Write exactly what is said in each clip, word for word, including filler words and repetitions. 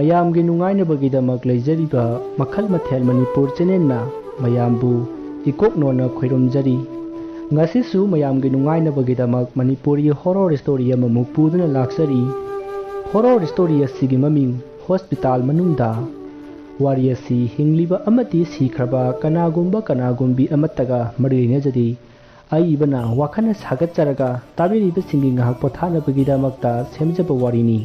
ꯃꯌꯥꯝꯒꯤ ꯅꯨꯡꯉꯥꯏꯅꯕꯒꯤꯗꯃꯛ ꯂꯩꯖꯔꯤꯕ ꯃꯈꯜ ꯃꯊꯦꯜ ꯃꯅꯤꯄꯨꯔ ꯆꯦꯅꯦꯜꯅ ꯃꯌꯥꯝꯕꯨ ꯏꯀꯣꯛꯅꯣꯅ ꯈꯣꯏꯔꯨꯝꯖꯔꯤ꯫ ꯉꯁꯤꯁꯨ ꯃꯌꯥꯝꯒꯤ ꯅꯨꯡꯉꯥꯏꯅꯕꯒꯤꯗꯃꯛ ꯃꯅꯤꯄꯨꯔꯤ ꯍꯣꯔꯣꯔ ꯁ꯭ꯇꯣꯔꯤ ꯑꯃꯃꯨꯛ ꯄꯨꯗꯨꯅ ꯂꯥꯛꯆꯔꯤ꯫ ꯍꯣꯔꯣꯔ ꯁ꯭ꯇꯣꯔꯤ ꯑꯁꯤꯒꯤ ꯃꯃꯤꯡ ꯍꯣꯁꯄꯤꯇꯥꯜ ꯃꯅꯨꯡꯗ꯫ ꯋꯥꯔꯤ ꯑꯁꯤ ꯍꯤꯡꯂꯤꯕ ꯑꯃꯗꯤ ꯁꯤꯈ꯭ꯔꯕ ꯀꯅꯥꯒꯨꯝꯕ ꯀꯅꯥꯒꯨꯝꯕꯤ ꯑꯃꯠꯇꯒ ꯃꯔꯤ ꯂꯩꯅꯖꯗꯦ꯫ ꯑꯏꯕꯅ ꯋꯥꯈꯜꯅ ꯁꯥꯒꯠꯆꯔꯒ ꯇꯥꯕꯤꯔꯤꯕꯁꯤꯡꯒꯤ ꯉꯥꯏꯍꯥꯛ ꯄꯣꯊꯥꯅꯕꯒꯤꯗꯃꯛꯇ ꯁꯦꯝꯖꯕ ꯋꯥꯔꯤꯅꯤ꯫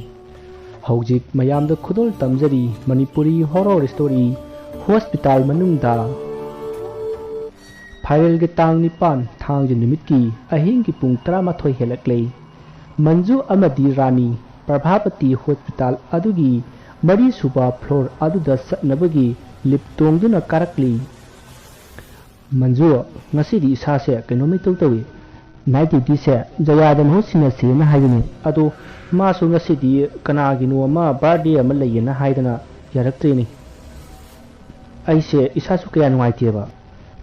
ꯍꯧꯖꯤꯛ ꯃꯌꯥꯝꯗ ꯈꯨꯗꯣꯜ ꯇꯝꯖꯔꯤ ꯃꯅꯤꯄꯨꯔꯤ ꯍꯣꯔꯣꯔ ꯁ꯭ꯇꯣꯔꯤ ꯍꯣꯁꯄꯤꯇꯥꯜ ꯃꯅꯨꯡꯗ꯫ ꯐꯥꯏꯔꯦꯜꯒꯤ ꯇꯥꯡ ꯅꯤꯄꯥꯟ, ꯊꯥꯡꯖ ꯅꯨꯃꯤꯠꯀꯤ ꯑꯍꯤꯡꯒꯤ ꯄꯨꯡ ꯇꯔꯥꯃꯥꯊꯣꯏ ꯍꯦꯜꯂꯛꯂꯦ꯫ ꯃꯟꯖꯨ ꯑꯃꯗꯤ ꯔꯥꯅꯤ ꯄ꯭ꯔꯚꯥꯄꯇꯤ ꯍꯣꯁꯄꯤꯇꯥꯜ ꯑꯗꯨꯒꯤ ꯃꯔꯤꯁꯨꯕ ꯐ꯭ꯂꯣꯔ ꯑꯗꯨꯗ ꯆꯠꯅꯕꯒꯤ ꯂꯤꯐ ꯇꯣꯡꯗꯨꯅ ꯀꯥꯔꯛꯂꯤ꯫ "ꯃꯟꯖꯨ, ꯉꯁꯤꯗꯤ ꯏꯁꯥꯁꯦ ꯀꯩꯅꯣꯝ ꯏꯇꯧ ꯇꯧꯏ꯫ ꯅꯥꯏꯠ ꯗ꯭ꯌꯨꯇꯤꯁꯦ ꯖꯌꯥꯗ ꯃꯍꯨꯠ ꯁꯤꯟꯅꯁꯦꯅ ꯍꯥꯏꯕꯅꯦ, ꯑꯗꯣ ꯃꯥꯁꯨ ꯉꯁꯤꯗꯤ ꯀꯅꯥꯒꯤꯅꯣ ꯑꯃ ꯕꯥꯔꯗꯦ ꯑꯃ ꯂꯩꯌꯦꯅ ꯍꯥꯏꯗꯅ ꯌꯥꯔꯛꯇ꯭ꯔꯦꯅꯦ꯫ ꯑꯩꯁꯦ ꯏꯁꯥꯁꯨ ꯀꯌꯥ ꯅꯨꯡꯉꯥꯏꯇꯦꯕ꯫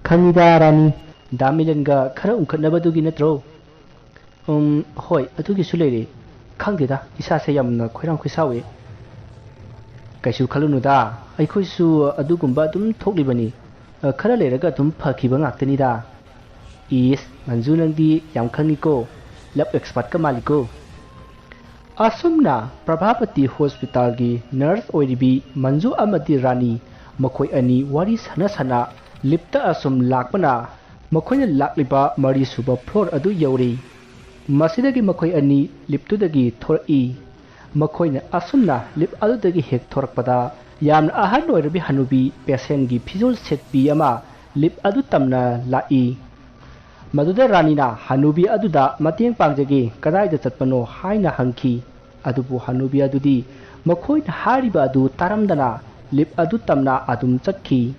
ꯈꯪꯉꯤꯗ ꯔꯥꯅꯤ, ꯗꯥ ꯃꯤꯂꯟꯒ ꯈꯔ ꯎꯪꯈꯠꯅꯕꯗꯨꯒꯤ ꯅꯠꯇ꯭ꯔꯣ?" "ꯎꯝ, ꯍꯣꯏ, ꯑꯗꯨꯒꯤꯁꯨ ꯂꯩꯔꯦ꯫ ꯈꯪꯗꯦꯗ, ꯏꯁꯥꯁꯦ ꯌꯥꯝꯅ ꯈꯣꯏꯔꯥꯡ ꯈꯣꯏꯁꯥꯎꯋꯦ꯫" "ꯀꯩꯁꯨ ꯈꯜꯂꯨꯅꯨꯗ, ꯑꯩꯈꯣꯏꯁꯨ ꯑꯗꯨꯒꯨꯝꯕ ꯑꯗꯨꯝ ꯊꯣꯛꯂꯤꯕꯅꯤ꯫ ꯑ, ꯈꯔ ꯂꯩꯔꯒ ꯑꯗꯨꯝ ꯐꯈꯤꯕ ꯉꯥꯛꯇꯅꯤꯗ꯫" "ꯏꯁ, ꯃꯟꯖꯨ ꯅꯪꯗꯤ ꯌꯥꯝ ꯈꯪꯉꯤꯀꯣ, ꯂꯞ ꯑꯦꯛꯁꯄꯔꯠꯀ ꯃꯥꯜꯂꯤꯀꯣ꯫" ꯑꯁꯨꯝꯅ ꯄ꯭ꯔꯚꯥꯄꯇꯤ ꯍꯣꯁꯄꯤꯇꯥꯜꯒꯤ ꯅꯔꯁ ꯑꯣꯏꯔꯤꯕꯤ ꯃꯟꯖꯨ ꯑꯃꯗꯤ ꯔꯥꯅꯤ, ꯃꯈꯣꯏ ꯑꯅꯤ ꯋꯥꯔꯤ ꯁꯥꯟꯅ ꯁꯥꯟꯅ ꯂꯤꯐꯇ ꯑꯁꯨꯝ ꯂꯥꯛꯄꯅ ꯃꯈꯣꯏꯅ ꯂꯥꯛꯂꯤꯕ ꯃꯔꯤꯁꯨꯕ ꯐ꯭ꯂꯣꯔ ꯑꯗꯨ ꯌꯧꯔꯦ꯫ ꯃꯁꯤꯗꯒꯤ ꯃꯈꯣꯏ ꯑꯅꯤ ꯂꯤꯐꯇꯨꯗꯒꯤ ꯊꯣꯔꯛꯏ꯫ ꯃꯈꯣꯏꯅ ꯑꯁꯨꯝꯅ ꯂꯤꯐ ꯑꯗꯨꯗꯒꯤ ꯍꯦꯛ ꯊꯣꯔꯛꯄꯗ, ꯌꯥꯝꯅ ꯑꯍꯜ ꯑꯣꯏꯔꯕꯤ ꯍꯅꯨꯕꯤ ꯄꯦꯁꯦꯟꯒꯤ ꯐꯤꯖꯣꯜ ꯁꯦꯠꯄꯤ ꯑꯃ ꯂꯤꯐ ꯑꯗꯨ ꯇꯝꯅ ꯂꯥꯛꯏ꯫ ꯃꯗꯨꯗ ꯔꯥꯅꯤꯅ ꯍꯅꯨꯕꯤ ꯑꯗꯨꯗ ꯃꯇꯦꯡ ꯄꯥꯡꯖꯒꯦ, ꯀꯗꯥꯏꯗ ꯆꯠꯄꯅꯣ ꯍꯥꯏꯅ ꯍꯪꯈꯤ꯫ ꯑꯗꯨꯕꯨ ꯍꯅꯨꯕꯤ ꯑꯗꯨꯗꯤ ꯃꯈꯣꯏꯅ ꯍꯥꯏꯔꯤꯕ ꯑꯗꯨ ꯇꯥꯔꯝꯗꯅ ꯂꯤꯐ ꯑꯗꯨ ꯇꯝꯅ ꯑꯗꯨꯝ ꯆꯠꯈꯤ꯫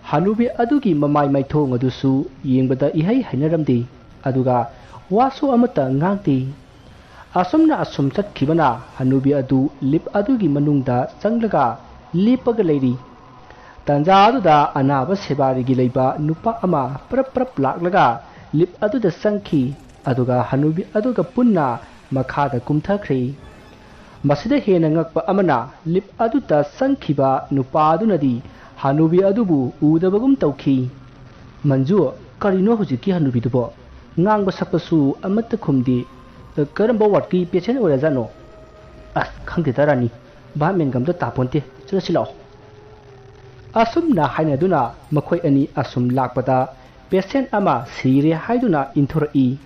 ꯍꯅꯨꯕꯤ ꯑꯗꯨꯒꯤ ꯃꯃꯥꯏ ꯃꯥꯏꯊꯣꯡ ꯑꯗꯨꯁꯨ ꯌꯦꯡꯕꯗ ꯏꯍꯩ ꯍꯩꯅꯔꯝꯗꯦ, ꯑꯗꯨꯒ ꯋꯥꯁꯨ ꯑꯃꯠꯇ ꯉꯥꯡꯗꯦ꯫ ꯑꯁꯨꯝꯅ ꯑꯁꯨꯝ ꯆꯠꯈꯤꯕꯅ ꯍꯅꯨꯕꯤ ꯑꯗꯨ ꯂꯤꯐ ꯑꯗꯨꯒꯤ ꯃꯅꯨꯡꯗ ꯆꯪꯂꯒ ꯂꯦꯞꯄꯒ ꯂꯩꯔꯤ꯫ ꯇꯥꯟꯖꯥ ꯑꯗꯨꯗ ꯑꯅꯥꯕ ꯁꯦꯕꯥꯔꯤꯒꯤ ꯂꯩꯕ ꯅꯨꯄꯥ ꯑꯃ ꯄ꯭ꯔꯞ ꯄ꯭ꯔꯞ ꯂꯥꯛꯂꯒ ꯂꯤꯐ ꯑꯗꯨꯗ ꯆꯪꯈꯤ, ꯑꯗꯨꯒ ꯍꯅꯨꯕꯤ ꯑꯗꯨꯒ ꯄꯨꯟꯅ ꯃꯈꯥꯗ ꯀꯨꯝꯊꯈ꯭ꯔꯦ꯫ ꯃꯁꯤꯗ ꯍꯦꯟꯅ ꯉꯛꯄ ꯑꯃꯅ, ꯂꯤꯞ ꯑꯗꯨꯗ ꯆꯪꯈꯤꯕ ꯅꯨꯄꯥ ꯑꯗꯨꯅꯗꯤ ꯍꯅꯨꯕꯤ ꯑꯗꯨꯕꯨ ꯎꯗꯕꯒꯨꯝ ꯇꯧꯈꯤ꯫ "ꯃꯟꯖꯨ, ꯀꯔꯤꯅꯣ ꯍꯧꯖꯤꯛꯀꯤ ꯍꯅꯨꯕꯤꯗꯨꯕꯣ? ꯉꯥꯡꯕ ꯁꯛꯄꯁꯨ ꯑꯃꯠꯇ ꯈꯨꯝꯗꯦ꯫ ꯀꯔꯝꯕ ꯋꯥꯔꯗꯀꯤ ꯄꯦꯁꯦꯟ ꯑꯣꯏꯔꯖꯥꯠꯅꯣ?" "ꯑꯁ, ꯈꯪꯗꯦꯗ ꯔꯥꯅꯤ, ꯚꯥꯞ ꯃꯦꯟꯒ ꯑꯝꯇ ꯇꯥꯄꯣꯟꯇꯦ꯫ ꯆꯠꯂꯁꯤ ꯂꯥꯛꯑꯣ꯫" ꯑꯁꯨꯝꯅ ꯍꯥꯏꯅꯗꯨꯅ ꯃꯈꯣꯏ ꯑꯅꯤ ꯑꯁꯨꯝ ꯂꯥꯛꯄꯗ, ꯄꯦꯁꯦꯟ ꯑꯃ ꯁꯤꯔꯦ ꯍꯥꯏꯗꯨꯅ ꯏꯟꯊꯣꯔꯛꯏ꯫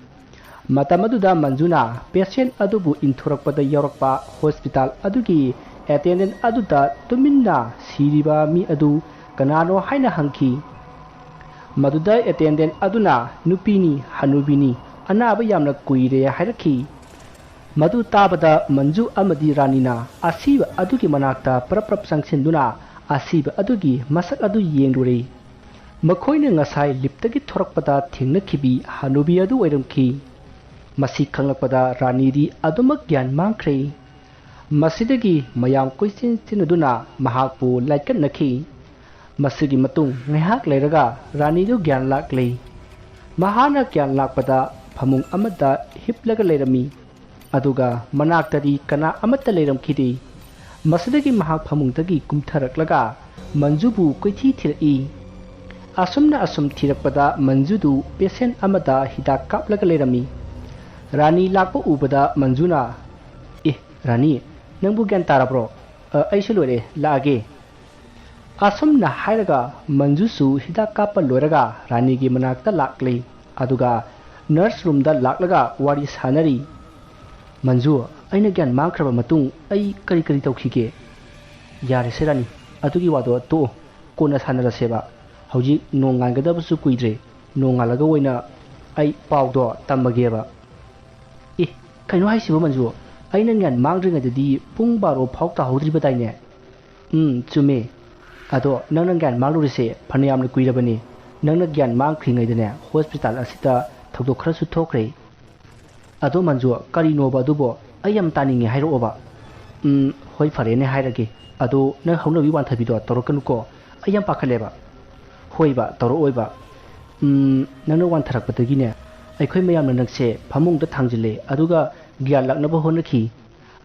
ꯃꯇꯝ ꯑꯗꯨꯗ ꯃꯟꯖꯨꯅ ꯄꯦꯁꯦꯟ ꯑꯗꯨꯕꯨ ꯏꯟꯊꯣꯔꯛꯄꯗ ꯌꯥꯎꯔꯛꯄ ꯍꯣꯁꯄꯤꯇꯥꯜ ꯑꯗꯨꯒꯤ ꯑꯦꯇꯦꯟꯗꯦꯟ ꯑꯗꯨꯗ ꯇꯨꯃꯤꯟꯅ ꯁꯤꯔꯤꯕ ꯃꯤ ꯑꯗꯨ ꯀꯅꯥꯅꯣ ꯍꯥꯏꯅ ꯍꯪꯈꯤ꯫ ꯃꯗꯨꯗ ꯑꯦꯇꯦꯟꯗꯦꯟ ꯑꯗꯨꯅ, "ꯅꯨꯄꯤꯅꯤ, ꯍꯅꯨꯕꯤꯅꯤ, ꯑꯅꯥꯕ ꯌꯥꯝꯅ ꯀꯨꯏꯔꯦ" ꯍꯥꯏꯔꯛꯈꯤ꯫ ꯃꯗꯨ ꯇꯥꯕꯗ ꯃꯟꯖꯨ ꯑꯃꯗꯤ ꯔꯥꯅꯤꯅ ꯑꯁꯤꯕ ꯑꯗꯨꯒꯤ ꯃꯅꯥꯛꯇ ꯄ꯭ꯔꯞ ꯄ꯭ꯔꯞ ꯆꯪꯁꯤꯟꯗꯨꯅ ꯑꯁꯤꯕ ꯑꯗꯨꯒꯤ ꯃꯁꯛ ꯑꯗꯨ ꯌꯦꯡꯂꯨꯔꯦ꯫ ꯃꯈꯣꯏꯅ ꯉꯁꯥꯏ ꯂꯤꯞꯇꯒꯤ ꯊꯣꯔꯛꯄꯗ ꯊꯦꯡꯅꯈꯤꯕꯤ ꯍꯅꯨꯕꯤ ꯑꯗꯨ ꯑꯣꯏꯔꯝꯈꯤ꯫ ꯃꯁꯤ ꯈꯪꯂꯛꯄꯗ ꯔꯥꯅꯤꯗꯤ ꯑꯗꯨꯃꯛ ꯒ꯭ꯌꯥꯟ ꯃꯥꯡꯈ꯭ꯔꯦ꯫ ꯃꯁꯤꯗꯒꯤ ꯃꯌꯥꯝ ꯀꯣꯏꯆꯦꯟ ꯆꯦꯟꯅꯗꯨꯅ ꯃꯍꯥꯛꯄꯨ ꯂꯥꯏꯀꯠꯅꯈꯤ꯫ ꯃꯁꯤꯒꯤ ꯃꯇꯨꯡ ꯉꯥꯏꯍꯥꯛ ꯂꯩꯔꯒ ꯔꯥꯅꯤꯗꯨ ꯒ꯭ꯌꯥꯟ ꯂꯥꯛꯂꯦ꯫ ꯃꯍꯥꯛꯅ ꯒ꯭ꯌꯥꯟ ꯂꯥꯛꯄꯗ ꯐꯃꯨꯡ ꯑꯃꯗ ꯍꯤꯞꯂꯒ ꯂꯩꯔꯝꯃꯤ꯫ ꯑꯗꯨꯒ ꯃꯅꯥꯛꯇꯗꯤ ꯀꯅꯥ ꯑꯃꯠꯇ ꯂꯩꯔꯝꯈꯤꯗꯦ꯫ ꯃꯁꯤꯗꯒꯤ ꯃꯍꯥꯛ ꯐꯃꯨꯡꯗꯒꯤ ꯀꯨꯝꯊꯔꯛꯂꯒ ꯃꯟꯖꯨꯕꯨ ꯀꯣꯏꯊꯤ ꯊꯤꯔꯛꯏ꯫ ꯑꯁꯨꯝꯅ ꯑꯁꯨꯝ ꯊꯤꯔꯛꯄꯗ ꯃꯟꯖꯨꯗꯨ ꯄꯦꯁꯦꯟ ꯑꯃꯗ ꯍꯤꯗꯥꯛ ꯀꯥꯞꯂꯒ ꯂꯩꯔꯝꯃꯤ꯫ ꯔꯥꯅꯤ ꯂꯥꯛꯄ ꯎꯕꯗ ꯃꯟꯖꯨꯅ, "ꯑꯦ, ꯔꯥꯅꯤ, ꯅꯪꯕꯨ ꯒ꯭ꯌꯥꯟ ꯇꯥꯔꯕ꯭ꯔꯣ? ꯑ, ꯑꯩꯁꯨ ꯂꯣꯏꯔꯦ, ꯂꯥꯛꯑꯒꯦ꯫" ꯑꯁꯨꯝꯅ ꯍꯥꯏꯔꯒ ꯃꯟꯖꯨꯁꯨ ꯍꯤꯗꯥꯛ ꯀꯥꯞꯄ ꯂꯣꯏꯔꯒ ꯔꯥꯅꯤꯒꯤ ꯃꯅꯥꯛꯇ ꯂꯥꯛꯂꯦ꯫ ꯑꯗꯨꯒ ꯅꯔꯁ ꯔꯨꯝꯗ ꯂꯥꯛꯂꯒ ꯋꯥꯔꯤ ꯁꯥꯟꯅꯔꯤ꯫ "ꯃꯟꯖꯨ, ꯑꯩꯅ ꯒ꯭ꯌꯥꯟ ꯃꯥꯡꯈ꯭ꯔꯕ ꯃꯇꯨꯡ ꯑꯩ ꯀꯔꯤ ꯀꯔꯤ ꯇꯧꯈꯤꯒꯦ?" "ꯌꯥꯔꯦꯁꯦ ꯔꯥꯅꯤ, ꯑꯗꯨꯒꯤ ꯋꯥꯗꯣ ꯇꯣꯛꯑꯣ꯫ ꯀꯣꯟꯅ ꯁꯥꯟꯅꯔꯁꯦꯕ꯫ ꯍꯧꯖꯤꯛ ꯅꯣꯡꯉꯥꯟꯒꯗꯕꯁꯨ ꯀꯨꯏꯗ꯭ꯔꯦ꯫ ꯅꯣꯡꯉꯥꯜꯂꯒ ꯑꯣꯏꯅ ꯑꯩ ꯄꯥꯎꯗꯣ ꯇꯝꯃꯒꯦꯕ꯫" "ꯑꯦ, ꯀꯩꯅꯣ ꯍꯥꯏꯁꯤꯕꯣ ꯃꯟꯖꯨ? ꯑꯩꯅ ꯒ꯭ꯌꯥꯟ ꯃꯥꯡꯗ꯭ꯔꯤꯉꯩꯗꯗꯤ ꯄꯨꯡ ꯕꯥꯔꯣ ꯐꯥꯎ ꯇꯥꯍꯧꯗ꯭ꯔꯤꯕꯗꯥꯏꯅꯦ?" "ꯎꯝ, ꯆꯨꯝꯃꯦ꯫ ꯑꯗꯣ ꯅꯪꯅ ꯒ꯭ꯌꯥꯟ ꯃꯥꯡꯂꯨꯔꯤꯁꯦ ꯐꯅꯌꯥꯝꯅ ꯀꯨꯏꯔꯕꯅꯤ꯫ ꯅꯪꯅ ꯒ꯭ꯌꯥꯟ ꯃꯥꯡꯈ꯭ꯔꯤꯉꯩꯗꯅꯦ ꯍꯣꯁꯄꯤꯇꯥꯜ ꯑꯁꯤꯗ ꯊꯧꯗꯣꯛ ꯈꯔꯁꯨ ꯊꯣꯛꯈ꯭ꯔꯦ꯫" "ꯑꯗꯣ ꯃꯟꯖꯨ, ꯀꯔꯤꯅꯣꯕ ꯑꯗꯨꯕꯣ? ꯑꯩ ꯌꯥꯝ ꯇꯥꯅꯤꯡꯉꯦ, ꯍꯥꯏꯔꯛꯑꯣꯕ꯫" "ꯎꯝ, ꯍꯣꯏ, ꯐꯔꯦꯅꯦ, ꯍꯥꯏꯔꯒꯦ꯫ ꯑꯗꯣ ꯅꯪ ꯍꯧꯅꯕꯤ ꯋꯥꯟꯊꯕꯤꯗꯣ ꯇꯧꯔꯛꯀꯅꯨꯀꯣ꯫ ꯑꯩ ꯌꯥꯝ ꯄꯥꯈꯠꯂꯦꯕ꯫" "ꯍꯣꯏꯕ, ꯇꯧꯔꯛꯑꯣꯏꯕ꯫ ꯎꯝ, ꯅꯪꯅ ꯋꯥꯟꯊꯔꯛꯄꯗꯒꯤꯅꯦ ꯑꯩꯈꯣꯏ ꯃꯌꯥꯝꯅ ꯅꯪꯁꯦ ꯐꯃꯨꯡꯗ ꯊꯥꯡꯖꯤꯜꯂꯦ, ꯑꯗꯨꯒ ꯒ꯭ꯌꯥꯟ ꯂꯥꯛꯅꯕ ꯍꯣꯠꯅꯈꯤ꯫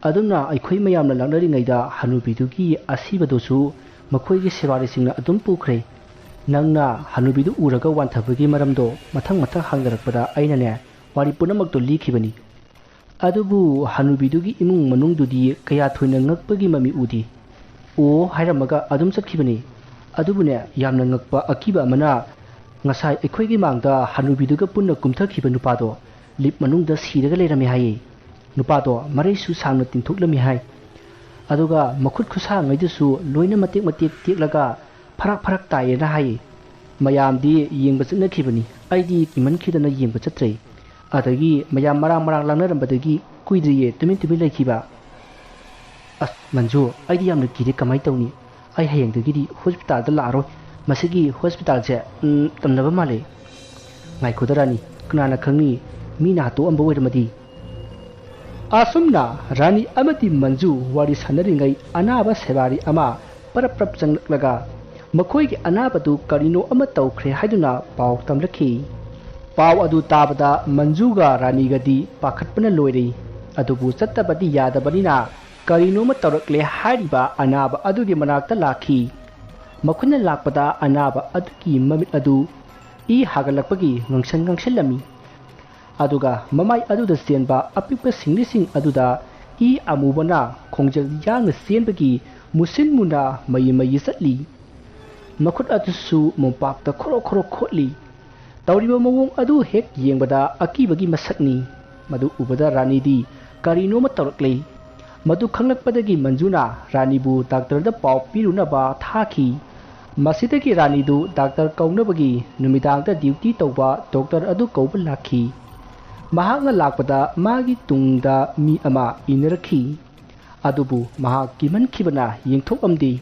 ꯑꯗꯨꯝꯅ ꯑꯩꯈꯣꯏ ꯃꯌꯥꯝꯅ ꯂꯥꯛꯅꯔꯤꯉꯩꯗ ꯍꯅꯨꯕꯤꯗꯨꯒꯤ ꯑꯁꯤꯕꯗꯨꯁꯨ ꯃꯈꯣꯏꯒꯤ ꯁꯦꯕꯥꯔꯤꯁꯤꯡꯅ ꯑꯗꯨꯝ ꯄꯨꯈ꯭ꯔꯦ꯫ ꯅꯪꯅ ꯍꯅꯨꯕꯤꯗꯨ ꯎꯔꯒ ꯋꯥꯟꯊꯕꯒꯤ ꯃꯔꯝꯗꯣ ꯃꯊꯪ ꯃꯊꯪ ꯍꯪꯅꯔꯛꯄꯗ ꯑꯩꯅꯅꯦ, ꯋꯥꯔꯤ ꯄꯨꯝꯅꯃꯛꯇꯣ ꯂꯤꯈꯤꯕꯅꯤ꯫ ꯑꯗꯨꯕꯨ ꯍꯅꯨꯕꯤꯗꯨꯒꯤ ꯏꯃꯨꯡ ꯃꯅꯨꯡꯗꯨꯗꯤ ꯀꯌꯥ ꯊꯣꯏꯅ ꯉꯛꯄꯒꯤ ꯃꯃꯤ ꯎꯗꯦ꯫ "ꯑꯣ" ꯍꯥꯏꯔꯝꯃꯒ ꯑꯗꯨꯝ ꯆꯠꯈꯤꯕꯅꯤ꯫ ꯑꯗꯨꯕꯨꯅꯦ, ꯌꯥꯝꯅ ꯉꯛꯄ ꯑꯀꯤꯕ ꯑꯃꯅ, ꯉꯁꯥꯏ ꯑꯩꯈꯣꯏꯒꯤ ꯃꯥꯡꯗ ꯍꯅꯨꯕꯤꯗꯨꯒ ꯄꯨꯟꯅ ꯀꯨꯝꯊꯈꯤꯕ ꯅꯨꯄꯥꯗꯣ ꯂꯤꯞ ꯃꯅꯨꯡꯗ ꯁꯤꯔꯒ ꯂꯩꯔꯝꯃꯦ ꯍꯥꯏꯌꯦ꯫ ꯅꯨꯄꯥꯗꯣ ꯃꯔꯩꯁꯨ ꯁꯥꯡꯅ ꯇꯤꯡꯊꯣꯛꯂꯝꯃꯤ ꯍꯥꯏ꯫ ꯑꯗꯨꯒ ꯃꯈꯨꯠ ꯈꯨꯠꯁꯥꯉꯩꯗꯨꯁꯨ ꯂꯣꯏꯅ ꯃꯇꯦꯛ ꯃꯇꯦꯛ ꯇꯦꯛꯂꯒ ꯐꯔꯛ ꯐꯔꯛ ꯇꯥꯏꯌꯦꯅ ꯍꯥꯏꯌꯦ꯫ ꯃꯌꯥꯝꯗꯤ ꯌꯦꯡꯕ ꯆꯠꯅꯈꯤꯕꯅꯤ꯫ ꯑꯩꯗꯤ ꯀꯤꯃꯟꯈꯤꯗꯅ ꯌꯦꯡꯕ ꯆꯠꯇ꯭ꯔꯦ꯫ ꯑꯗꯒꯤ ꯃꯌꯥꯝ ꯃꯔꯥꯡ ꯃꯔꯥꯡ ꯂꯥꯡꯅꯔꯝꯕꯗꯒꯤ ꯀꯨꯏꯗ꯭ꯔꯤꯌꯦ ꯇꯨꯃꯤꯟ ꯇꯨꯃꯤꯟ ꯂꯩꯈꯤꯕ꯫ "ꯑꯁ ꯃꯟꯖꯨ, ꯑꯩꯗꯤ ꯌꯥꯝꯅ ꯀꯤꯔꯦ, ꯀꯃꯥꯏꯅ ꯇꯧꯅꯤ? ꯑꯩ ꯍꯌꯦꯡꯗꯒꯤꯗꯤ ꯍꯣꯁꯄꯤꯇꯥꯜꯗ ꯂꯥꯛꯑꯔꯣꯏ꯫ ꯃꯁꯤꯒꯤ ꯍꯣꯁꯄꯤꯇꯥꯜꯁꯦ, ꯎꯝ, ꯇꯝꯅꯕ ꯃꯥꯜꯂꯦ꯫ ꯉꯥꯏꯈꯣꯗ ꯔꯥꯅꯤ, ꯀꯅꯥꯅ ꯈꯪꯅꯤ, ꯃꯤꯅ ꯍꯥꯠꯇꯣꯛꯑꯝꯕ ꯑꯣꯏꯔꯝꯃꯗꯤ?" ꯑꯁꯨꯝꯅ ꯔꯥꯅꯤ ꯑꯃꯗꯤ ꯃꯟꯖꯨ ꯋꯥꯔꯤ ꯁꯥꯟꯅꯔꯤꯉꯩ ꯑꯅꯥꯕ ꯁꯦꯕꯥꯔꯤ ꯑꯃ ꯄꯔꯞ ꯄꯔꯞ ꯆꯪꯂꯛꯂꯒ ꯃꯈꯣꯏꯒꯤ ꯑꯅꯥꯕꯗꯨ ꯀꯔꯤꯅꯣ ꯑꯃ ꯇꯧꯈ꯭ꯔꯦ ꯍꯥꯏꯗꯨꯅ ꯄꯥꯎ ꯇꯝꯂꯛꯈꯤ꯫ ꯄꯥꯎ ꯑꯗꯨ ꯇꯥꯕꯗ ꯃꯟꯖꯨꯒ ꯔꯥꯅꯤꯒꯗꯤ ꯄꯥꯈꯠꯄꯅ ꯂꯣꯏꯔꯦ꯫ ꯑꯗꯨꯕꯨ ꯆꯠꯇꯕꯗꯤ ꯌꯥꯗꯕꯅꯤꯅ ꯀꯔꯤꯅꯣꯃ ꯇꯧꯔꯛꯂꯦ ꯍꯥꯏꯔꯤꯕ ꯑꯅꯥꯕ ꯑꯗꯨꯒꯤ ꯃꯅꯥꯛꯇ ꯂꯥꯛꯈꯤ꯫ ꯃꯈꯣꯏꯅ ꯂꯥꯛꯄꯗ ꯑꯅꯥꯕ ꯑꯗꯨꯒꯤ ꯃꯃꯤꯠ ꯑꯗꯨ ꯏ ꯍꯥꯒꯠꯂꯛꯄꯒꯤ ꯉꯥꯡꯁꯪ ꯉꯥꯡꯁꯤꯜꯂꯝꯃꯤ꯫ ꯑꯗꯨꯒ ꯃꯃꯥꯏ ꯑꯗꯨꯗ ꯆꯦꯟꯕ ꯑꯄꯤꯛꯄ ꯁꯤꯡꯂꯤꯁꯤꯡ ꯑꯗꯨꯗ ꯏ ꯑꯃꯨꯕꯅ ꯈꯣꯡꯖꯦꯜ ꯌꯥꯡꯅ ꯆꯦꯟꯕꯒꯤ ꯃꯨꯁꯤꯟ ꯃꯨꯅ ꯃꯌꯤ ꯃꯌꯤ ꯆꯠꯂꯤ꯫ ꯃꯈꯨꯠ ꯑꯗꯨꯁꯨ ꯃꯣꯝꯄꯥꯛꯇ ꯈꯣꯔꯣ ꯈꯣꯔꯣ ꯈꯣꯠꯂꯤ꯫ ꯇꯧꯔꯤꯕ ꯃꯑꯣꯡ ꯑꯗꯨ ꯍꯦꯛ ꯌꯦꯡꯕꯗ ꯑꯀꯤꯕꯒꯤ ꯃꯁꯛꯅꯤ꯫ ꯃꯗꯨ ꯎꯕꯗ ꯔꯥꯅꯤꯗꯤ ꯀꯔꯤꯅꯣꯃ ꯇꯧꯔꯛꯂꯦ꯫ ꯃꯗꯨ ꯈꯪꯂꯛꯄꯗꯒꯤ ꯃꯟꯖꯨꯅ ꯔꯥꯅꯤꯕꯨ ꯗꯥꯛꯇꯔꯗ ꯄꯥꯎ ꯄꯤꯔꯨꯅꯕ ꯊꯥꯈꯤ꯫ ꯃꯁꯤꯗꯒꯤ ꯔꯥꯅꯤꯗꯨ ꯗꯥꯛꯇꯔ ꯀꯧꯅꯕꯒꯤ ꯅꯨꯃꯤꯗꯥꯡꯗ ꯗ꯭ꯌꯨꯇꯤ ꯇꯧꯕ ꯗꯣꯛꯇꯔ ꯑꯗꯨ ꯀꯧꯕ ꯂꯥꯛꯈꯤ꯫ ꯃꯍꯥꯛꯅ ꯂꯥꯛꯄꯗ ꯃꯥꯒꯤ ꯇꯨꯡꯗ ꯃꯤ ꯑꯃ ꯏꯟꯅꯔꯛꯈꯤ꯫ ꯑꯗꯨꯕꯨ ꯃꯍꯥꯛ ꯀꯤꯃꯟꯈꯤꯕꯅ ꯌꯦꯡꯊꯣꯛꯂꯝꯗꯦ꯫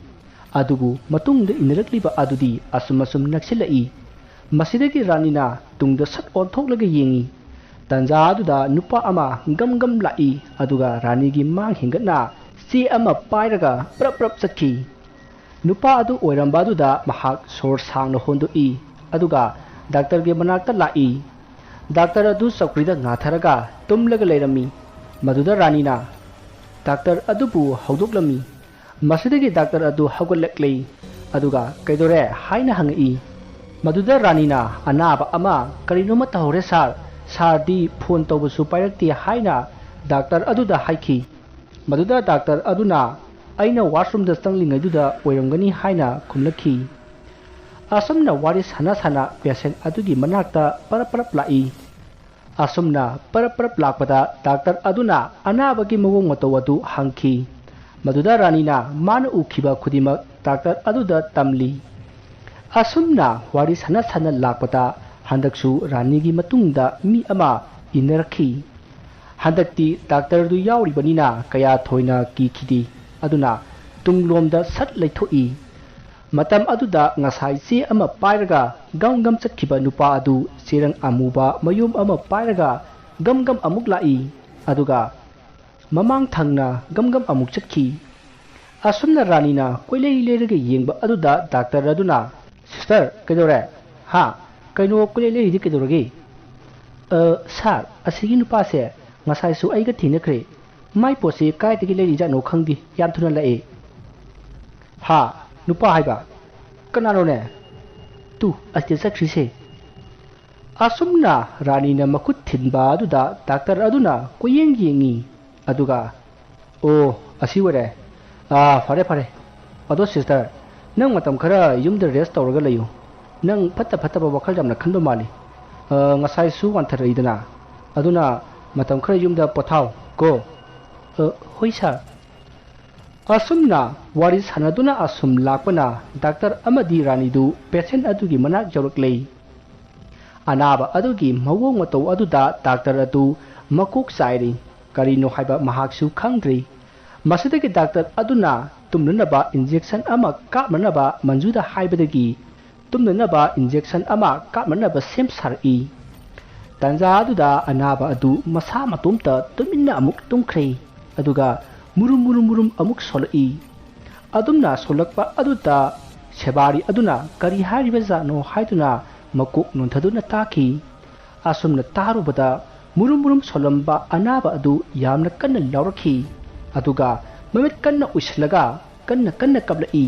ꯑꯗꯨꯕꯨ ꯃꯇꯨꯡꯗ ꯏꯟꯅꯔꯛꯂꯤꯕ ꯑꯗꯨꯗꯤ ꯑꯁꯨꯝ ꯑꯁꯨꯝ ꯅꯛꯁꯤꯜꯂꯛꯏ꯫ ꯃꯁꯤꯗꯒꯤ ꯔꯥꯅꯤꯅ ꯇꯨꯡꯗ ꯁꯠ ꯑꯣꯟꯊꯣꯛꯂꯒ ꯌꯦꯡꯉꯤ꯫ ꯇꯟꯖꯥ ꯑꯗꯨꯗ ꯅꯨꯄꯥ ꯑꯃ ꯒꯝ ꯒꯝ ꯂꯥꯛꯏ, ꯑꯗꯨꯒ ꯔꯥꯅꯤꯒꯤ ꯃꯥꯡ ꯍꯦꯟꯒꯠꯅ ꯆꯦ ꯑꯃ ꯄꯥꯏꯔꯒ ꯄ꯭ꯔꯞ ꯄ꯭ꯔꯞ ꯆꯠꯈꯤ꯫ ꯅꯨꯄꯥ ꯑꯗꯨ ꯑꯣꯏꯔꯝꯕ ꯑꯗꯨꯗ ꯃꯍꯥꯛ ꯁꯣꯔ ꯁꯥꯡꯅ ꯍꯣꯟꯗꯣꯛꯏ, ꯑꯗꯨꯒ ꯗꯥꯛꯇꯔꯒꯤ ꯃꯅꯥꯛꯇ ꯂꯥꯛꯏ꯫ ꯗꯥꯛꯇꯔ ꯑꯗꯨ ꯆꯧꯀ꯭ꯔꯤꯗ ꯉꯥꯊꯔꯒ ꯇꯨꯝꯂꯒ ꯂꯩꯔꯝꯃꯤ꯫ ꯃꯗꯨꯗ ꯔꯥꯅꯤꯅ, ꯗꯥꯛꯇꯔ ꯑꯗꯨꯕꯨ ꯍꯧꯗꯣꯛꯂꯝꯃꯤ꯫ ꯃꯁꯤꯗꯒꯤ ꯗꯥꯛꯇꯔ ꯑꯗꯨ ꯍꯧꯒꯠꯂꯛꯂꯦ, ꯑꯗꯨꯒ "ꯀꯩꯗꯧꯔꯦ?" ꯍꯥꯏꯅ ꯍꯪꯉꯛꯏ꯫ ꯃꯗꯨꯗ ꯔꯥꯅꯤꯅ "ꯑꯅꯥꯕ ꯑꯃ ꯀꯔꯤꯅꯣꯃ ꯇꯧꯍꯧꯔꯦ ꯁꯥꯔ, ꯁꯥꯔꯗꯤ ꯐꯣꯟ ꯇꯧꯕꯁꯨ ꯄꯥꯏꯔꯛꯇꯦ" ꯍꯥꯏꯅ ꯗꯥꯛꯇꯔ ꯑꯗꯨꯗ ꯍꯥꯏꯈꯤ꯫ ꯃꯗꯨꯗ ꯗꯥꯛꯇꯔ ꯑꯗꯨꯅ "ꯑꯩꯅ ꯋꯥꯁꯔꯨꯝꯗ ꯆꯪꯂꯤꯉꯩꯗꯨꯗ ꯑꯣꯏꯔꯝꯒꯅꯤ" ꯍꯥꯏꯅ ꯈꯨꯝꯂꯛꯈꯤ꯫ ꯑꯁꯨꯝꯅ ꯋꯥꯔꯤ ꯁꯥꯟꯅ ꯁꯥꯟꯅ ꯄꯦꯁꯦꯟ ꯑꯗꯨꯒꯤ ꯃꯅꯥꯛꯇ ꯄꯔꯞ ꯄꯔꯞ ꯂꯥꯛꯏ꯫ ꯑꯁꯨꯝꯅ ꯄꯔꯞ ꯄꯔꯞ ꯂꯥꯛꯄꯗ ꯗꯥꯛꯇꯔ ꯑꯗꯨꯅ ꯑꯅꯥꯕꯒꯤ ꯃꯑꯣꯡ ꯃꯇꯧ ꯑꯗꯨ ꯍꯪꯈꯤ꯫ ꯃꯗꯨꯗ ꯔꯥꯅꯤꯅ ꯃꯥꯅ ꯎꯈꯤꯕ ꯈꯨꯗꯤꯡꯃꯛ ꯗꯥꯛꯇꯔ ꯑꯗꯨꯗ ꯇꯝꯂꯤ꯫ ꯑꯁꯨꯝꯅ ꯋꯥꯔꯤ ꯁꯥꯟꯅ ꯁꯥꯟꯅ ꯂꯥꯛꯄꯗ ꯍꯟꯗꯛꯁꯨ ꯔꯥꯅꯤꯒꯤ ꯃꯇꯨꯡꯗ ꯃꯤ ꯑꯃ ꯏꯟꯅꯔꯛꯈꯤ꯫ ꯍꯟꯗꯛꯇꯤ ꯗꯥꯛꯇꯔꯗꯨ ꯌꯥꯎꯔꯤꯕꯅꯤꯅ ꯀꯌꯥ ꯊꯣꯏꯅ ꯀꯤꯈꯤꯗꯦ꯫ ꯑꯗꯨꯅ ꯇꯨꯡꯂꯣꯝꯗ ꯁꯠ ꯂꯩꯊꯣꯛꯏ꯫ ꯃꯇꯝ ꯑꯗꯨꯗ ꯉꯁꯥꯏ ꯆꯦ ꯑꯃ ꯄꯥꯏꯔꯒ ꯒꯝ ꯒꯝ ꯆꯠꯈꯤꯕ ꯅꯨꯄꯥ ꯑꯗꯨ ꯆꯦꯔꯪ ꯑꯃꯨꯕ ꯃꯌꯨꯝ ꯑꯃ ꯄꯥꯏꯔꯒ ꯒꯝ ꯒꯝ ꯑꯃꯨꯛ ꯂꯥꯛꯏ꯫ ꯑꯗꯨꯒ ꯃꯃꯥꯡ ꯊꯪꯅ ꯒꯝ ꯒꯝ ꯑꯃꯨꯛ ꯆꯠꯈꯤ꯫ ꯑꯁꯨꯝꯅ ꯔꯥꯅꯤꯅ ꯀꯣꯏꯂꯩ ꯂꯩꯔꯒ ꯌꯦꯡꯕ ꯑꯗꯨꯗ ꯗꯥꯛꯇꯔ ꯑꯗꯨꯅ, "ꯁꯤꯁꯇꯔ, ꯀꯩꯗꯧꯔꯦ? ꯍꯥ? ꯀꯩꯅꯣ ꯀꯣꯏꯂꯩ ꯂꯩꯔꯤꯗꯤ ꯀꯩꯗꯧꯔꯒꯦ?" "ꯑ, ꯁꯥꯔ, ꯑꯁꯤꯒꯤ ꯅꯨꯄꯥꯁꯦ ꯉꯁꯥꯏꯁꯨ ꯑꯩꯒ ꯊꯦꯡꯅꯈ꯭ꯔꯦ꯫ ꯃꯥꯏ ꯄꯣꯠꯁꯦ ꯀꯥꯏꯗꯒꯤ ꯂꯩꯔꯤꯖꯥꯠꯅꯣ ꯈꯪꯗꯦ, ꯌꯥꯝ ꯊꯨꯅ ꯂꯥꯛꯑꯦ"꯫ "ꯍꯥ? ꯅꯨꯄꯥ ꯍꯥꯏꯕ? ꯀꯅꯥꯅꯣꯅꯦ? ꯇꯨ, ꯑꯁꯤꯗ ꯆꯠꯈ꯭ꯔꯤꯁꯦ"꯫ ꯑꯁꯨꯝꯅ ꯔꯥꯅꯤꯅ ꯃꯈꯨꯠ ꯊꯤꯟꯕ ꯑꯗꯨꯗ ꯗꯥꯛꯇꯔ ꯑꯗꯨꯅ ꯀꯣꯏꯌꯦꯡ ꯌꯦꯡꯉꯤ꯫ ꯑꯗꯨꯒ, "ꯑꯣ, ꯑꯁꯤ ꯑꯣꯏꯔꯦ꯫ ꯑꯥ, ꯐꯔꯦ, ꯐꯔꯦ꯫ ꯑꯗꯣ ꯁꯤꯁꯇꯔ, ꯅꯪ ꯃꯇꯝ ꯈꯔ ꯌꯨꯝꯗ ꯔꯦꯁ ꯇꯧꯔꯒ ꯂꯩꯌꯨ꯫ ꯅꯪ ꯐꯠꯇ ꯐꯠꯇꯕ ꯋꯥꯈꯜ ꯌꯥꯝꯅ ꯈꯟꯕ ꯃꯥꯜꯂꯤ꯫ ꯑ, ꯉꯁꯥꯏꯁꯨ ꯋꯥꯟꯊꯔꯛꯏꯗꯅ꯫ ꯑꯗꯨꯅ ꯃꯇꯝ ꯈꯔ ꯌꯨꯝꯗ ꯄꯣꯊꯥꯎ ꯀꯣ"꯫ "ꯑ, ꯍꯣꯏ ꯁꯥꯔ"꯫ ꯑꯁꯨꯝꯅ ꯋꯥꯔꯤ ꯁꯥꯟꯅꯗꯨꯅ ꯑꯁꯨꯝ ꯂꯥꯛꯄꯅ ꯗꯥꯛꯇꯔ ꯑꯃꯗꯤ ꯔꯥꯅꯤꯗꯨ ꯄꯦꯁꯦꯟ ꯑꯗꯨꯒꯤ ꯃꯅꯥꯛ ꯌꯧꯔꯛꯂꯦ꯫ ꯑꯅꯥꯕ ꯑꯗꯨꯒꯤ ꯃꯑꯣꯡ ꯃꯇꯧ ꯑꯗꯨꯗ ꯗꯥꯛꯇꯔ ꯑꯗꯨ ꯃꯀꯣꯛ ꯆꯥꯏꯔꯤ꯫ ꯀꯔꯤꯅꯣ ꯍꯥꯏꯕ ꯃꯍꯥꯛꯁꯨ ꯈꯪꯗ꯭ꯔꯤ꯫ ꯃꯁꯤꯗꯒꯤ ꯗꯥꯛꯇꯔ ꯑꯗꯨꯅ ꯇꯨꯝꯅꯅꯕ ꯏꯟꯖꯦꯛꯁꯟ ꯑꯃ ꯀꯥꯞꯅꯅꯕ ꯃꯟꯖꯨꯗ ꯍꯥꯏꯕꯗꯒꯤ ꯇꯨꯝꯅꯅꯕ ꯏꯟꯖꯦꯛꯁꯟ ꯑꯃ ꯀꯥꯞꯅꯅꯕ ꯁꯦꯝ ꯁꯥꯔꯛꯏ꯫ ꯇꯥꯟꯖꯥ ꯑꯗꯨꯗ ꯑꯅꯥꯕ ꯑꯗꯨ ꯃꯁꯥ ꯃꯇꯣꯝꯇ ꯇꯨꯃꯤꯟꯅ ꯑꯃꯨꯛ ꯇꯨꯝꯈ꯭ꯔꯦ꯫ ꯑꯗꯨꯒ ꯃꯨꯔꯨꯝ ꯃꯨꯔꯨꯝ ꯃꯨꯔꯨꯝ ꯑꯃꯨꯛ ꯁꯣꯜꯂꯛꯏ꯫ ꯑꯗꯨꯝꯅ ꯁꯣꯜꯂꯛꯄ ꯑꯗꯨꯗ ꯁꯦꯕꯥꯔꯤ ꯑꯗꯨꯅ ꯀꯔꯤ ꯍꯥꯏꯔꯤꯕꯖꯥꯠꯅꯣ ꯍꯥꯏꯗꯨꯅ ꯃꯀꯣꯛ ꯅꯣꯟꯊꯗꯨꯅ ꯇꯥꯈꯤ꯫ ꯑꯁꯨꯝꯅ ꯇꯥꯔꯨꯕꯗ ꯃꯨꯔꯨꯝ ꯃꯨꯔꯨꯝ ꯁꯣꯜꯂꯝꯕ ꯑꯅꯥꯕ ꯑꯗꯨ ꯌꯥꯝꯅ ꯀꯟꯅ ꯂꯥꯎꯔꯛꯈꯤ꯫ ꯑꯗꯨꯒ ꯃꯃꯤꯠ ꯀꯟꯅ ꯎꯏꯁꯤꯜꯂꯒ ꯀꯟꯅ ꯀꯟꯅ ꯀꯞꯂꯛꯏ꯫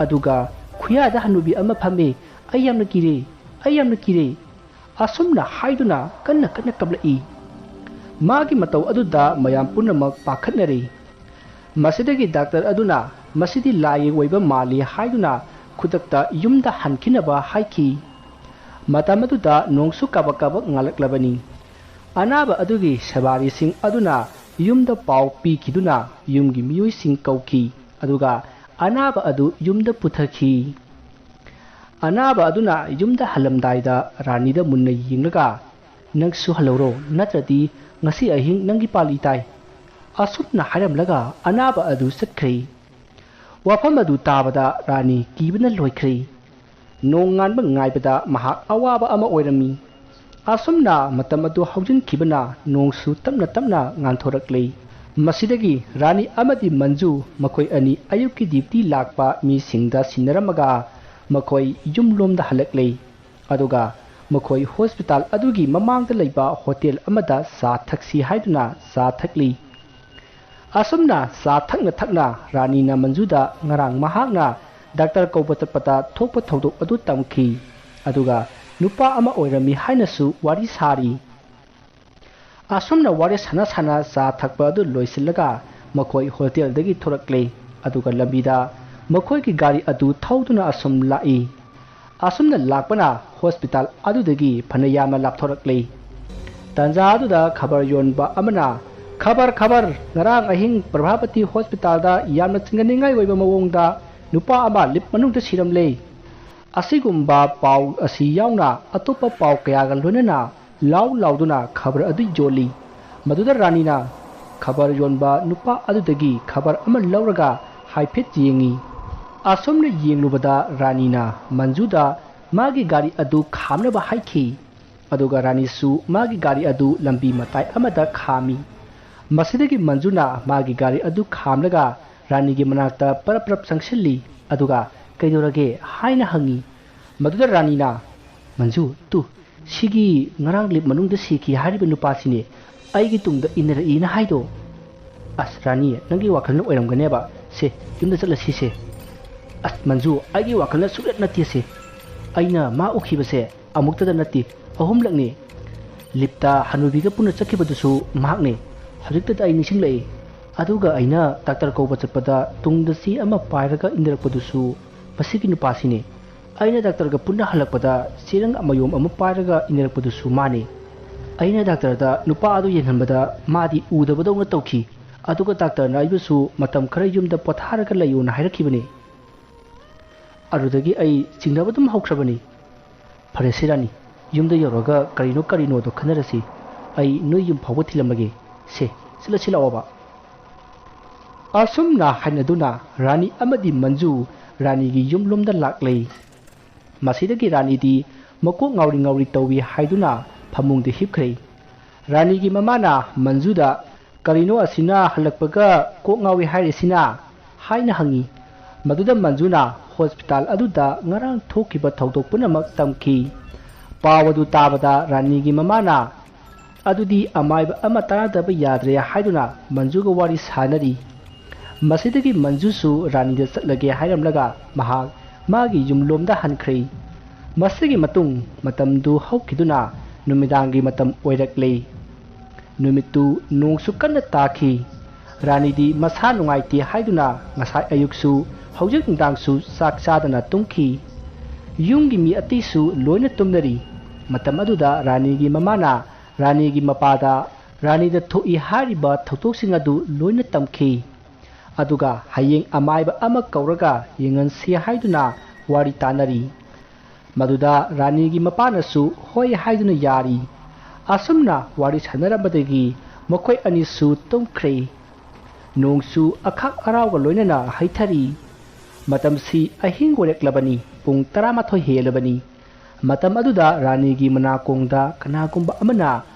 ꯑꯗꯨꯒ ꯈꯨꯌꯥꯗ ꯍꯅꯨꯕꯤ ꯑꯃ ꯐꯝꯃꯤ꯫ "ꯑꯩ ꯌꯥꯝꯅ ꯀꯤꯔꯦ, ꯑꯩ ꯌꯥꯝꯅ ꯀꯤꯔꯦ" ꯑꯁꯨꯝꯅ ꯍꯥꯏꯗꯨꯅ ꯀꯟꯅ ꯀꯟꯅ ꯀꯞꯂꯛꯏ꯫ ꯃꯥꯒꯤ ꯃꯇꯧ ꯑꯗꯨꯗ ꯃꯌꯥꯝ ꯄꯨꯝꯅꯃꯛ ꯄꯥꯈꯠꯅꯔꯦ꯫ ꯃꯁꯤꯗꯒꯤ ꯗꯥꯛꯇꯔ ꯑꯗꯨꯅ "ꯃꯁꯤꯗꯤ ꯂꯥꯏꯒꯤ ꯑꯣꯏꯕ ꯃꯥꯜꯂꯤ" ꯍꯥꯏꯗꯨꯅ ꯈꯨꯗꯛꯇ ꯌꯨꯝꯗ ꯍꯟꯈꯤꯅꯕ ꯍꯥꯏꯈꯤ꯫ ꯃꯇꯝ ꯑꯗꯨꯗ ꯅꯣꯡꯁꯨ ꯀꯥꯕꯛ ꯀꯥꯕꯛ ꯉꯥꯜꯂꯛꯂꯕꯅꯤ꯫ ꯑꯅꯥꯕ ꯑꯗꯨꯒꯤ ꯁꯦꯕꯥꯔꯤꯁꯤꯡ ꯑꯗꯨꯅ ꯌꯨꯝꯗ ꯄꯥꯎ ꯄꯤꯈꯤꯗꯨꯅ ꯌꯨꯝꯒꯤ ꯃꯤꯑꯣꯏꯁꯤꯡ ꯀꯧꯈꯤ, ꯑꯗꯨꯒ ꯑꯅꯥꯕ ꯑꯗꯨ ꯌꯨꯝꯗ ꯄꯨꯊꯈꯤ꯫ ꯑꯅꯥꯕ ꯑꯗꯨꯅ ꯌꯨꯝꯗ ꯍꯜꯂꯝꯗꯥꯏꯗ ꯔꯥꯅꯤꯗ ꯃꯨꯟꯅ ꯌꯦꯡꯂꯒ, "ꯅꯪꯁꯨ ꯍꯜꯍꯧꯔꯣ, ꯅꯠꯇ꯭ꯔꯗꯤ ꯉꯁꯤ ꯑꯍꯤꯡ ꯅꯪꯒꯤ ꯄꯥꯜꯂꯤ ꯇꯥꯏ" ꯑꯁꯨꯝꯅ ꯍꯥꯏꯔꯝꯂꯒ ꯑꯅꯥꯕ ꯑꯗꯨ ꯆꯠꯈ꯭ꯔꯦ꯫ ꯋꯥꯐꯝ ꯑꯗꯨ ꯇꯥꯕꯗ ꯔꯥꯅꯤ ꯀꯤꯕꯅ ꯂꯣꯏꯈ꯭ꯔꯦ꯫ ꯅꯣꯡ ꯉꯥꯟꯕ ꯉꯥꯏꯕꯗ ꯃꯍꯥꯛ ꯑꯋꯥꯕ ꯑꯃ ꯑꯣꯏꯔꯝꯃꯤ꯫ ꯑꯁꯨꯝꯅ ꯃꯇꯝ ꯑꯗꯨ ꯍꯧꯖꯤꯟꯈꯤꯕꯅ ꯅꯣꯡꯁꯨ ꯇꯞꯅ ꯇꯞꯅ ꯉꯥꯟꯊꯣꯔꯛꯂꯦ꯫ ꯃꯁꯤꯗꯒꯤ ꯔꯥꯅꯤ ꯑꯃꯗꯤ ꯃꯟꯖꯨ ꯃꯈꯣꯏ ꯑꯅꯤ ꯑꯌꯨꯛꯀꯤ ꯗ꯭ꯌꯨꯇꯤ ꯂꯥꯛꯄ ꯃꯤꯁꯤꯡꯗ ꯁꯤꯟꯅꯔꯝꯃꯒ ꯃꯈꯣꯏ ꯌꯨꯝꯂꯣꯝꯗ ꯍꯜꯂꯛꯂꯦ꯫ ꯑꯗꯨꯒ ꯃꯈꯣꯏ ꯍꯣꯁꯄꯤꯇꯥꯜ ꯑꯗꯨꯒꯤ ꯃꯃꯥꯡꯗ ꯂꯩꯕ ꯍꯣꯇꯦꯜ ꯑꯃꯗ ꯆꯥ ꯊꯛꯁꯤ ꯍꯥꯏꯗꯨꯅ ꯆꯥ ꯊꯛꯂꯤ꯫ ꯑꯁꯨꯝꯅ ꯆꯥ ꯊꯛꯅ ꯊꯛꯅ ꯔꯥꯅꯤꯅ ꯃꯟꯖꯨꯗ ꯉꯔꯥꯡ ꯃꯍꯥꯛꯅ ꯗꯥꯛꯇꯔ ꯀꯧꯕ ꯆꯠꯄꯗ ꯊꯣꯛꯄ ꯊꯧꯗꯣꯛ ꯑꯗꯨ ꯇꯝꯈꯤ꯫ ꯑꯗꯨꯒ ꯅꯨꯄꯥ ꯑꯃ ꯑꯣꯏꯔꯝꯃꯤ ꯍꯥꯏꯅꯁꯨ ꯋꯥꯔꯤ ꯁꯥꯔꯤ꯫ ꯑꯁꯨꯝꯅ ꯋꯥꯔꯤ ꯁꯥꯟꯅ ꯁꯥꯟꯅ ꯆꯥ ꯊꯛꯄ ꯑꯗꯨ ꯂꯣꯏꯁꯤꯜꯂꯒ ꯃꯈꯣꯏ ꯍꯣꯇꯦꯜꯗꯒꯤ ꯊꯣꯔꯛꯂꯦ꯫ ꯑꯗꯨꯒ ꯂꯝꯕꯤꯗ ꯃꯈꯣꯏꯒꯤ ꯒꯥꯔꯤ ꯑꯗꯨ ꯊꯧꯗꯨꯅ ꯑꯁꯨꯝ ꯂꯥꯛꯏ꯫ ꯑꯁꯨꯝꯅ ꯂꯥꯛꯄꯅ ꯍꯣꯁꯄꯤꯇꯥꯜ ꯑꯗꯨꯗꯒꯤ ꯐꯅ ꯌꯥꯝꯅ ꯂꯥꯞꯊꯣꯔꯛꯂꯦ꯫ ꯇꯥꯟꯖꯥ ꯑꯗꯨꯗ ꯈꯕꯔ ꯌꯣꯟꯕ ꯑꯃꯅ, "ꯈꯕꯔ, ꯈꯕꯔ! ꯉꯔꯥꯡ ꯑꯍꯤꯡ ꯄ꯭ꯔꯚꯥꯄꯇꯤ ꯍꯣꯁꯄꯤꯇꯥꯜꯗ ꯌꯥꯝꯅ ꯆꯤꯡꯅꯅꯤꯡꯉꯥꯏ ꯑꯣꯏꯕ ꯃꯑꯣꯡꯗ ꯅꯨꯄꯥ ꯑꯃ ꯂꯤꯞ ꯃꯅꯨꯡꯗ ꯁꯤꯔꯝꯂꯦ"꯫ ꯑꯁꯤꯒꯨꯝꯕ ꯄꯥꯎ ꯑꯁꯤ ꯌꯥꯎꯅ ꯑꯇꯣꯞꯄ ꯄꯥꯎ ꯀꯌꯥꯒ ꯂꯣꯏꯅꯅ ꯂꯥꯎ ꯂꯥꯎꯗꯨꯅ ꯈꯕꯔ ꯑꯗꯨ ꯌꯣꯜꯂꯤ꯫ ꯃꯗꯨꯗ ꯔꯥꯅꯤꯅ ꯈꯕꯔ ꯌꯣꯟꯕ ꯅꯨꯄꯥ ꯑꯗꯨꯗꯒꯤ ꯈꯕꯔ ꯑꯃ ꯂꯧꯔꯒ ꯍꯥꯏꯐꯦꯠ ꯌꯦꯡꯉꯤ꯫ ꯑꯁꯨꯝꯅ ꯌꯦꯡꯂꯨꯕꯗ ꯔꯥꯅꯤꯅ ꯃꯟꯖꯨꯗ ꯃꯥꯒꯤ ꯒꯥꯔꯤ ꯑꯗꯨ ꯈꯥꯝꯅꯕ ꯍꯥꯏꯈꯤ꯫ ꯑꯗꯨꯒ ꯔꯥꯅꯤꯁꯨ ꯃꯥꯒꯤ ꯒꯥꯔꯤ ꯑꯗꯨ ꯂꯝꯕꯤ ꯃꯇꯥꯏ ꯑꯃꯗ ꯈꯥꯝꯃꯤ꯫ ꯃꯁꯤꯗꯒꯤ ꯃꯟꯖꯨꯅ ꯃꯥꯒꯤ ꯒꯥꯔꯤ ꯑꯗꯨ ꯈꯥꯝꯂꯒ ꯔꯥꯅꯤꯒꯤ ꯃꯅꯥꯛꯇ ꯄꯔꯞ ꯄꯔꯞ ꯆꯪꯁꯤꯜꯂꯤ꯫ ꯑꯗꯨꯒ "ꯀꯩꯗꯧꯔꯒꯦ?" ꯍꯥꯏꯅ ꯍꯪꯉꯤ꯫ ꯃꯗꯨꯗ ꯔꯥꯅꯤꯅ, "ꯃꯟꯖꯨ, ꯇꯨ, ꯁꯤꯒꯤ ꯉꯔꯥꯡ ꯂꯤꯞ ꯃꯅꯨꯡꯗ ꯁꯤꯈꯤ ꯍꯥꯏꯔꯤꯕ ꯅꯨꯄꯥꯁꯤꯅꯦ ꯑꯩꯒꯤ ꯇꯨꯡꯗ ꯏꯟꯅꯔꯛꯏꯅ ꯍꯥꯏꯗꯣ"꯫ ꯑꯁ ꯔꯥꯅꯤ, ꯅꯪꯒꯤ ꯋꯥꯈꯜꯅ ꯑꯣꯏꯔꯝꯒꯅꯦꯕ꯫ ꯁꯦ, ꯌꯨꯝꯗ ꯆꯠꯂꯁꯤꯁꯦ꯫ ꯑꯁ ꯃꯟꯖꯨ, ꯑꯩꯒꯤ ꯋꯥꯈꯜꯅ ꯁꯨꯛꯅꯠ ꯅꯠꯇꯦꯁꯦ꯫ ꯑꯩꯅ ꯃꯥ ꯎꯈꯤꯕꯁꯦ ꯑꯃꯨꯛꯇꯗ ꯅꯠꯇꯦ, ꯑꯍꯨꯝꯂꯛꯅꯤ꯫ ꯂꯤꯞꯇ ꯍꯅꯨꯕꯤꯒ ꯄꯨꯟꯅ ꯆꯠꯈꯤꯕꯗꯨꯁꯨ ꯃꯍꯥꯛꯅꯤ꯫ ꯍꯧꯖꯤꯛꯇꯗ ꯑꯩ ꯅꯤꯡꯁꯤꯡꯂꯛꯏ꯫ ꯑꯗꯨꯒ ꯑꯩꯅ ꯗꯥꯛꯇꯔ ꯀꯧꯕ ꯆꯠꯄꯗ ꯇꯨꯡꯗ ꯆꯦ ꯑꯃ ꯄꯥꯏꯔꯒ ꯏꯟꯅꯔꯛꯄꯗꯨꯁꯨ ꯃꯁꯤꯒꯤ ꯅꯨꯄꯥꯁꯤꯅꯤ꯫ ꯑꯩꯅ ꯗꯥꯛꯇꯔꯒ ꯄꯨꯟꯅ ꯍꯜꯂꯛꯄꯗ ꯆꯦꯔꯪ ꯑꯃꯌꯣꯝ ꯑꯃ ꯄꯥꯏꯔꯒ ꯏꯟꯅꯔꯛꯄꯗꯨꯁꯨ ꯃꯥꯅꯤ꯫ ꯑꯩꯅ ꯗꯥꯛꯇꯔꯗ ꯅꯨꯄꯥ ꯑꯗꯨ ꯌꯦꯡꯍꯟꯕꯗ ꯃꯥꯗꯤ ꯎꯗꯕꯗꯧꯅ ꯇꯧꯈꯤ꯫ ꯑꯗꯨꯒ ꯗꯥꯛꯇꯔꯅ ꯑꯩꯕꯨꯁꯨ ꯃꯇꯝ ꯈꯔ ꯌꯨꯝꯗ ꯄꯣꯊꯥꯔꯒ ꯂꯩꯌꯣꯅ ꯍꯥꯏꯔꯛꯈꯤꯕꯅꯤ꯫ ꯑꯗꯨꯗꯒꯤ ꯑꯩ ꯆꯤꯡꯅꯕ ꯑꯗꯨꯝ ꯍꯧꯈ꯭ꯔꯕꯅꯤ꯫ ꯐꯔꯦꯁꯦ ꯔꯥꯅꯤ, ꯌꯨꯝꯗ ꯌꯧꯔꯒ ꯀꯔꯤꯅꯣ ꯀꯔꯤꯅꯣꯗꯣ ꯈꯟꯅꯔꯁꯤ꯫ ꯑꯩ ꯅꯣꯏ ꯌꯨꯝ ꯐꯥꯎꯕ ꯊꯤꯜꯂꯝꯃꯒꯦ꯫ ꯁꯦ, ꯆꯠꯂꯁꯤ ꯂꯥꯛꯑꯣꯕ꯫ ꯑꯁꯨꯝꯅ ꯍꯥꯏꯅꯗꯨꯅ ꯔꯥꯅꯤ ꯑꯃꯗꯤ ꯃꯟꯖꯨ ꯔꯥꯅꯤꯒꯤ ꯌꯨꯝꯂꯣꯝꯗ ꯂꯥꯛꯂꯦ꯫ ꯃꯁꯤꯗꯒꯤ ꯔꯥꯅꯤꯗꯤ ꯃꯀꯣꯛ ꯉꯥꯎꯔꯤ ꯉꯥꯎꯔꯤ ꯇꯧꯏ ꯍꯥꯏꯗꯨꯅ ꯐꯃꯨꯡꯗ ꯍꯤꯞꯈ꯭ꯔꯦ꯫ ꯔꯥꯅꯤꯒꯤ ꯃꯃꯥꯅ ꯃꯟꯖꯨꯗ, "ꯀꯔꯤꯅꯣ ꯑꯁꯤꯅ ꯍꯜꯂꯛꯄꯒ ꯀꯣꯛ ꯉꯥꯎꯏ ꯍꯥꯏꯔꯤꯁꯤꯅ?" ꯍꯥꯏꯅ ꯍꯪꯉꯤ꯫ ꯃꯗꯨꯗ ꯃꯟꯖꯨꯅ ꯍꯣꯁꯄꯤꯇꯥꯜ ꯑꯗꯨꯗ ꯉꯔꯥꯡ ꯊꯣꯛꯈꯤꯕ ꯊꯧꯗꯣꯛ ꯄꯨꯝꯅꯃꯛ ꯇꯝꯈꯤ꯫ ꯄꯥꯎ ꯑꯗꯨ ꯇꯥꯕꯗ ꯔꯥꯅꯤꯒꯤ ꯃꯃꯥꯅ, "ꯑꯗꯨꯗꯤ ꯑꯃꯥꯏꯕ ꯑꯃ ꯇꯥꯟꯅꯗꯕ ꯌꯥꯗ꯭ꯔꯦ" ꯍꯥꯏꯗꯨꯅ ꯃꯟꯖꯨꯒ ꯋꯥꯔꯤ ꯁꯥꯅꯔꯤ꯫ ꯃꯁꯤꯗꯒꯤ ꯃꯟꯖꯨꯁꯨ ꯔꯥꯅꯤꯗ ꯆꯠꯂꯒꯦ ꯍꯥꯏꯔꯝꯂꯒ ꯃꯍꯥꯛ ꯃꯥꯒꯤ ꯌꯨꯝꯂꯣꯝꯗ ꯍꯟꯈ꯭ꯔꯦ꯫ ꯃꯁꯤꯒꯤ ꯃꯇꯨꯡ ꯃꯇꯝꯗꯨ ꯍꯧꯈꯤꯗꯨꯅ ꯅꯨꯃꯤꯗꯥꯡꯒꯤ ꯃꯇꯝ ꯑꯣꯏꯔꯛꯂꯦ꯫ ꯅꯨꯃꯤꯠꯇꯨ ꯅꯣꯡꯁꯨ ꯀꯟꯅ ꯇꯥꯈꯤ꯫ ꯔꯥꯅꯤꯗꯤ ꯃꯁꯥ ꯅꯨꯡꯉꯥꯏꯇꯦ ꯍꯥꯏꯗꯨꯅ ꯉꯁꯥꯏ ꯑꯌꯨꯛꯁꯨ ꯍꯧꯖꯤꯛ ꯅꯨꯡꯗꯥꯡꯁꯨ ꯆꯥꯛ ꯆꯥꯗꯅ ꯇꯨꯝꯈꯤ꯫ ꯌꯨꯝꯒꯤ ꯃꯤ ꯑꯇꯩꯁꯨ ꯂꯣꯏꯅ ꯇꯨꯝꯅꯔꯤ꯫ ꯃꯇꯝ ꯑꯗꯨꯗ ꯔꯥꯅꯤꯒꯤ ꯃꯃꯥꯅ ꯔꯥꯅꯤꯒꯤ ꯃꯄꯥꯗ ꯔꯥꯅꯤꯗ ꯊꯣꯛꯏ ꯍꯥꯏꯔꯤꯕ ꯊꯧꯗꯣꯛꯁꯤꯡ ꯑꯗꯨ ꯂꯣꯏꯅ ꯇꯝꯈꯤ꯫ ꯑꯗꯨꯒ ꯍꯌꯦꯡ ꯑꯃꯥꯏꯕ ꯑꯃ ꯀꯧꯔꯒ ꯌꯦꯡꯍꯟꯁꯤ ꯍꯥꯏꯗꯨꯅ ꯋꯥꯔꯤ ꯇꯥꯅꯔꯤ꯫ ꯃꯗꯨꯗ ꯔꯥꯅꯤꯒꯤ ꯃꯄꯥꯅꯁꯨ ꯍꯣꯏ ꯍꯥꯏꯗꯨꯅ ꯌꯥꯔꯤ꯫ ꯑꯁꯨꯝꯅ ꯋꯥꯔꯤ ꯁꯥꯟꯅꯔꯝꯕꯗꯒꯤ ꯃꯈꯣꯏ ꯑꯅꯤꯁꯨ ꯇꯨꯝꯈ꯭ꯔꯦ꯫ ꯅꯣꯡꯁꯨ ꯑꯈꯥꯛ ꯑꯔꯥꯎꯒ ꯂꯣꯏꯅꯅ ꯍꯩꯊꯔꯤ꯫ ꯃꯇꯝꯁꯤ ꯑꯍꯤꯡ ꯑꯣꯏꯔꯛꯂꯕꯅꯤ, ꯄꯨꯡ ꯇꯔꯥꯃꯥꯊꯣꯏ ꯍꯦꯜꯂꯕꯅꯤ꯫ ꯃꯇꯝ ꯑꯗꯨꯗ ꯔꯥꯅꯤꯒꯤ ꯃꯅꯥꯀꯣꯡꯗ ꯀꯅꯥꯒꯨꯝꯕ ꯑꯃꯅ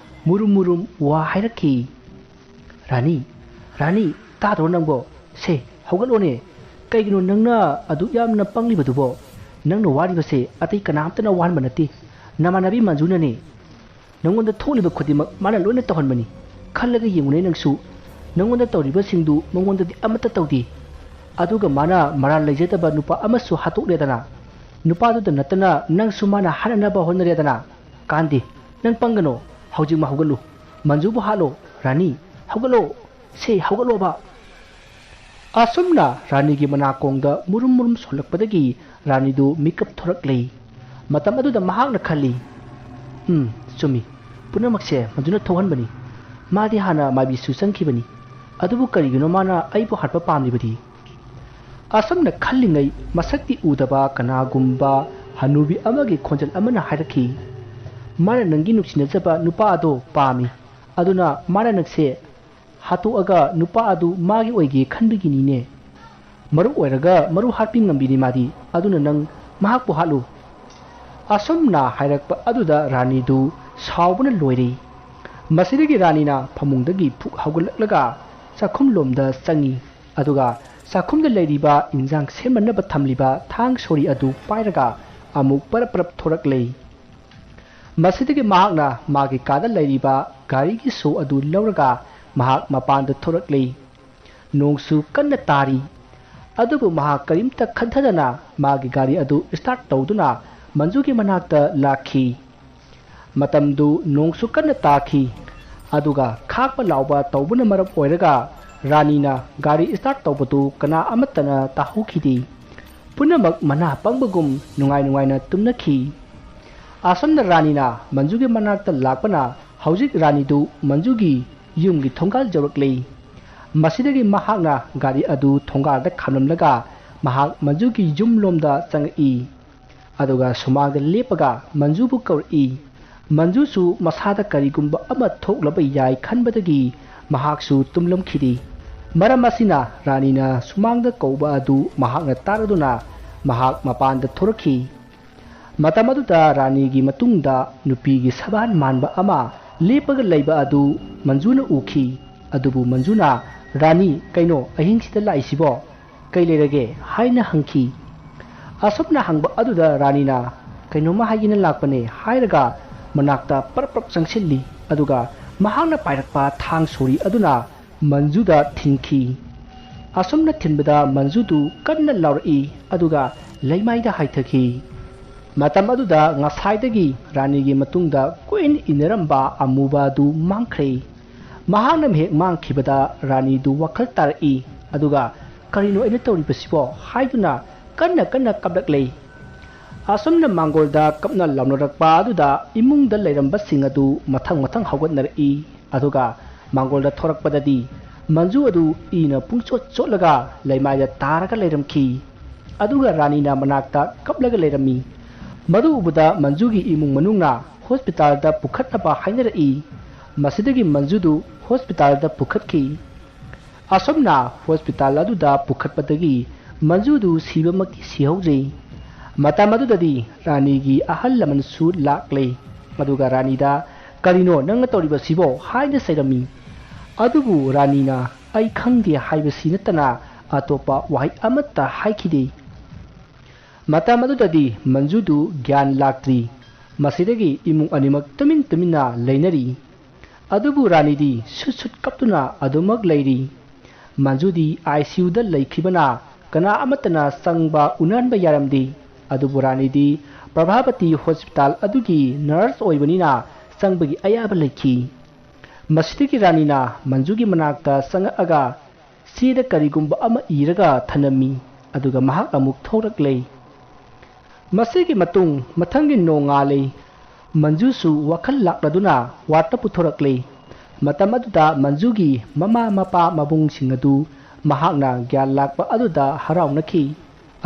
ꯃꯨꯔꯨꯝ ꯃꯨꯔꯨꯝ ꯋꯥ ꯍꯥꯏꯔꯛꯈꯤ꯫ "ꯔꯥꯅꯤ, ꯔꯥꯅꯤ, ꯇꯥꯗ꯭ꯔꯣ ꯅꯪꯕꯣ? ꯁꯦ, ꯍꯧꯒꯠꯂꯣꯅꯦ꯫ ꯀꯩꯒꯤꯅꯣ ꯅꯪꯅ ꯑꯗꯨꯛ ꯌꯥꯝꯅ ꯄꯪꯂꯤꯕꯗꯨꯕꯣ? ꯅꯪꯅ ꯋꯥꯔꯤꯕꯁꯦ ꯑꯇꯩ ꯀꯅꯥꯝꯇꯅ ꯋꯥꯍꯟꯕ ꯅꯠꯇꯦ꯫ ꯅꯃꯥꯟꯅꯕꯤ ꯃꯟꯖꯨꯅꯅꯦ꯫ ꯅꯪꯉꯣꯟꯗ ꯊꯣꯛꯂꯤꯕ ꯈꯨꯗꯤꯡꯃꯛ ꯃꯥꯅ ꯂꯣꯏꯅ ꯇꯧꯍꯟꯕꯅꯤ꯫ ꯈꯜꯂꯒ ꯌꯦꯡꯉꯨꯅꯦ ꯅꯪꯁꯨ꯫ ꯅꯪꯉꯣꯟꯗ ꯇꯧꯔꯤꯕꯁꯤꯡꯗꯨ ꯃꯉꯣꯟꯗꯗꯤ ꯑꯃꯠꯇ ꯇꯧꯗꯦ꯫ ꯑꯗꯨꯒ ꯃꯥꯅ ꯃꯔꯥꯜ ꯂꯩꯖꯗꯕ ꯅꯨꯄꯥ ꯑꯃꯁꯨ ꯍꯥꯠꯇꯣꯛꯂꯦꯗꯅ꯫ ꯅꯨꯄꯥꯗꯨꯗ ꯅꯠꯇꯅ ꯅꯪꯁꯨ ꯃꯥꯅ ꯍꯥꯠꯅꯅꯕ ꯍꯣꯠꯅꯔꯦꯗꯅ꯫ ꯀꯥꯟꯗꯦ, ꯅꯪ ꯄꯪꯒꯅꯣ꯫ ꯍꯧꯖꯤꯛꯃꯛ ꯍꯧꯒꯠꯂꯨ꯫ ꯃꯟꯖꯨꯕꯨ ꯍꯥꯠꯂꯣ꯫ ꯔꯥꯅꯤ, ꯍꯧꯒꯠꯂꯣ꯫ ꯁꯦ, ꯍꯧꯒꯠꯂꯣꯕ꯫ ꯑꯁꯨꯝꯅ ꯔꯥꯅꯤꯒꯤ ꯃꯅꯥꯀꯣꯡꯗ ꯃꯨꯔꯨꯝ ꯃꯨꯔꯨꯝ ꯁꯣꯜꯂꯛꯄꯗꯒꯤ ꯔꯥꯅꯤꯗꯨ ꯃꯤꯀꯞ ꯊꯣꯔꯛꯂꯦ꯫ ꯃꯇꯝ ꯑꯗꯨꯗ ꯃꯍꯥꯛꯅ ꯈꯜꯂꯤ, "ꯎꯝ, ꯆꯨꯝꯃꯤ꯫ ꯄꯨꯝꯅꯃꯛꯁꯦ ꯃꯟꯖꯨꯅ ꯊꯣꯛꯍꯟꯕꯅꯤ꯫ ꯃꯥꯗꯤ ꯍꯥꯟꯅ ꯃꯥꯏꯕꯤꯁꯨ ꯆꯪꯈꯤꯕꯅꯤ꯫ ꯑꯗꯨꯕꯨ ꯀꯔꯤꯒꯤꯅꯣ ꯃꯥꯅ ꯑꯩꯕꯨ ꯍꯥꯠꯄ ꯄꯥꯝꯂꯤꯕꯗꯤ?" ꯑꯁꯨꯝꯅ ꯈꯜꯂꯤꯉꯩ ꯃꯁꯛꯇꯤ ꯎꯗꯕ ꯀꯅꯥꯒꯨꯝꯕ ꯍꯅꯨꯕꯤ ꯑꯃꯒꯤ ꯈꯣꯟꯖꯦꯜ ꯑꯃꯅ ꯍꯥꯏꯔꯛꯈꯤ, "ꯃꯥꯅ ꯅꯪꯒꯤ ꯅꯨꯡꯁꯤꯅꯖꯕ ꯅꯨꯄꯥ ꯑꯗꯣ ꯄꯥꯝꯃꯤ꯫ ꯑꯗꯨꯅ ꯃꯥꯅ ꯅꯪꯁꯦ ꯍꯥꯠꯇꯣꯛꯑꯒ ꯅꯨꯄꯥ ꯑꯗꯨ ꯃꯥꯒꯤ ꯑꯣꯏꯒꯦ ꯈꯟꯕꯒꯤꯅꯤꯅꯦ꯫ ꯃꯔꯨ ꯑꯣꯏꯔꯒ ꯃꯔꯨ ꯍꯥꯠꯄꯤ ꯉꯝꯕꯤꯅꯤ ꯃꯥꯗꯤ꯫ ꯑꯗꯨꯅ ꯅꯪ ꯃꯍꯥꯛꯄꯨ ꯍꯥꯠꯂꯨ꯫" ꯑꯁꯨꯝꯅ ꯍꯥꯏꯔꯛꯄ ꯑꯗꯨꯗ ꯔꯥꯅꯤꯗꯨ ꯁꯥꯎꯕꯅ ꯂꯣꯏꯔꯦ꯫ ꯃꯁꯤꯗꯒꯤ ꯔꯥꯅꯤꯅ ꯐꯃꯨꯡꯗꯒꯤ ꯐꯨꯛ ꯍꯧꯒꯠꯂꯛꯂꯒ ꯆꯥꯛꯈꯨꯝꯂꯣꯝꯗ ꯆꯪꯉꯤ꯫ ꯑꯗꯨꯒ ꯆꯥꯛꯈꯨꯝꯗ ꯂꯩꯔꯤꯕ ꯏꯟꯖꯥꯡ ꯁꯦꯝꯅꯅꯕ ꯊꯝꯂꯤꯕ ꯊꯥꯡ ꯁꯣꯔꯤ ꯑꯗꯨ ꯄꯥꯏꯔꯒ ꯑꯃꯨꯛ ꯄꯔꯞ ꯄꯔꯞ ꯊꯣꯔꯛꯂꯦ꯫ ꯃꯁꯤꯗꯒꯤ ꯃꯍꯥꯛꯅ ꯃꯥꯒꯤ ꯀꯥꯗ ꯂꯩꯔꯤꯕ ꯒꯥꯔꯤꯒꯤ ꯁꯣ ꯑꯗꯨ ꯂꯧꯔꯒ ꯃꯍꯥꯛ ꯃꯄꯥꯟꯗ ꯊꯣꯔꯛꯂꯦ꯫ ꯅꯣꯡꯁꯨ ꯀꯟꯅ ꯇꯥꯔꯤ꯫ ꯑꯗꯨꯕꯨ ꯃꯍꯥꯛ ꯀꯔꯤꯝꯇ ꯈꯟꯊꯗꯅ ꯃꯥꯒꯤ ꯒꯥꯔꯤ ꯑꯗꯨ start ꯇꯧꯗꯨꯅ ꯃꯟꯖꯨꯒꯤ ꯃꯅꯥꯛꯇ ꯂꯥꯛꯈꯤ꯫ ꯃꯇꯝꯗꯨ ꯅꯣꯡꯁꯨ ꯀꯟꯅ ꯇꯥꯈꯤ꯫ ꯑꯗꯨꯒ ꯈꯥꯛꯄ ꯂꯥꯎꯕ ꯇꯧꯕꯅ ꯃꯔꯝ ꯑꯣꯏꯔꯒ ꯔꯥꯅꯤꯅ ꯒꯥꯔꯤ start ꯇꯧꯕꯗꯨ ꯀꯅꯥ ꯑꯃꯠꯇꯅ ꯇꯥꯍꯧꯈꯤꯗꯦ꯫ ꯄꯨꯝꯅꯃꯛ ꯃꯅꯥ ꯄꯪꯕꯒꯨꯝ ꯅꯨꯡꯉꯥꯏ ꯅꯨꯡꯉꯥꯏꯅ ꯇꯨꯝꯅꯈꯤ꯫ ꯑꯁꯨꯝꯅ ꯔꯥꯅꯤꯅ ꯃꯟꯖꯨꯒꯤ ꯃꯅꯥꯛꯇ ꯂꯥꯛꯄꯅ ꯍꯧꯖꯤꯛ ꯔꯥꯅꯤꯗꯨ ꯃꯟꯖꯨꯒꯤ ꯌꯨꯝꯒꯤ ꯊꯣꯡꯒꯥꯜ ꯌꯧꯔꯛꯂꯦ꯫ ꯃꯁꯤꯗꯒꯤ ꯃꯍꯥꯛꯅ ꯒꯥꯔꯤ ꯑꯗꯨ ꯊꯣꯡꯒꯥꯜꯗ ꯈꯥꯝꯂꯝꯂꯒ ꯃꯍꯥꯛ ꯃꯟꯖꯨꯒꯤ ꯌꯨꯝꯂꯣꯝꯗ ꯆꯪꯉꯛꯏ꯫ ꯑꯗꯨꯒ ꯁꯨꯃꯥꯡꯗ ꯂꯦꯞꯄꯒ ꯃꯟꯖꯨꯕꯨ ꯀꯧꯔꯛꯏ꯫ ꯃꯟꯖꯨꯁꯨ ꯃꯁꯥꯗ ꯀꯔꯤꯒꯨꯝꯕ ꯑꯃ ꯊꯣꯛꯂꯕ ꯌꯥꯏ ꯈꯟꯕꯗꯒꯤ ꯃꯍꯥꯛꯁꯨ ꯇꯨꯝꯂꯝꯈꯤꯗꯦ꯫ ꯃꯔꯝ ꯑꯁꯤꯅ ꯔꯥꯅꯤꯅ ꯁꯨꯃꯥꯡꯗ ꯀꯧꯕ ꯑꯗꯨ ꯃꯍꯥꯛꯅ ꯇꯥꯔꯗꯨꯅ ꯃꯍꯥꯛ ꯃꯄꯥꯟꯗ ꯊꯣꯔꯛꯈꯤ꯫ ꯃꯇꯝ ꯑꯗꯨꯗ ꯔꯥꯅꯤꯒꯤ ꯃꯇꯨꯡꯗ ꯅꯨꯄꯤꯒꯤ ꯁꯕꯥꯟ ꯃꯥꯟꯕ ꯑꯃ ꯂꯦꯞꯄꯒ ꯂꯩꯕ ꯑꯗꯨ ꯃꯟꯖꯨꯅ ꯎꯈꯤ꯫ ꯑꯗꯨꯕꯨ ꯃꯟꯖꯨꯅ, "ꯔꯥꯅꯤ, ꯀꯩꯅꯣ ꯑꯍꯤꯡꯁꯤꯗ ꯂꯥꯛꯏꯁꯤꯕꯣ? ꯀꯩ ꯂꯩꯔꯒꯦ?" ꯍꯥꯏꯅ ꯍꯪꯈꯤ꯫ ꯑꯁꯨꯝꯅ ꯍꯪꯕ ꯑꯗꯨꯗ ꯔꯥꯅꯤꯅ, "ꯀꯩꯅꯣꯝꯃ ꯍꯥꯏꯒꯦꯅ ꯂꯥꯛꯄꯅꯦ" ꯍꯥꯏꯔꯒ ꯃꯅꯥꯛꯇ ꯄꯔꯞ ꯄꯔꯞ ꯆꯪꯁꯤꯜꯂꯤ꯫ ꯑꯗꯨꯒ ꯃꯍꯥꯛꯅ ꯄꯥꯏꯔꯛꯄ ꯊꯥꯡ ꯁꯣꯔꯤ ꯑꯗꯨꯅ ꯃꯟꯖꯨꯗ ꯊꯤꯟꯈꯤ꯫ ꯑꯁꯨꯝꯅ ꯊꯤꯟꯕꯗ ꯃꯟꯖꯨꯗꯨ ꯀꯟꯅ ꯂꯥꯎꯔꯛꯏ, ꯑꯗꯨꯒ ꯂꯩꯃꯥꯏꯗ ꯍꯥꯏꯊꯈꯤ꯫ ꯃꯇꯝ ꯑꯗꯨꯗ ꯉꯁꯥꯏꯗꯒꯤ ꯔꯥꯅꯤꯒꯤ ꯃꯇꯨꯡꯗ ꯀꯣꯏꯏꯟ ꯏꯟꯅꯔꯝꯕ ꯑꯃꯨꯕ ꯑꯗꯨ ꯃꯥꯡꯈ꯭ꯔꯦ꯫ ꯃꯍꯥꯛꯅ ꯃꯍꯦꯛ ꯃꯥꯡꯈꯤꯕꯗ ꯔꯥꯅꯤꯗꯨ ꯋꯥꯈꯜ ꯇꯥꯔꯛꯏ, ꯑꯗꯨꯒ "ꯀꯔꯤꯅꯣ ꯑꯩꯅ ꯇꯧꯔꯤꯕꯁꯤꯕꯣ?" ꯍꯥꯏꯗꯨꯅ ꯀꯟꯅ ꯀꯟꯅ ꯀꯞꯂꯛꯂꯦ꯫ ꯑꯁꯨꯝꯅ ꯃꯥꯡꯒꯣꯜꯗ ꯀꯞꯅ ꯂꯥꯎꯅꯔꯛꯄ ꯑꯗꯨꯗ ꯏꯃꯨꯡꯗ ꯂꯩꯔꯝꯕꯁꯤꯡ ꯑꯗꯨ ꯃꯊꯪ ꯃꯊꯪ ꯍꯧꯒꯠꯅꯔꯛꯏ꯫ ꯑꯗꯨꯒ ꯃꯥꯡꯒꯣꯜꯗ ꯊꯣꯔꯛꯄꯗꯗꯤ ꯃꯟꯖꯨ ꯑꯗꯨ ꯏꯅ ꯄꯨꯡꯆꯣꯠ ꯆꯣꯠꯂꯒ ꯂꯩꯃꯥꯏꯗ ꯇꯥꯔꯒ ꯂꯩꯔꯝꯈꯤ꯫ ꯑꯗꯨꯒ ꯔꯥꯅꯤꯅ ꯃꯅꯥꯛꯇ ꯀꯞꯂꯒ ꯂꯩꯔꯝꯃꯤ꯫ ꯃꯗꯨ ꯎꯕꯗ ꯃꯟꯖꯨꯒꯤ ꯏꯃꯨꯡ ꯃꯅꯨꯡꯅ ꯍꯣꯁꯄꯤꯇꯥꯜꯗ ꯄꯨꯈꯠꯅꯕ ꯍꯥꯏꯅꯔꯛꯏ꯫ ꯃꯁꯤꯗꯒꯤ ꯃꯟꯖꯨꯗꯨ ꯍꯣꯁꯄꯤꯇꯥꯜꯗ ꯄꯨꯈꯠꯈꯤ꯫ ꯑꯁꯨꯝꯅ ꯍꯣꯁꯄꯤꯇꯥꯜ ꯑꯗꯨꯗ ꯄꯨꯈꯠꯄꯗꯒꯤ ꯃꯟꯖꯨꯗꯨ ꯁꯤꯕꯃꯛꯇꯤ ꯁꯤꯍꯧꯗ꯭ꯔꯦ꯫ ꯃꯇꯝ ꯑꯗꯨꯗꯗꯤ ꯔꯥꯅꯤꯒꯤ ꯑꯍꯜ ꯂꯃꯟꯁꯨ ꯂꯥꯛꯂꯦ꯫ ꯑꯗꯨꯒ ꯔꯥꯅꯤꯗ "ꯀꯔꯤꯅꯣ ꯅꯪꯅ ꯇꯧꯔꯤꯕꯁꯤꯕꯣ?" ꯍꯥꯏꯅ ꯆꯩꯔꯝꯃꯤ꯫ ꯑꯗꯨꯕꯨ ꯔꯥꯅꯤꯅ "ꯑꯩ ꯈꯪꯗꯦ" ꯍꯥꯏꯕꯁꯤ ꯅꯠꯇꯅ ꯑꯇꯣꯞꯄ ꯋꯥꯍꯩ ꯑꯃꯠꯇ ꯍꯥꯏꯈꯤꯗꯦ꯫ ꯃꯇꯝ ꯑꯗꯨꯗꯗꯤ ꯃꯟꯖꯨꯗꯨ ꯒ꯭ꯌꯥꯟ ꯂꯥꯛꯇ꯭ꯔꯤ꯫ ꯃꯁꯤꯗꯒꯤ ꯏꯃꯨꯡ ꯑꯅꯤꯃꯛ ꯇꯨꯃꯤꯟ ꯇꯨꯃꯤꯟꯅ ꯂꯩꯅꯔꯤ꯫ ꯑꯗꯨꯕꯨ ꯔꯥꯅꯤꯗꯤ ꯁꯨꯠ ꯁꯨꯠ ꯀꯞꯇꯨꯅ ꯑꯗꯨꯃꯛ ꯂꯩꯔꯤ꯫ ꯃꯟꯖꯨꯗꯤ ICUꯗ ꯂꯩꯈꯤꯕꯅ ꯀꯅꯥ ꯑꯃꯠꯇꯅ ꯆꯪꯕ ꯎꯅꯍꯟꯕ ꯌꯥꯔꯝꯗꯦ꯫ ꯑꯗꯨꯕꯨ ꯔꯥꯅꯤꯗꯤ ꯄ꯭ꯔꯚꯥꯕꯇꯤ ꯍꯣꯁꯄꯤꯇꯥꯜ ꯑꯗꯨꯒꯤ ꯅꯔꯁ ꯑꯣꯏꯕꯅꯤꯅ ꯆꯪꯕꯒꯤ ꯑꯌꯥꯕ ꯂꯩꯈꯤ꯫ ꯃꯁꯤꯗꯒꯤ ꯔꯥꯅꯤꯅ ꯃꯟꯖꯨꯒꯤ ꯃꯅꯥꯛꯇ ꯆꯪꯉꯛꯑꯒ ꯆꯦꯗ ꯀꯔꯤꯒꯨꯝꯕ ꯑꯃ ꯏꯔꯒ ꯊꯅꯝꯃꯤ꯫ ꯑꯗꯨꯒ ꯃꯍꯥꯛ ꯑꯃꯨꯛ ꯊꯣꯛꯂꯛꯂꯦ꯫ ꯃꯁꯤꯒꯤ ꯃꯇꯨꯡ ꯃꯊꯪꯒꯤ ꯅꯣꯡꯉꯥꯜꯂꯦ꯫ ꯃꯟꯖꯨꯁꯨ ꯋꯥꯈꯜ ꯂꯥꯛꯂꯗꯨꯅ ꯋꯥꯔꯗꯇ ꯄꯨꯊꯣꯔꯛꯂꯦ꯫ ꯃꯇꯝ ꯑꯗꯨꯗ ꯃꯟꯖꯨꯒꯤ ꯃꯃꯥ ꯃꯄꯥ ꯃꯕꯨꯡꯁꯤꯡ ꯑꯗꯨ ꯃꯍꯥꯛꯅ ꯒ꯭ꯌꯥꯟ ꯂꯥꯛꯄ ꯑꯗꯨꯗ ꯍꯔꯥꯎꯅꯈꯤ꯫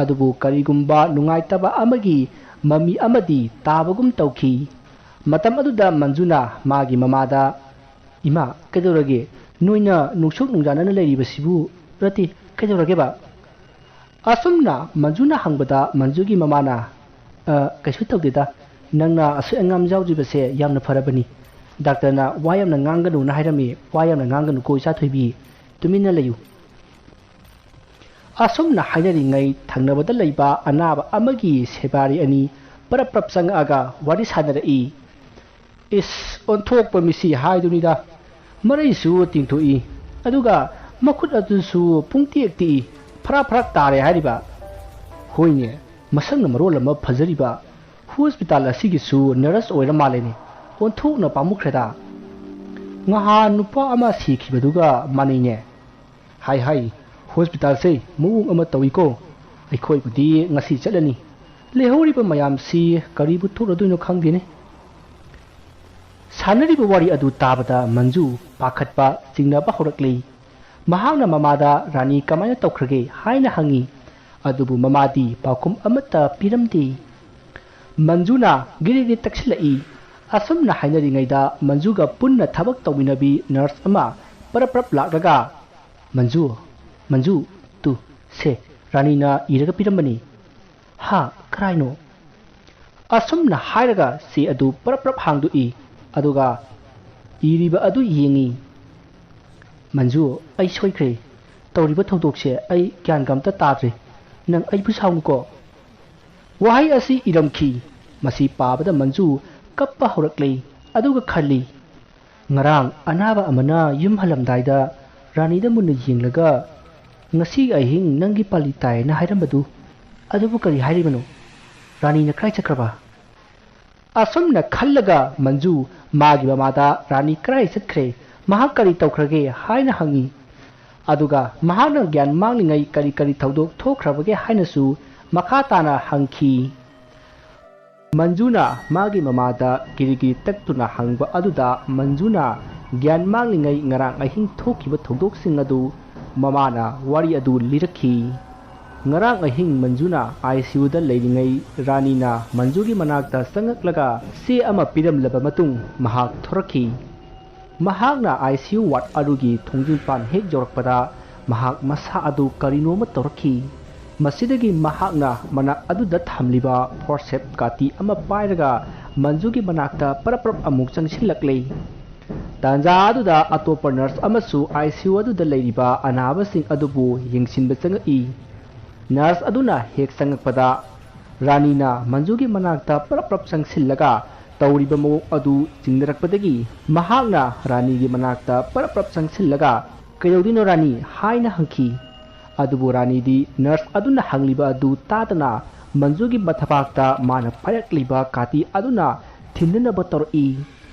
ꯑꯗꯨꯕꯨ ꯀꯔꯤꯒꯨꯝꯕ ꯅꯨꯡꯉꯥꯏꯇꯕ ꯑꯃꯒꯤ ꯃꯃꯤ ꯑꯃꯗꯤ ꯇꯥꯕꯒꯨꯝ ꯇꯧꯈꯤ꯫ ꯃꯇꯝ ꯑꯗꯨꯗ ꯃꯟꯖꯨꯅ ꯃꯥꯒꯤ ꯃꯃꯥꯗ, "ꯏꯃꯥ, ꯀꯩꯗꯧꯔꯒꯦ? ꯅꯣꯏꯅ ꯅꯨꯡꯁꯨꯛ ꯅꯨꯡꯖꯥꯅꯅ ꯂꯩꯔꯤꯕꯁꯤꯕꯨ?" "ꯅꯠꯇꯦ, ꯀꯩꯗꯧꯔꯒꯦꯕ?" ꯑꯁꯨꯝꯅ ꯃꯟꯖꯨꯅ ꯍꯪꯕꯗ ꯃꯟꯖꯨꯒꯤ ꯃꯃꯥꯅ, "ꯑ, ꯀꯩꯁꯨ ꯇꯧꯗꯦꯗ, ꯅꯪꯅ ꯑꯁꯣꯏ ꯑꯉꯥꯝ ꯌꯥꯎꯗ꯭ꯔꯤꯕꯁꯦ ꯌꯥꯝꯅ ꯐꯔꯕꯅꯤ꯫ ꯗꯥꯛꯇꯔꯅ ꯋꯥ ꯌꯥꯝꯅ ꯉꯥꯡꯒꯅꯨꯅ ꯍꯥꯏꯔꯝꯃꯤ, ꯋꯥ ꯌꯥꯝꯅ ꯉꯥꯡꯒꯅꯨꯀꯣ ꯏꯆꯥ ꯊꯣꯏꯕꯤ, ꯇꯨꯃꯤꯟꯅ ꯂꯩꯌꯨ"꯫ ꯑꯁꯨꯝꯅ ꯍꯥꯏꯅꯔꯤꯉꯩ ꯊꯪꯅꯕꯗ ꯂꯩꯕ ꯑꯅꯥꯕ ꯑꯃꯒꯤ ꯁꯦꯕꯥꯔꯤ ꯑꯅꯤ ꯄꯔꯞ ꯄꯔꯞ ꯆꯪꯉꯛꯑꯒ ꯋꯥꯔꯤ ꯁꯥꯟꯅꯔꯛꯏ꯫ "ꯏꯁ, ꯑꯣꯟꯊꯣꯛꯄ ꯃꯤꯁꯤ ꯍꯥꯏꯗꯨꯅꯤꯗ꯫ ꯃꯔꯩꯁꯨ ꯇꯤꯡꯊꯣꯛꯏ꯫ ꯑꯗꯨꯒ ꯃꯈꯨꯠ ꯑꯗꯨꯁꯨ ꯄꯨꯡꯇꯦꯛ ꯇꯦꯛꯏ꯫ ꯐꯔꯥꯛ ꯐꯔꯥꯛ ꯇꯥꯔꯦ ꯍꯥꯏꯔꯤꯕ꯫ ꯍꯣꯏꯅꯦ, ꯃꯁꯛꯅ ꯃꯔꯣꯜ ꯑꯃ ꯐꯖꯔꯤꯕ꯫ ꯍꯣꯁꯄꯤꯇꯥꯜ ꯑꯁꯤꯒꯤꯁꯨ ꯅꯔꯁ ꯑꯣꯏꯔ ꯃꯥꯜꯂꯦꯅꯦ꯫ ꯑꯣꯟꯊꯣꯛꯅ ꯄꯥꯝꯃꯨꯈ꯭ꯔꯦꯗ꯫ ꯉꯍꯥꯟ ꯅꯨꯄꯥ ꯑꯃ ꯁꯤꯈꯤꯕꯗꯨꯒ ꯃꯥꯟꯅꯩꯅꯦ꯫ ꯍꯥꯏ ꯍꯥꯏ, ꯍꯣꯁꯄꯤꯇꯥꯜꯁꯦ ꯃꯑꯣꯡ ꯑꯃ ꯇꯧꯏꯀꯣ꯫ ꯑꯩꯈꯣꯏꯕꯨꯗꯤ ꯉꯁꯤ ꯆꯠꯂꯅꯤ꯫ ꯂꯩꯍꯧꯔꯤꯕ ꯃꯌꯥꯝꯁꯤ ꯀꯔꯤꯕꯨ ꯊꯣꯛꯂꯗꯣꯏꯅꯣ ꯈꯪꯗꯦꯅꯦ꯫ ꯁꯥꯟꯅꯔꯤꯕ ꯋꯥꯔꯤ ꯑꯗꯨ ꯇꯥꯕꯗ ꯃꯟꯖꯨ ꯄꯥꯈꯠꯄ, ꯆꯤꯡꯅꯕ ꯍꯧꯔꯛꯂꯤ꯫ ꯃꯍꯥꯛꯅ ꯃꯃꯥꯗ ꯔꯥꯅꯤ ꯀꯃꯥꯏꯅ ꯇꯧꯈ꯭ꯔꯒꯦ ꯍꯥꯏꯅ ꯍꯪꯉꯤ꯫ ꯑꯗꯨꯕꯨ ꯃꯃꯥꯗꯤ ꯄꯥꯎꯈꯨꯝ ꯑꯃꯠꯇ ꯄꯤꯔꯝꯗꯦ꯫ ꯃꯟꯖꯨꯅ ꯒꯤꯔꯤꯒꯤ ꯇꯛꯁꯤꯜꯂꯛꯏ꯫ ꯑꯁꯨꯝꯅ ꯍꯥꯏꯅꯔꯤꯉꯩꯗ ꯃꯟꯖꯨꯒ ꯄꯨꯟꯅ ꯊꯕꯛ ꯇꯧꯃꯤꯟꯅꯕꯤ ꯅꯔꯁ ꯑꯃ ꯄꯔꯞ ꯄꯔꯞ ꯂꯥꯛꯂꯒ, "ꯃꯟꯖꯨ, ꯃꯟꯖꯨ, ꯇꯨ, ꯁꯦ, ꯔꯥꯅꯤꯅ ꯏꯔꯒ ꯄꯤꯔꯝꯕꯅꯤ꯫" "ꯍꯥ? ꯀꯔꯥꯏꯅꯣ?" ꯑꯁꯨꯝꯅ ꯍꯥꯏꯔꯒ ꯆꯦ ꯑꯗꯨ ꯄꯔꯞ ꯄꯔꯞ ꯍꯥꯡꯗꯣꯛꯏ꯫ ꯑꯗꯨꯒ ꯏꯔꯤꯕ ꯑꯗꯨ ꯌꯦꯡꯉꯤ꯫ "ꯃꯟꯖꯨ, ꯑꯩ ꯁꯣꯏꯈ꯭ꯔꯦ꯫ ꯇꯧꯔꯤꯕ ꯊꯧꯗꯣꯛꯁꯦ ꯑꯩ ꯒ꯭ꯌꯥꯟꯒ ꯑꯝꯇ ꯇꯥꯗ꯭ꯔꯦ꯫ ꯅꯪ ꯑꯩꯕꯨ ꯁꯥꯎꯅꯨꯀꯣ꯫" ꯋꯥꯍꯩ ꯑꯁꯤ ꯏꯔꯝꯈꯤ꯫ ꯃꯁꯤ ꯄꯥꯕꯗ ꯃꯟꯖꯨ ꯀꯞꯄ ꯍꯧꯔꯛꯂꯦ꯫ ꯑꯗꯨꯒ ꯈꯜꯂꯤ, "ꯉꯔꯥꯡ ꯑꯅꯥꯕ ꯑꯃꯅ ꯌꯨꯝ ꯍꯜꯂꯝꯗꯥꯏꯗ ꯔꯥꯅꯤꯗ ꯃꯨꯟꯅ ꯌꯦꯡꯂꯒ, 'ꯉꯁꯤ ꯑꯍꯤꯡ ꯅꯪꯒꯤ ꯄꯥꯂꯤ ꯇꯥꯏ' ꯍꯥꯏꯅ ꯍꯥꯏꯔꯝꯕꯗꯨ, ꯑꯗꯨꯕꯨ ꯀꯔꯤ ꯍꯥꯏꯔꯤꯕꯅꯣ? ꯔꯥꯅꯤꯅ ꯀꯗꯥꯏ ꯆꯠꯈ꯭ꯔꯕ?" ꯑꯁꯨꯝꯅ ꯈꯜꯂꯒ ꯃꯟꯖꯨ ꯃꯥꯒꯤ ꯃꯃꯥꯗ "ꯔꯥꯅꯤ ꯀꯗꯥꯏ ꯆꯠꯈ꯭ꯔꯦ? ꯃꯍꯥꯛ ꯀꯔꯤ ꯇꯧꯈ꯭ꯔꯒꯦ?" ꯍꯥꯏꯅ ꯍꯪꯉꯤ꯫ ꯑꯗꯨꯒ ꯃꯍꯥꯛꯅ ꯒ꯭ꯌꯥꯟ ꯃꯥꯡꯂꯤꯉꯩ ꯀꯔꯤ ꯀꯔꯤ ꯊꯧꯗꯣꯛ ꯊꯣꯛꯈ꯭ꯔꯕꯒꯦ ꯍꯥꯏꯅꯁꯨ ꯃꯈꯥ ꯇꯥꯅ ꯍꯪꯈꯤ꯫ ꯃꯟꯖꯨꯅ ꯃꯥꯒꯤ ꯃꯃꯥꯗ ꯀꯤꯔꯤ ꯀꯤꯔꯤ ꯇꯛꯇꯨꯅ ꯍꯪꯕ ꯑꯗꯨꯗ ꯃꯟꯖꯨꯅ ꯒ꯭ꯌꯥꯟ ꯃꯥꯡꯂꯤꯉꯩ ꯉꯔꯥꯡ ꯑꯍꯤꯡ ꯊꯣꯛꯈꯤꯕ ꯊꯧꯗꯣꯛꯁꯤꯡ ꯑꯗꯨ ꯃꯃꯥꯅ ꯋꯥꯔꯤ ꯑꯗꯨ ꯂꯤꯔꯛꯈꯤ꯫ ꯉꯔꯥꯡ ꯑꯍꯤꯡ ꯃꯟꯖꯨꯅ ICUꯗ ꯂꯩꯔꯤꯉꯩ ꯔꯥꯅꯤꯅ ꯃꯟꯖꯨꯒꯤ ꯃꯅꯥꯛꯇ ꯆꯪꯉꯛꯂꯒ ꯆꯦ ꯑꯃ ꯄꯤꯔꯝꯂꯕ ꯃꯇꯨꯡ ꯃꯍꯥꯛ ꯊꯣꯔꯛꯈꯤ꯫ ꯃꯍꯥꯛꯅ ICU ward ꯑꯗꯨꯒꯤ ꯊꯣꯡꯖꯤꯟꯄꯥꯟ ꯍꯦꯛ ꯌꯧꯔꯛꯄꯗ ꯃꯍꯥꯛ ꯃꯁꯥ ꯑꯗꯨ ꯀꯔꯤꯅꯣꯃ ꯇꯧꯔꯛꯈꯤ꯫ ꯃꯁꯤꯗꯒꯤ ꯃꯍꯥꯛꯅ ꯃꯅꯥꯛ ꯑꯗꯨꯗ ꯊꯝꯂꯤꯕ forceps ꯀꯥꯇꯤ ꯑꯃ ꯄꯥꯏꯔꯒ ꯃꯟꯖꯨꯒꯤ ꯃꯅꯥꯛꯇ ꯄꯔꯞ ꯄꯔꯞ ꯑꯃꯨꯛ ꯆꯪꯁꯤꯜꯂꯛꯂꯦ꯫ ꯇꯥꯟꯖꯥ ꯑꯗꯨꯗ ꯑꯇꯣꯞꯄ ꯅꯔꯁ ꯑꯃꯁꯨ ICU ꯑꯗꯨꯗ ꯂꯩꯔꯤꯕ ꯑꯅꯥꯕꯁꯤꯡ ꯑꯗꯨꯕꯨ ꯌꯦꯡꯁꯤꯟꯕ ꯆꯪꯉꯛꯏ꯫ ꯅꯔꯁ ꯑꯗꯨꯅ ꯍꯦꯛ ꯆꯪꯉꯛꯄꯗ ꯔꯥꯅꯤꯅ ꯃꯟꯖꯨꯒꯤ ꯃꯅꯥꯛꯇ ꯄꯔꯞ ꯄꯔꯞ ꯆꯪꯁꯤꯜꯂꯒ ꯇꯧꯔꯤꯕ ꯃꯑꯣꯡ ꯑꯗꯨ ꯆꯤꯡꯅꯔꯛꯄꯗꯒꯤ ꯃꯍꯥꯛꯅ ꯔꯥꯅꯤꯒꯤ ꯃꯅꯥꯛꯇ ꯄꯔꯞ ꯄꯔꯞ ꯆꯪꯁꯤꯜꯂꯒ "ꯀꯩꯗꯧꯗꯣꯏꯅꯣ ꯔꯥꯅꯤ?" ꯍꯥꯏꯅ ꯍꯪꯈꯤ꯫ ꯑꯗꯨꯕꯨ ꯔꯥꯅꯤꯗꯤ ꯅꯔꯁ ꯑꯗꯨꯅ ꯍꯪꯂꯤꯕ ꯑꯗꯨ ꯇꯥꯗꯅ ꯃꯟꯖꯨꯒꯤ ꯃꯊꯕꯥꯛꯇ ꯃꯥꯅ ꯄꯥꯏꯔꯛꯂꯤꯕ ꯀꯥꯇꯤ ꯑꯗꯨꯅ ꯊꯤꯟꯅꯅꯕ ꯇꯧꯔꯛꯏ꯫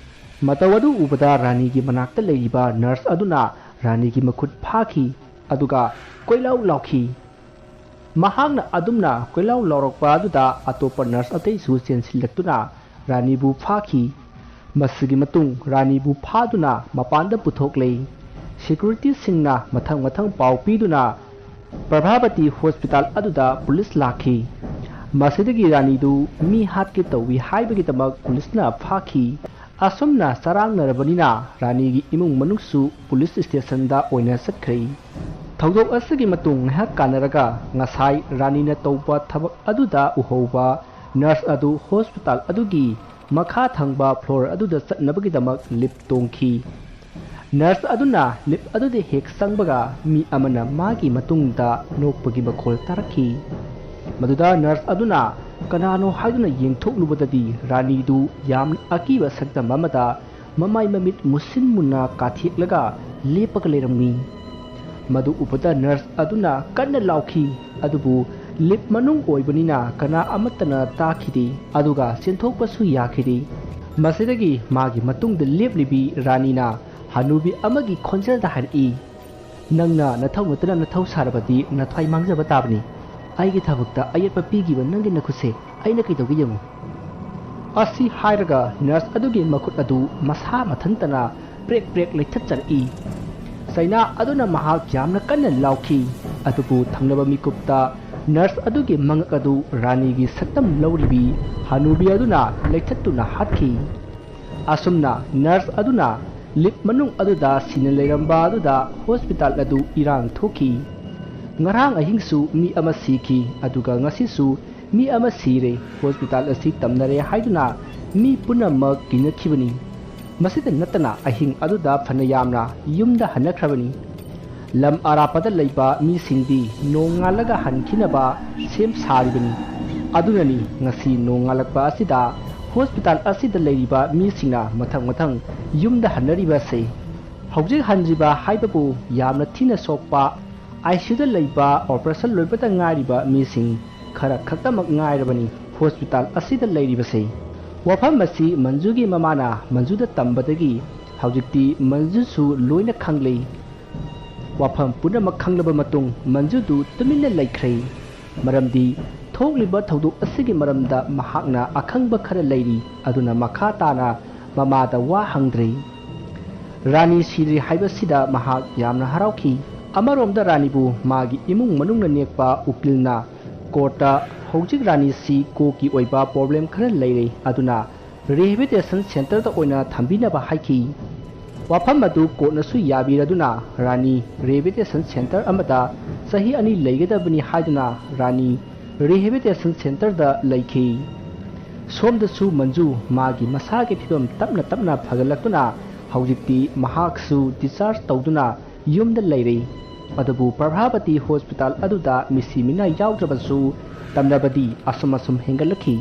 ꯃꯇꯧ ꯑꯗꯨ ꯎꯕꯗ ꯔꯥꯅꯤꯒꯤ ꯃꯅꯥꯛꯇ ꯂꯩꯔꯤꯕ ꯅꯔꯁ ꯑꯗꯨꯅ ꯔꯥꯅꯤꯒꯤ ꯃꯈꯨꯠ ꯐꯥꯈꯤ, ꯑꯗꯨꯒ ꯀꯣꯏꯂꯥꯎ ꯂꯥꯎꯈꯤ꯫ ꯃꯍꯥꯛꯅ ꯑꯗꯨꯝꯅ ꯀꯣꯏꯂꯥꯎ ꯂꯥꯎꯔꯛꯄ ꯑꯗꯨꯗ ꯑꯇꯣꯞꯄ ꯅꯔꯁ ꯑꯇꯩꯁꯨ ꯆꯦꯟꯁꯤꯜꯂꯛꯇꯨꯅ ꯔꯥꯅꯤꯕꯨ ꯐꯥꯈꯤ꯫ ꯃꯁꯤꯒꯤ ꯃꯇꯨꯡ ꯔꯥꯅꯤꯕꯨ ꯐꯥꯗꯨꯅ ꯃꯄꯥꯟꯗ ꯄꯨꯊꯣꯛꯂꯦ꯫ ꯁꯦꯀ꯭ꯌꯨꯔꯤꯇꯤꯁꯤꯡꯅ ꯃꯊꯪ ꯃꯊꯪ ꯄꯥꯎ ꯄꯤꯗꯨꯅ ꯄ꯭ꯔꯚꯥꯕꯇꯤ ꯍꯣꯁꯄꯤꯇꯥꯜ ꯑꯗꯨꯗ ꯄꯨꯂꯤꯁ ꯂꯥꯛꯈꯤ꯫ ꯃꯁꯤꯗꯒꯤ ꯔꯥꯅꯤꯗꯨ ꯃꯤ ꯍꯥꯠꯀꯦ ꯇꯧꯏ ꯍꯥꯏꯕꯒꯤꯗꯃꯛ ꯄꯨꯂꯤꯁꯅ ꯐꯥꯈꯤ꯫ ꯑꯁꯨꯝꯅ ꯆꯔꯥꯡꯅꯔꯕꯅꯤꯅ ꯔꯥꯅꯤꯒꯤ ꯏꯃꯨꯡ ꯃꯅꯨꯡꯁꯨ ꯄꯨꯂꯤꯁ ꯁ꯭ꯇꯦꯁꯟꯗ ꯑꯣꯏꯅ ꯆꯠꯈ꯭ꯔꯦ꯫ ꯊꯧꯗꯣꯛ ꯑꯁꯤꯒꯤ ꯃꯇꯨꯡ ꯉꯥꯏꯍꯥꯛ ꯀꯥꯟꯅꯔꯒ ꯉꯁꯥꯏ ꯔꯥꯅꯤꯅ ꯇꯧꯕ ꯊꯕꯛ ꯑꯗꯨꯗ ꯎꯍꯧꯕ ꯅꯔꯁ ꯑꯗꯨ ꯍꯣꯁꯄꯤꯇꯥꯜ ꯑꯗꯨꯒꯤ ꯃꯈꯥ ꯊꯪꯕ ꯐ꯭ꯂꯣꯔ ꯑꯗꯨꯗ ꯆꯠꯅꯕꯒꯤꯗꯃꯛ ꯂꯤꯐ ꯇꯣꯡꯈꯤ꯫ ꯅꯔꯁ ꯑꯗꯨꯅ ꯂꯤꯐ ꯑꯗꯨꯗ ꯍꯦꯛ ꯆꯪꯕꯒ ꯃꯤ ꯑꯃꯅ ꯃꯥꯒꯤ ꯃꯇꯨꯡꯗ ꯅꯣꯛꯄꯒꯤ ꯃꯈꯣꯜ ꯇꯥꯔꯛꯈꯤ꯫ ꯃꯗꯨꯗ ꯅꯔꯁ ꯑꯗꯨꯅ ꯀꯅꯥꯅꯣ ꯍꯥꯏꯗꯨꯅ ꯌꯦꯡꯊꯣꯛꯂꯨꯕꯗꯗꯤ ꯔꯥꯅꯤꯗꯨ ꯌꯥꯝꯅ ꯑꯀꯤꯕ ꯁꯛꯇꯝ ꯑꯃꯗ ꯃꯃꯥꯏ ꯃꯃꯤꯠ ꯃꯨꯁꯤꯟ ꯃꯨꯟꯅ ꯀꯥꯊꯦꯛꯂꯒ ꯂꯦꯞꯄꯒ ꯂꯩꯔꯝꯃꯤ꯫ ꯃꯗꯨ ꯎꯕꯗ ꯅꯔꯁ ꯑꯗꯨꯅ ꯀꯟꯅ ꯂꯥꯎꯈꯤ, ꯑꯗꯨꯕꯨ ꯂꯤꯐ ꯃꯅꯨꯡ ꯑꯣꯏꯕꯅꯤꯅ ꯀꯅꯥ ꯑꯃꯠꯇꯅ ꯇꯥꯈꯤꯗꯦ, ꯑꯗꯨꯒ ꯆꯦꯟꯊꯣꯛꯄꯁꯨ ꯌꯥꯈꯤꯗꯦ꯫ ꯃꯁꯤꯗꯒꯤ ꯃꯥꯒꯤ ꯃꯇꯨꯡꯗ ꯂꯦꯞꯂꯤꯕꯤ ꯔꯥꯅꯤꯅ ꯍꯅꯨꯕꯤ ꯑꯃꯒꯤ ꯈꯣꯟꯖꯦꯜꯗ ꯍꯥꯏꯔꯛꯏ, "ꯅꯪꯅ ꯅꯊꯧ ꯅꯠꯇꯅ ꯅꯊꯧ ꯁꯥꯔꯕꯗꯤ ꯅꯊ꯭ꯋꯥꯏ ꯃꯥꯡꯖꯕ ꯇꯥꯕꯅꯤ꯫ ꯑꯩꯒꯤ ꯊꯕꯛꯇ ꯑꯌꯦꯠꯄ ꯄꯤꯈꯤꯕ ꯅꯪꯒꯤ ꯅꯈꯨꯠꯁꯦ ꯑꯩꯅ ꯀꯩꯗꯧꯒꯦ ꯌꯦꯡꯉꯨ"꯫ ꯑꯁꯤ ꯍꯥꯏꯔꯒ ꯅꯔꯁ ꯑꯗꯨꯒꯤ ꯃꯈꯨꯠ ꯑꯗꯨ ꯃꯁꯥ ꯃꯊꯟꯇꯅ ꯄ꯭ꯔꯦꯛ ꯄ꯭ꯔꯦꯛ ꯂꯩꯊꯠꯆꯔꯛꯏ꯫ ꯆꯩꯅꯥ ꯑꯗꯨꯅ ꯃꯍꯥꯛ ꯌꯥꯝꯅ ꯀꯟꯅ ꯂꯥꯎꯈꯤ, ꯑꯗꯨꯕꯨ ꯊꯪꯅꯕ ꯃꯤꯀꯨꯞꯇ ꯅꯔꯁ ꯑꯗꯨꯒꯤ ꯃꯉꯛ ꯑꯗꯨ ꯔꯥꯅꯤꯒꯤ ꯁꯛꯇꯝ ꯂꯧꯔꯤꯕꯤ ꯍꯅꯨꯕꯤ ꯑꯗꯨꯅ ꯂꯩꯊꯠꯇꯨꯅ ꯍꯥꯠꯈꯤ꯫ ꯑꯁꯨꯝꯅ ꯅꯔꯁ ꯑꯗꯨꯅ ꯂꯤꯐ ꯃꯅꯨꯡ ꯑꯗꯨꯗ ꯁꯤꯅ ꯂꯩꯔꯝꯕ ꯑꯗꯨꯗ ꯍꯣꯁꯄꯤꯇꯥꯜ ꯑꯗꯨ ꯏꯔꯥꯡ ꯊꯣꯛꯈꯤ꯫ ꯉꯔꯥꯡ ꯑꯍꯤꯡꯁꯨ ꯃꯤ ꯑꯃ ꯁꯤꯈꯤ, ꯑꯗꯨꯒ ꯉꯁꯤꯁꯨ ꯃꯤ ꯑꯃ ꯁꯤꯔꯦ꯫ ꯍꯣꯁꯄꯤꯇꯥꯜ ꯑꯁꯤ ꯇꯝꯅꯔꯦ ꯍꯥꯏꯗꯨꯅ ꯃꯤ ꯄꯨꯝꯅꯃꯛ ꯀꯤꯅꯈꯤꯕꯅꯤ꯫ ꯃꯁꯤꯗ ꯅꯠꯇꯅ ꯑꯍꯤꯡ ꯑꯗꯨꯗ ꯐꯅ ꯌꯥꯝꯅ ꯌꯨꯝꯗ ꯍꯟꯅꯈ꯭ꯔꯕꯅꯤ꯫ ꯂꯝ ꯑꯔꯥꯞꯄꯗ ꯂꯩꯕ ꯃꯤꯁꯤꯡꯗꯤ ꯅꯣꯡꯉꯥꯜꯂꯒ ꯍꯟꯈꯤꯅꯕ ꯁꯦꯝ ꯁꯥꯔꯤꯕꯅꯤ꯫ ꯑꯗꯨꯅꯅꯤ ꯉꯁꯤ ꯅꯣꯡꯉꯥꯜꯂꯛꯄ ꯑꯁꯤꯗ ꯍꯣꯁꯄꯤꯇꯥꯜ ꯑꯁꯤꯗ ꯂꯩꯔꯤꯕ ꯃꯤꯁꯤꯡꯅ ꯃꯊꯪ ꯃꯊꯪ ꯌꯨꯝꯗ ꯍꯟꯅꯔꯤꯕ ꯑꯁꯤ꯫ ꯍꯧꯖꯤꯛ ꯍꯟꯗ꯭ꯔꯤꯕ ꯍꯥꯏꯕꯕꯨ ꯌꯥꯝꯅ ꯊꯤꯅ ꯁꯣꯛꯄ, ꯑꯥꯏ ꯁꯤ ꯌꯨꯗ ꯂꯩꯕ, ꯑꯣꯄꯔꯦꯁꯟ ꯂꯣꯏꯕꯗ ꯉꯥꯏꯔꯤꯕ ꯃꯤꯁꯤꯡ ꯈꯔ ꯈꯛꯇꯃꯛ ꯉꯥꯏꯔꯕꯅꯤ ꯍꯣꯁꯄꯤꯇꯥꯜ ꯑꯁꯤꯗ ꯂꯩꯔꯤꯕꯁꯦ꯫ ꯋꯥꯐꯝ ꯑꯁꯤ ꯃꯟꯖꯨꯒꯤ ꯃꯃꯥꯅ ꯃꯟꯖꯨꯗ ꯇꯝꯕꯗꯒꯤ ꯍꯧꯖꯤꯛꯇꯤ ꯃꯟꯖꯨꯁꯨ ꯂꯣꯏꯅ ꯈꯪꯂꯦ꯫ ꯋꯥꯐꯝ ꯄꯨꯝꯅꯃꯛ ꯈꯪꯂꯕ ꯃꯇꯨꯡ ꯃꯟꯖꯨꯗꯨ ꯇꯨꯃꯤꯟꯅ ꯂꯩꯈ꯭ꯔꯦ꯫ ꯃꯔꯝꯗꯤ ꯊꯣꯛꯂꯤꯕ ꯊꯧꯗꯣꯛ ꯑꯁꯤꯒꯤ ꯃꯔꯝꯗ ꯃꯍꯥꯛꯅ ꯑꯈꯪꯕ ꯈꯔ ꯂꯩꯔꯤ, ꯑꯗꯨꯅ ꯃꯈꯥ ꯇꯥꯅ ꯃꯃꯥꯗ ꯋꯥ ꯍꯪꯗ꯭ꯔꯦ꯫ ꯔꯥꯅꯤ ꯁꯤꯔꯦ ꯍꯥꯏꯕꯁꯤꯗ ꯃꯍꯥꯛ ꯌꯥꯝꯅ ꯍꯔꯥꯎꯈꯤ꯫ ꯑꯃꯔꯣꯝꯗ ꯔꯥꯅꯤꯕꯨ ꯃꯥꯒꯤ ꯏꯃꯨꯡ ꯃꯅꯨꯡꯅ ꯅꯦꯛꯄ ꯎꯀꯤꯜꯅ ꯀꯣꯔꯠꯇ ꯍꯧꯖꯤꯛ ꯔꯥꯅꯤꯁꯤ ꯀꯣꯛꯀꯤ ꯑꯣꯏꯕ ꯄ꯭ꯔꯣꯕ꯭ꯂꯦꯝ ꯈꯔ ꯂꯩꯔꯦ, ꯑꯗꯨꯅ ꯔꯤꯍꯦꯕꯤꯂꯤꯇꯦꯁꯟ ꯁꯦꯟꯇꯔꯗ ꯑꯣꯏꯅ ꯊꯝꯕꯤꯅꯕ ꯍꯥꯏꯈꯤ꯫ ꯋꯥꯐꯝ ꯑꯗꯨ ꯀꯣꯔꯠꯅꯁꯨ ꯌꯥꯕꯤꯔꯗꯨꯅ ꯔꯥꯅꯤ ꯔꯤꯍꯦꯕꯤꯂꯤꯇꯦꯁꯟ ꯁꯦꯟꯇꯔ ꯑꯃꯗ ꯆꯍꯤ ꯑꯅꯤ ꯂꯩꯒꯗꯕꯅꯤ ꯍꯥꯏꯗꯨꯅ ꯔꯥꯅꯤ ꯔꯤꯍꯦꯕꯤꯂꯤꯇꯦꯁꯟ ꯁꯦꯟꯇꯔꯗ ꯂꯩꯈꯤ꯫ ꯁꯣꯝꯗꯁꯨ ꯃꯟꯖꯨ ꯃꯥꯒꯤ ꯃꯁꯥꯒꯤ ꯐꯤꯕꯝ ꯇꯞꯅ ꯇꯞꯅ ꯐꯒꯠꯂꯛꯇꯨꯅ ꯍꯧꯖꯤꯛꯇꯤ ꯃꯍꯥꯛꯁꯨ ꯗꯤꯁꯆꯥꯔꯖ ꯇꯧꯗꯨꯅ ꯌꯨꯝꯗ ꯂꯩꯔꯦ꯫ ꯑꯗꯨꯕꯨ ꯄ꯭ꯔꯚꯥꯕꯇꯤ ꯍꯣꯁꯄꯤꯇꯥꯜ ꯑꯗꯨꯗ ꯃꯤꯁꯤ ꯃꯤꯅꯥ ꯌꯥꯎꯗ꯭ꯔꯕꯁꯨ ꯇꯝꯅꯕꯗꯤ ꯑꯁꯨꯝ ꯑꯁꯨꯝ ꯍꯦꯟꯒꯠꯂꯛꯈꯤ꯫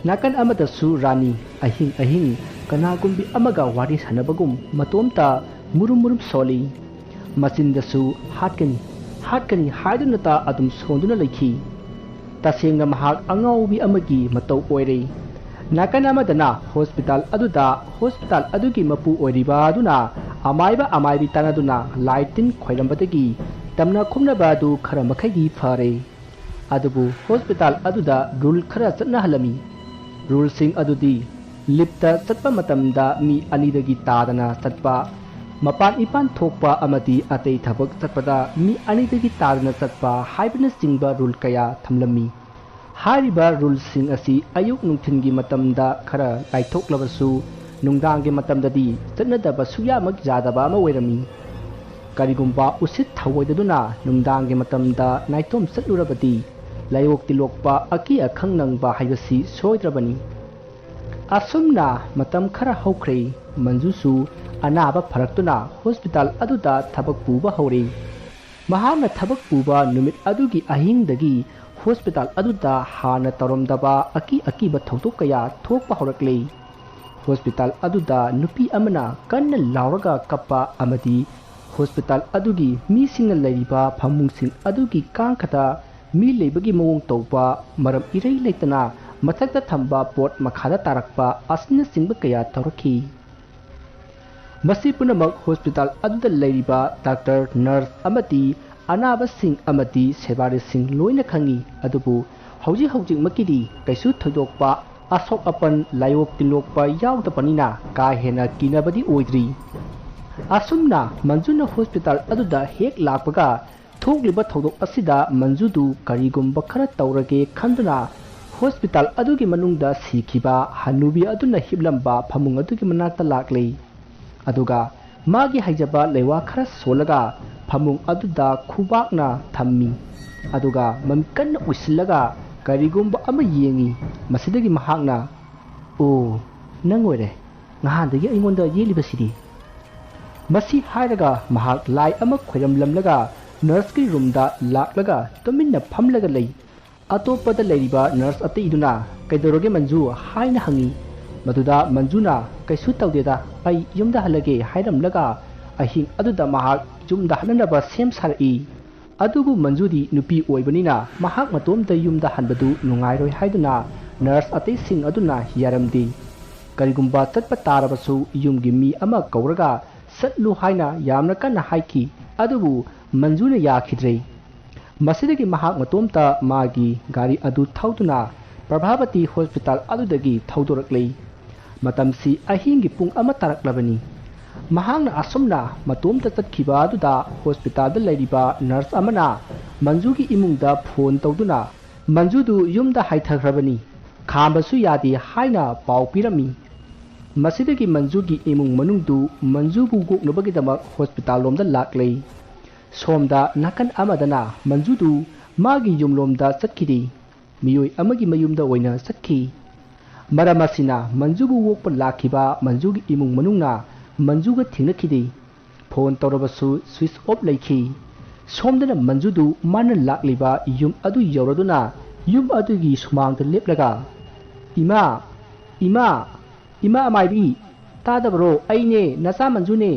ꯅꯥꯀꯟ ꯑꯃꯗꯁꯨ ꯔꯥꯅꯤ ꯑꯍꯤꯡ ꯑꯍꯤꯡ ꯀꯅꯥꯒꯨꯝꯕꯤ ꯑꯃꯒ ꯋꯥꯔꯤ ꯁꯥꯟꯅꯕꯒꯨꯝ ꯃꯇꯣꯝꯇ ꯃꯨꯔꯨꯝ ꯃꯨꯔꯨꯝ ꯁꯣꯜꯂꯤ꯫ ꯃꯆꯤꯟꯗꯁꯨ "ꯍꯥꯠꯀꯅꯤ, ꯍꯥꯠꯀꯅꯤ" ꯍꯥꯏꯗꯨꯅꯇ ꯑꯗꯨꯝ ꯁꯣꯟꯗꯨꯅ ꯂꯩꯈꯤ꯫ ꯇꯁꯦꯡꯅ ꯃꯍꯥꯛ ꯑꯉꯥꯎꯕꯤ ꯑꯃꯒꯤ ꯃꯇꯧ ꯑꯣꯏꯔꯦ꯫ ꯅꯥꯀꯟ ꯑꯃꯗꯅ ꯍꯣꯁꯄꯤꯇꯥꯜ ꯑꯗꯨꯗ ꯍꯣꯁꯄꯤꯇꯥꯜ ꯑꯗꯨꯒꯤ ꯃꯄꯨ ꯑꯣꯏꯔꯤꯕ ꯑꯗꯨꯅ ꯑꯃꯥꯏꯕ ꯑꯃꯥꯏꯕꯤ ꯇꯥꯟꯅꯗꯨꯅ ꯂꯥꯏ ꯇꯤꯟ ꯈꯣꯏꯔꯝꯕꯗꯒꯤ ꯇꯝꯅ ꯈꯨꯝꯅꯕ ꯑꯗꯨ ꯈꯔ ꯃꯈꯩꯗꯤ ꯐꯔꯦ꯫ ꯑꯗꯨꯕꯨ ꯍꯣꯁꯄꯤꯇꯥꯜ ꯑꯗꯨꯗ ꯔꯨꯜ ꯈꯔ ꯆꯠꯅꯍꯜꯂꯝꯃꯤ꯫ ꯔꯨꯜꯁꯤꯡ ꯑꯗꯨꯗꯤ ꯂꯤꯐꯇ ꯆꯠꯄ ꯃꯇꯝꯗ ꯃꯤ ꯑꯅꯤꯗꯒꯤ ꯇꯥꯗꯅ ꯆꯠꯄ, ꯃꯄꯥꯟ ꯏꯄꯥꯟ ꯊꯣꯛꯄ ꯑꯃꯗꯤ ꯑꯇꯩ ꯊꯕꯛ ꯆꯠꯄꯗ ꯃꯤ ꯑꯅꯤꯗꯒꯤ ꯇꯥꯗꯅ ꯆꯠꯄ ꯍꯥꯏꯕꯅꯆꯤꯡꯕ ꯔꯨꯜ ꯀꯌꯥ ꯊꯝꯂꯝꯃꯤ꯫ ꯍꯥꯏꯔꯤꯕ ꯔꯨꯜꯁꯤꯡ ꯑꯁꯤ ꯑꯌꯨꯛ ꯅꯨꯡꯊꯤꯜꯒꯤ ꯃꯇꯝꯗ ꯈꯔ ꯂꯥꯏꯊꯣꯛꯂꯕꯁꯨ, ꯅꯨꯡꯗꯥꯡꯒꯤ ꯃꯇꯝꯗꯗꯤ ꯆꯠꯅꯗꯕ ꯁꯨꯛꯌꯥꯃꯛ ꯌꯥꯗꯕ ꯑꯃ ꯑꯣꯏꯔꯝꯃꯤ꯫ ꯀꯔꯤꯒꯨꯝꯕ ꯎꯁꯤꯠ ꯊꯧꯑꯣꯏꯗꯗꯨꯅ ꯅꯨꯡꯗꯥꯡꯒꯤ ꯃꯇꯝꯗ ꯅꯥꯏꯇꯣꯝ ꯆꯠꯂꯨꯔꯕꯗꯤ, ꯂꯥꯏꯑꯣꯛ ꯇꯤꯜꯂꯣꯛꯄ, ꯑꯀꯤ ꯑꯈꯪ ꯅꯪꯕ ꯍꯥꯏꯕꯁꯤ ꯁꯣꯏꯗ꯭ꯔꯕꯅꯤ꯫ ꯑꯁꯨꯝꯅ ꯃꯇꯝ ꯈꯔ ꯍꯧꯈ꯭ꯔꯦ꯫ ꯃꯟꯖꯨꯁꯨ ꯑꯅꯥꯕ ꯐꯔꯛꯇꯨꯅ ꯍꯣꯁꯄꯤꯇꯥꯜ ꯑꯗꯨꯗ ꯊꯕꯛ ꯄꯨꯕ ꯍꯧꯔꯦ꯫ ꯃꯍꯥꯛꯅ ꯊꯕꯛ ꯄꯨꯕ ꯅꯨꯃꯤꯠ ꯑꯗꯨꯒꯤ ꯑꯍꯤꯡꯗꯒꯤ ꯍꯣꯁꯄꯤꯇꯥꯜ ꯑꯗꯨꯗ ꯍꯥꯟꯅ ꯇꯧꯔꯝꯗꯕ ꯑꯀꯤ ꯑꯀꯤꯕ ꯊꯧꯗꯣꯛ ꯀꯌꯥ ꯊꯣꯛꯄ ꯍꯧꯔꯛꯂꯦ꯫ ꯍꯣꯁꯄꯤꯇꯥꯜ ꯑꯗꯨꯗ ꯅꯨꯄꯤ ꯑꯃꯅ ꯀꯟꯅ ꯂꯥꯎꯔꯒ ꯀꯞꯄ ꯑꯃꯗꯤ ꯍꯣꯁꯄꯤꯇꯥꯜ ꯑꯗꯨꯒꯤ ꯃꯤꯁꯤꯡꯅ ꯂꯩꯔꯤꯕ ꯐꯃꯨꯡꯁꯤꯡ ꯑꯗꯨꯒꯤ ꯀꯥꯡꯈꯗ ꯃꯤ ꯂꯩꯕꯒꯤ ꯃꯑꯣꯡ ꯇꯧꯕ, ꯃꯔꯝ ꯏꯔꯩ ꯂꯩꯇꯅ ꯃꯊꯛꯇ ꯊꯝꯕ ꯄꯣꯠ ꯃꯈꯥꯗ ꯇꯥꯔꯛꯄ ꯑꯁꯤꯅꯆꯤꯡꯕ ꯀꯌꯥ ꯇꯧꯔꯛꯈꯤ꯫ ꯃꯁꯤ ꯄꯨꯝꯅꯃꯛ ꯍꯣꯁꯄꯤꯇꯥꯜ ꯑꯗꯨꯗ ꯂꯩꯔꯤꯕ ꯗꯥꯛꯇꯔ, ꯅꯔꯁ ꯑꯃꯗꯤ ꯑꯅꯥꯕꯁꯤꯡ ꯑꯃꯗꯤ ꯁꯦꯕꯥꯔꯤꯁꯤꯡ ꯂꯣꯏꯅ ꯈꯪꯏ꯫ ꯑꯗꯨꯕꯨ ꯍꯧꯖꯤꯛ ꯍꯧꯖꯤꯛꯃꯛꯀꯤꯗꯤ ꯀꯩꯁꯨ ꯊꯣꯏꯗꯣꯛꯄ ꯑꯁꯣꯛ ꯑꯄꯟ, ꯂꯥꯏꯑꯣꯞ ꯇꯤꯟꯂꯣꯛꯄ ꯌꯥꯎꯗꯕꯅꯤꯅ ꯀꯥ ꯍꯦꯟꯅ ꯀꯤꯅꯕꯗꯤ ꯑꯣꯏꯗ꯭ꯔꯤ꯫ ꯑꯁꯨꯝꯅ ꯃꯟꯖꯨꯅ ꯍꯣꯁꯄꯤꯇꯥꯜ ꯑꯗꯨꯗ ꯍꯦꯛ ꯂꯥꯛꯄꯒ ꯊꯣꯛꯂꯤꯕ ꯊꯧꯗꯣꯛ ꯑꯁꯤꯗ ꯃꯟꯖꯨꯗꯨ ꯀꯔꯤꯒꯨꯝꯕ ꯈꯔ ꯇꯧꯔꯒꯦ ꯈꯟꯗꯨꯅ ꯍꯣꯁꯄꯤꯇꯥꯜ ꯑꯗꯨꯒꯤ ꯃꯅꯨꯡꯗ ꯁꯤꯈꯤꯕ ꯍꯅꯨꯕꯤ ꯑꯗꯨꯅ ꯍꯤꯞꯂꯝꯕ ꯐꯃꯨꯡ ꯑꯗꯨꯒꯤ ꯃꯅꯥꯛꯇ ꯂꯥꯛꯂꯤ꯫ ꯑꯗꯨꯒ ꯃꯥꯒꯤ ꯍꯩꯖꯕ ꯂꯩꯋꯥ ꯈꯔ ꯁꯣꯜꯂꯒ ꯐꯃꯨꯡ ꯑꯗꯨꯗ ꯈꯨꯕꯥꯛꯅ ꯊꯝꯃꯤ꯫ ꯑꯗꯨꯒ ꯃꯃꯤꯠ ꯀꯟꯅ ꯎꯏꯁꯤꯜꯂꯒ ꯀꯔꯤꯒꯨꯝꯕ ꯑꯃ ꯌꯦꯡꯏ꯫ ꯃꯁꯤꯗꯒꯤ ꯃꯍꯥꯛꯅ, "ꯑꯣ, ꯅꯪ ꯑꯣꯏꯔꯦ꯫ ꯅꯍꯥꯟꯗꯒꯤ ꯑꯩꯉꯣꯟꯗ ꯌꯦꯠꯂꯤꯕꯁꯤꯗꯤ?" ꯃꯁꯤ ꯍꯥꯏꯔꯒ ꯃꯍꯥꯛ ꯂꯥꯏ ꯑꯃ ꯈꯣꯏꯔꯝꯂꯝꯂꯒ ꯅꯔꯁꯀꯤ ꯔꯨꯝꯗ ꯂꯥꯛꯂꯒ ꯇꯨꯃꯤꯟꯅ ꯐꯝꯂꯒ ꯂꯩ꯫ ꯑꯇꯣꯞꯄꯗ ꯂꯩꯔꯤꯕ ꯅꯔꯁ ꯑꯇꯩꯗꯨꯅ, "ꯀꯩꯗꯧꯔꯒꯦ ꯃꯟꯖꯨ?" ꯍꯥꯏꯅ ꯍꯪꯉꯤ꯫ ꯃꯗꯨꯗ ꯃꯟꯖꯨꯅ, "ꯀꯩꯁꯨ ꯇꯧꯗꯦꯗ, ꯑꯩ ꯌꯨꯝꯗ ꯍꯜꯂꯒꯦ" ꯍꯥꯏꯔꯝꯂꯒ ꯑꯍꯤꯡ ꯑꯗꯨꯗ ꯃꯍꯥꯛ ꯌꯨꯝꯗ ꯍꯟꯅꯅꯕ ꯁꯦꯝ ꯁꯥꯔꯛꯏ꯫ ꯑꯗꯨꯕꯨ ꯃꯟꯖꯨꯗꯤ ꯅꯨꯄꯤ ꯑꯣꯏꯕꯅꯤꯅ ꯃꯍꯥꯛ ꯃꯇꯣꯝꯇ ꯌꯨꯝꯗ ꯍꯟꯕꯗꯨ ꯅꯨꯡꯉꯥꯏꯔꯣꯏ ꯍꯥꯏꯗꯨꯅ ꯅꯔꯁ ꯑꯇꯩꯁꯤꯡ ꯑꯗꯨꯅ ꯌꯥꯔꯝꯗꯦ꯫ ꯀꯔꯤꯒꯨꯝꯕ ꯆꯠꯄ ꯇꯥꯔꯕꯁꯨ ꯌꯨꯝꯒꯤ ꯃꯤ ꯑꯃ ꯀꯧꯔꯒ ꯆꯠꯂꯨ ꯍꯥꯏꯅ ꯌꯥꯝꯅ ꯀꯟꯅ ꯍꯥꯏꯈꯤ, ꯑꯗꯨꯕꯨ ꯃꯟꯖꯨꯅ ꯌꯥꯈꯤꯗ꯭ꯔꯦ꯫ ꯃꯁꯤꯗꯒꯤ ꯃꯍꯥꯛ ꯃꯇꯣꯝꯇ ꯃꯥꯒꯤ ꯒꯥꯔꯤ ꯑꯗꯨ ꯊꯧꯗꯨꯅ ꯄ꯭ꯔꯚꯥꯕꯇꯤ ꯍꯣꯁꯄꯤꯇꯥꯜ ꯑꯗꯨꯗꯒꯤ ꯊꯧꯗꯣꯔꯛꯂꯦ꯫ ꯃꯇꯝꯁꯤ ꯑꯍꯤꯡꯒꯤ ꯄꯨꯡ ꯑꯃ ꯇꯥꯔꯛꯂꯕꯅꯤ꯫ ꯃꯍꯥꯛꯅ ꯑꯁꯨꯝꯅ ꯃꯇꯣꯝꯇ ꯆꯠꯈꯤꯕ ꯑꯗꯨꯗ ꯍꯣꯁꯄꯤꯇꯥꯜꯗ ꯂꯩꯔꯤꯕ ꯅꯔꯁ ꯑꯃꯅ ꯃꯟꯖꯨꯒꯤ ꯏꯃꯨꯡꯗ ꯐꯣꯟ ꯇꯧꯗꯨꯅ ꯃꯟꯖꯨꯗꯨ ꯌꯨꯝꯗ ꯍꯥꯏꯊꯈ꯭ꯔꯕꯅꯤ, ꯈꯥꯝꯕꯁꯨ ꯌꯥꯗꯦ ꯍꯥꯏꯅ ꯄꯥꯎ ꯄꯤꯔꯝꯃꯤ꯫ ꯃꯁꯤꯗꯒꯤ ꯃꯟꯖꯨꯒꯤ ꯏꯃꯨꯡ ꯃꯅꯨꯡꯗꯨ ꯃꯟꯖꯨꯕꯨ ꯒꯣꯛꯅꯕꯒꯤꯗꯃꯛ ꯍꯣꯁꯄꯤꯇꯥꯜ ꯂꯣꯝꯗ ꯂꯥꯛꯂꯦ꯫ ꯁꯣꯝꯗ ꯅꯥꯀꯟ ꯑꯃꯗꯅ ꯃꯟꯖꯨꯗꯨ ꯃꯥꯒꯤ ꯌꯨꯝꯂꯣꯝꯗ ꯆꯠꯈꯤꯗꯦ꯫ ꯃꯤꯑꯣꯏ ꯑꯃꯒꯤ ꯃꯌꯨꯝꯗ ꯑꯣꯏꯅ ꯆꯠꯈꯤ꯫ ꯃꯔꯝ ꯑꯁꯤꯅ ꯃꯟꯖꯨꯕꯨ ꯋꯣꯛꯄ ꯂꯥꯛꯈꯤꯕ ꯃꯟꯖꯨꯒꯤ ꯏꯃꯨꯡ ꯃꯅꯨꯡꯅ ꯃꯟꯖꯨꯒ ꯊꯦꯡꯅꯈꯤꯗꯦ꯫ ꯐꯣꯟ ꯇꯧꯔꯕꯁꯨ ꯁ꯭ꯋꯤꯆ ꯑꯣꯐ ꯂꯩꯈꯤ꯫ ꯁꯣꯝꯗꯅ ꯃꯟꯖꯨꯗꯨ ꯃꯥꯅ ꯂꯥꯛꯂꯤꯕ ꯌꯨꯝ ꯑꯗꯨ ꯌꯧꯔꯗꯨꯅ ꯌꯨꯝ ꯑꯗꯨꯒꯤ ꯁꯨꯃꯥꯡꯗ ꯂꯦꯞꯂꯒ, "ꯏꯃꯥ, ꯏꯃꯥ, ꯏꯃꯥ ꯑꯃꯥꯏꯕꯤ, ꯇꯥꯗꯕꯔꯣ? ꯑꯩꯅꯦ, ꯅꯆꯥ ꯃꯟꯖꯨꯅꯦ꯫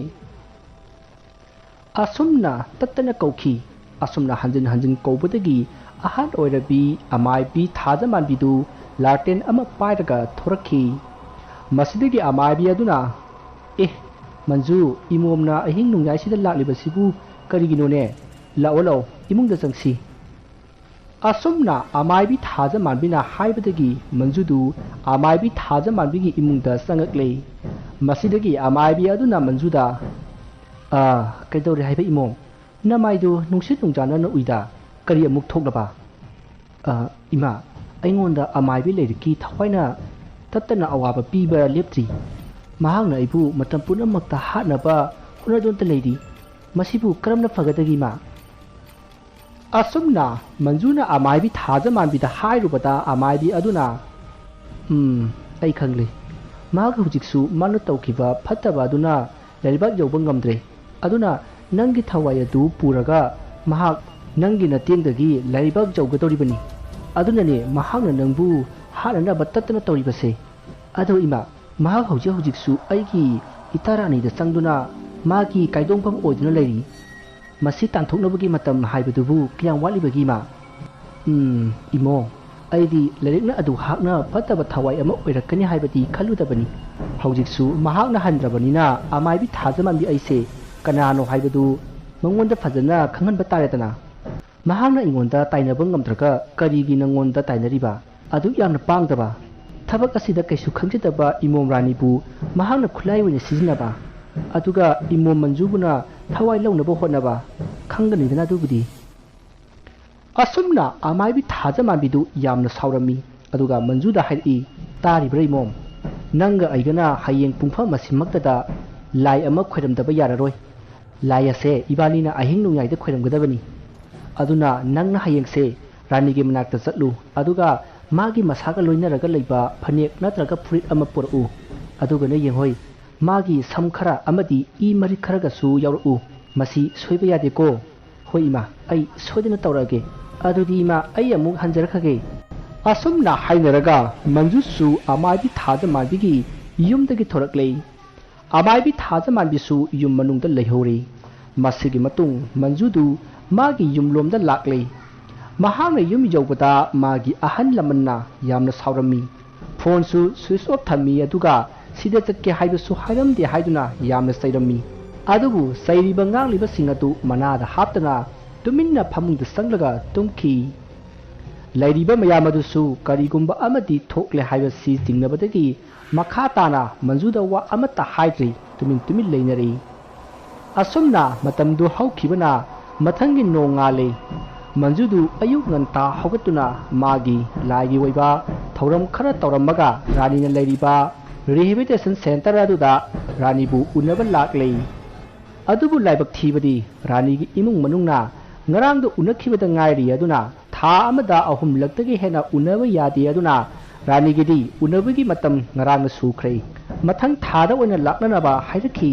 ꯑꯁꯨꯝꯅ ꯇꯠꯇꯅ ꯀꯧꯈꯤ꯫ ꯑꯁꯨꯝꯅ ꯍꯟꯖꯤꯟ ꯍꯟꯖꯤꯟ ꯀꯧꯕꯗꯒꯤ ꯑꯍꯜ ꯑꯣꯏꯔꯕꯤ ꯑꯃꯥꯏꯕꯤ ꯊꯥꯖꯃꯥꯟꯕꯤꯗꯨ ꯂꯥꯇꯦꯟ ꯑꯃ ꯄꯥꯏꯔꯒ ꯊꯣꯔꯛꯈꯤ꯫ ꯃꯁꯤꯗꯒꯤ ꯑꯃꯥꯏꯕꯤ ꯑꯗꯨꯅ, "ꯑꯦ, ꯃꯟꯖꯨ, ꯏꯃꯣꯝꯅ ꯑꯍꯤꯡ ꯅꯣꯡꯌꯥꯏꯁꯤꯗ ꯂꯥꯛꯂꯤꯕꯁꯤꯕꯨ ꯀꯔꯤꯒꯤꯅꯣꯅꯦ? ꯂꯥꯛꯑꯣ, ꯂꯥꯛꯑꯣ, ꯏꯃꯨꯡꯗ ꯆꯪꯁꯤ꯫" ꯑꯁꯨꯝꯅ ꯑꯃꯥꯏꯕꯤ ꯊꯥꯖꯃꯥꯟꯕꯤꯅ ꯍꯥꯏꯕꯗꯒꯤ ꯃꯟꯖꯨꯗꯨ ꯑꯃꯥꯏꯕꯤ ꯊꯥꯖꯃꯥꯟꯕꯤꯒꯤ ꯏꯃꯨꯡꯗ ꯆꯪꯉꯛꯂꯦ꯫ ꯃꯁꯤꯗꯒꯤ ꯑꯃꯥꯏꯕꯤ ꯑꯗꯨꯅ ꯃꯟꯖꯨꯗ, "ꯑꯥ, ꯀꯩꯗꯧꯔꯦ ꯍꯥꯏꯕ ꯏꯃꯣꯝ? ꯅꯃꯥꯏꯗꯨ ꯅꯨꯡꯁꯤꯠ ꯅꯨꯡꯖꯥꯅꯅ ꯎꯏꯗ, ꯀꯔꯤ ꯑꯃꯨꯛ ꯊꯣꯛꯂꯕ?" "ꯑ, ꯏꯃꯥ, ꯑꯩꯉꯣꯟꯗ ꯑꯃꯥꯏꯕꯤ ꯂꯥꯏꯔꯤꯛꯀꯤ ꯊꯋꯥꯏꯅ ꯇꯠꯇꯅ ꯑꯋꯥꯕ ꯄꯤꯕ ꯂꯦꯞꯇ꯭ꯔꯤ꯫ ꯃꯍꯥꯛꯅ ꯑꯩꯕꯨ ꯃꯇꯝ ꯄꯨꯝꯅꯃꯛꯇ ꯍꯥꯠꯅꯕ ꯍꯣꯠꯅꯗꯨꯅꯇ ꯂꯩꯔꯤ꯫ ꯃꯁꯤꯕꯨ ꯀꯔꯝꯅ ꯐꯒꯗꯒꯦ, ꯏꯃꯥ?" ꯑꯁꯨꯝꯅ ꯃꯟꯖꯨꯅ ꯑꯃꯥꯏꯕꯤ ꯊꯥꯖꯃꯥꯟꯕꯤꯗ ꯍꯥꯏꯔꯨꯕꯗ ꯑꯃꯥꯏꯕꯤ ꯑꯗꯨꯅ, "ꯎꯝ, ꯑꯩ ꯈꯪꯂꯦ꯫ ꯃꯍꯥꯛ ꯍꯧꯖꯤꯛꯁꯨ ꯃꯥꯅ ꯇꯧꯈꯤꯕ ꯐꯠꯇꯕ ꯑꯗꯨꯅ ꯂꯩꯕꯥꯛ ꯌꯧꯕ ꯉꯝꯗ꯭ꯔꯦ꯫ ꯑꯗꯨꯅ ꯅꯪꯒꯤ ꯊꯋꯥꯏ ꯑꯗꯨ ꯄꯨꯔꯒ ꯃꯍꯥꯛ ꯅꯪꯒꯤ ꯅꯇꯦꯡꯗꯒꯤ ꯂꯩꯕꯥꯛ ꯌꯧꯒꯗꯧꯔꯤꯕꯅꯤ꯫ ꯑꯗꯨꯅꯅꯦ ꯃꯍꯥꯛꯅ ꯅꯪꯕꯨ ꯍꯥꯠꯅꯅꯕ ꯇꯠꯇꯅ ꯇꯧꯔꯤꯕꯁꯦ꯫ ꯑꯗꯣ ꯏꯃꯥ, ꯃꯍꯥꯛ ꯍꯧꯖꯤꯛ ꯍꯧꯖꯤꯛꯁꯨ ꯑꯩꯒꯤ ꯏꯇꯥ ꯔꯥꯅꯤꯗ ꯆꯪꯗꯨꯅ ꯃꯥꯒꯤ ꯀꯥꯏꯗꯣꯡꯐꯝ ꯑꯣꯏꯗꯨꯅ ꯂꯩꯔꯤ꯫ ꯃꯁꯤ ꯇꯥꯟꯊꯣꯛꯅꯕꯒꯤ ꯃꯇꯝ ꯍꯥꯏꯕꯗꯨꯕꯨ ꯀꯌꯥꯝ ꯋꯥꯠꯂꯤꯕꯒꯦ, ꯏꯃꯥ?" "ꯎꯝ, ꯏꯃꯣ, ꯑꯩꯗꯤ ꯂꯥꯏꯔꯤꯛꯅ ꯑꯗꯨ ꯍꯥꯛꯅ ꯐꯠꯇꯕ ꯊꯋꯥꯏ ꯑꯃ ꯑꯣꯏꯔꯛꯀꯅꯤ ꯍꯥꯏꯕꯗꯤ ꯈꯜꯂꯨꯗꯕꯅꯤ꯫ ꯍꯧꯖꯤꯛꯁꯨ ꯃꯍꯥꯛꯅ ꯍꯟꯗ꯭ꯔꯕꯅꯤꯅ ꯑꯃꯥꯏꯕꯤ ꯊꯥꯖꯃꯥꯟꯕꯤ ꯑꯩꯁꯦ ꯀꯅꯥꯅꯣ ꯍꯥꯏꯕꯗꯨ ꯃꯉꯣꯟꯗ ꯐꯖꯅ ꯈꯪꯍꯟꯕ ꯇꯥꯔꯦꯗꯅ꯫ ꯃꯍꯥꯛꯅ ꯑꯩꯉꯣꯟꯗ ꯇꯥꯏꯅꯕ ꯉꯝꯗ꯭ꯔꯒ ꯀꯔꯤꯒꯤ ꯅꯉꯣꯟꯗ ꯇꯥꯏꯅꯔꯤꯕ? ꯑꯗꯨꯛ ꯌꯥꯝꯅ ꯄꯥꯡꯗꯕ꯫ ꯊꯕꯛ ꯑꯁꯤꯗ ꯀꯩꯁꯨ ꯈꯪꯖꯗꯕ ꯏꯃꯣꯝ ꯔꯥꯅꯤꯕꯨ ꯃꯍꯥꯛꯅ ꯈꯨꯠꯂꯥꯏ ꯑꯣꯏꯅ ꯁꯤꯖꯤꯟꯅꯕ, ꯑꯗꯨꯒ ꯏꯃꯣꯝ ꯃꯟꯖꯨꯕꯨꯅ ꯊꯋꯥꯏ ꯂꯧꯅꯕ ꯍꯣꯠꯅꯕ꯫ ꯈꯪꯒꯅꯤꯗꯅ ꯑꯗꯨꯕꯨꯗꯤ꯫" ꯑꯁꯨꯝꯅ ꯑꯃꯥꯏꯕꯤ ꯊꯥꯖꯃꯥꯟꯕꯤꯗꯨ ꯌꯥꯝꯅ ꯁꯥꯎꯔꯝꯃꯤ꯫ ꯑꯗꯨꯒ ꯃꯟꯖꯨꯗ ꯍꯥꯏꯔꯛꯏ, "ꯇꯥꯔꯤꯕ꯭ꯔꯥ ꯏꯃꯣꯝ? ꯅꯪꯒ ꯑꯩꯒꯅ ꯍꯌꯦꯡ ꯄꯨꯡꯐꯝ ꯑꯁꯤꯃꯛꯇꯗ ꯂꯥꯏ ꯑꯃ ꯈꯣꯏꯔꯝꯗꯕ ꯌꯥꯔꯔꯣꯏ꯫ ꯂꯥꯏ ꯑꯁꯦ ꯏꯕꯥꯅꯤꯅ ꯑꯍꯤꯡ ꯅꯣꯡꯌꯥꯏꯗ ꯈꯣꯏꯔꯝꯒꯗꯕꯅꯤ꯫ ꯑꯗꯨꯅ ꯅꯪꯅ ꯍꯌꯦꯡꯁꯦ ꯔꯥꯅꯤꯒꯤ ꯃꯅꯥꯛꯇ ꯆꯠꯂꯨ, ꯑꯗꯨꯒ ꯃꯥꯒꯤ ꯃꯁꯥꯒ ꯂꯣꯏꯅꯔꯒ ꯂꯩꯕ ꯐꯅꯦꯛ ꯅꯠꯇ꯭ꯔꯒ ꯐꯨꯔꯤꯠ ꯑꯃ ꯄꯨꯔꯛꯎ꯫ ꯑꯗꯨꯒꯅꯦ ꯌꯦꯡꯍꯣꯏ, ꯃꯥꯒꯤ ꯁꯝ ꯈꯔ ꯑꯃꯗꯤ ꯏ ꯃꯔꯤꯛ ꯈꯔꯒꯁꯨ ꯌꯥꯎꯔꯛꯎ꯫ ꯃꯁꯤ ꯁꯣꯏꯕ ꯌꯥꯗꯦꯀꯣ꯫" "ꯍꯣꯏ ꯏꯃꯥ, ꯑꯩ ꯁꯣꯏꯗꯅ ꯇꯧꯔꯛꯑꯒꯦ꯫ ꯑꯗꯨꯗꯤ ꯏꯃꯥ, ꯑꯩ ꯑꯃꯨꯛ ꯍꯟꯖꯔꯛꯈ꯭ꯔꯒꯦ꯫" ꯑꯁꯨꯝꯅ ꯍꯥꯏꯅꯔꯒ ꯃꯟꯖꯨꯁꯨ ꯑꯃꯥꯏꯕꯤ ꯊꯥꯖꯃꯥꯟꯕꯤꯒꯤ ꯌꯨꯝꯗꯒꯤ ꯊꯣꯔꯛꯂꯦ꯫ ꯑꯃꯥꯏꯕꯤ ꯊꯥꯖꯃꯥꯟꯕꯤꯁꯨ ꯌꯨꯝ ꯃꯅꯨꯡꯗ ꯂꯩꯍꯧꯔꯦ꯫ ꯃꯁꯤꯒꯤ ꯃꯇꯨꯡ ꯃꯟꯖꯨꯗꯨ ꯃꯥꯒꯤ ꯌꯨꯝꯂꯣꯝꯗ ꯂꯥꯛꯂꯦ꯫ ꯃꯍꯥꯛꯅ ꯌꯨꯝ ꯌꯧꯕꯗ ꯃꯥꯒꯤ ꯑꯍꯜ ꯂꯃꯟꯅ ꯌꯥꯝꯅ ꯁꯥꯎꯔꯝꯃꯤ꯫ ꯐꯣꯟꯁꯨ ꯁ꯭ꯋꯤꯆ ꯑꯣꯐ ꯊꯝꯃꯤ, ꯑꯗꯨꯒ ꯁꯤꯗ ꯆꯠꯀꯦ ꯍꯥꯏꯕꯁꯨ ꯍꯥꯏꯔꯝꯗꯦ ꯍꯥꯏꯗꯨꯅ ꯌꯥꯝꯅ ꯆꯩꯔꯝꯃꯤ꯫ ꯑꯗꯨꯕꯨ ꯆꯩꯔꯤꯕ ꯉꯥꯡꯂꯤꯕꯁꯤꯡ ꯑꯗꯨ ꯃꯅꯥꯗ ꯍꯥꯞꯇꯅ ꯇꯨꯃꯤꯟꯅ ꯐꯃꯨꯡꯗ ꯆꯪꯂꯒ ꯇꯨꯝꯈꯤ꯫ ꯂꯩꯔꯤꯕ ꯃꯌꯥꯝ ꯑꯗꯨꯁꯨ ꯀꯔꯤꯒꯨꯝꯕ ꯑꯃꯗꯤ ꯊꯣꯛꯂꯦ ꯍꯥꯏꯕꯁꯤ ꯆꯤꯡꯅꯕꯗꯒꯤ ꯃꯈꯥ ꯇꯥꯅ ꯃꯟꯖꯨꯗ ꯋꯥ ꯑꯃꯠꯇ ꯍꯥꯏꯗ꯭ꯔꯤ, ꯇꯨꯃꯤꯟ ꯇꯨꯃꯤꯟ ꯂꯩꯅꯔꯤ꯫ ꯑꯁꯨꯝꯅ ꯃꯇꯝꯗꯨ ꯍꯧꯈꯤꯕꯅ ꯃꯊꯪꯒꯤ ꯅꯣꯡꯉꯥꯜꯂꯦ꯫ ꯃꯟꯖꯨꯗꯨ ꯑꯌꯨꯛ ꯉꯟꯇꯥ ꯍꯧꯒꯠꯇꯨꯅ ꯃꯥꯒꯤ ꯂꯥꯏꯒꯤ ꯑꯣꯏꯕ ꯊꯧꯔꯝ ꯈꯔ ꯇꯧꯔꯝꯃꯒ ꯔꯥꯅꯤꯅ ꯂꯩꯔꯤꯕ rehabilitation centre ꯑꯗꯨꯗ ꯔꯥꯅꯤꯕꯨ ꯎꯅꯕ ꯂꯥꯛꯂꯦ꯫ ꯑꯗꯨꯕꯨ ꯂꯥꯏꯕꯛ ꯊꯤꯕꯗꯤ ꯔꯥꯅꯤꯒꯤ ꯏꯃꯨꯡ ꯃꯅꯨꯡꯅ ꯉꯔꯥꯡꯗ ꯎꯅꯈꯤꯕꯗ ꯉꯥꯏꯔꯤ ꯑꯗꯨꯅ ꯊꯥ ꯑꯃꯗ ꯑꯍꯨꯝꯂꯛꯇꯒꯤ ꯍꯦꯟꯅ ꯎꯅꯕ ꯌꯥꯗꯦ ꯑꯗꯨꯅ ꯔꯥꯅꯤꯒꯤꯗꯤ ꯎꯅꯕꯒꯤ ꯃꯇꯝ ꯉꯔꯥꯡꯅ ꯁꯨꯈ꯭ꯔꯦ꯫ ꯃꯊꯪ ꯊꯥꯗ ꯑꯣꯏꯅ ꯂꯥꯛꯅꯅꯕ ꯍꯥꯏꯔꯛꯈꯤ꯫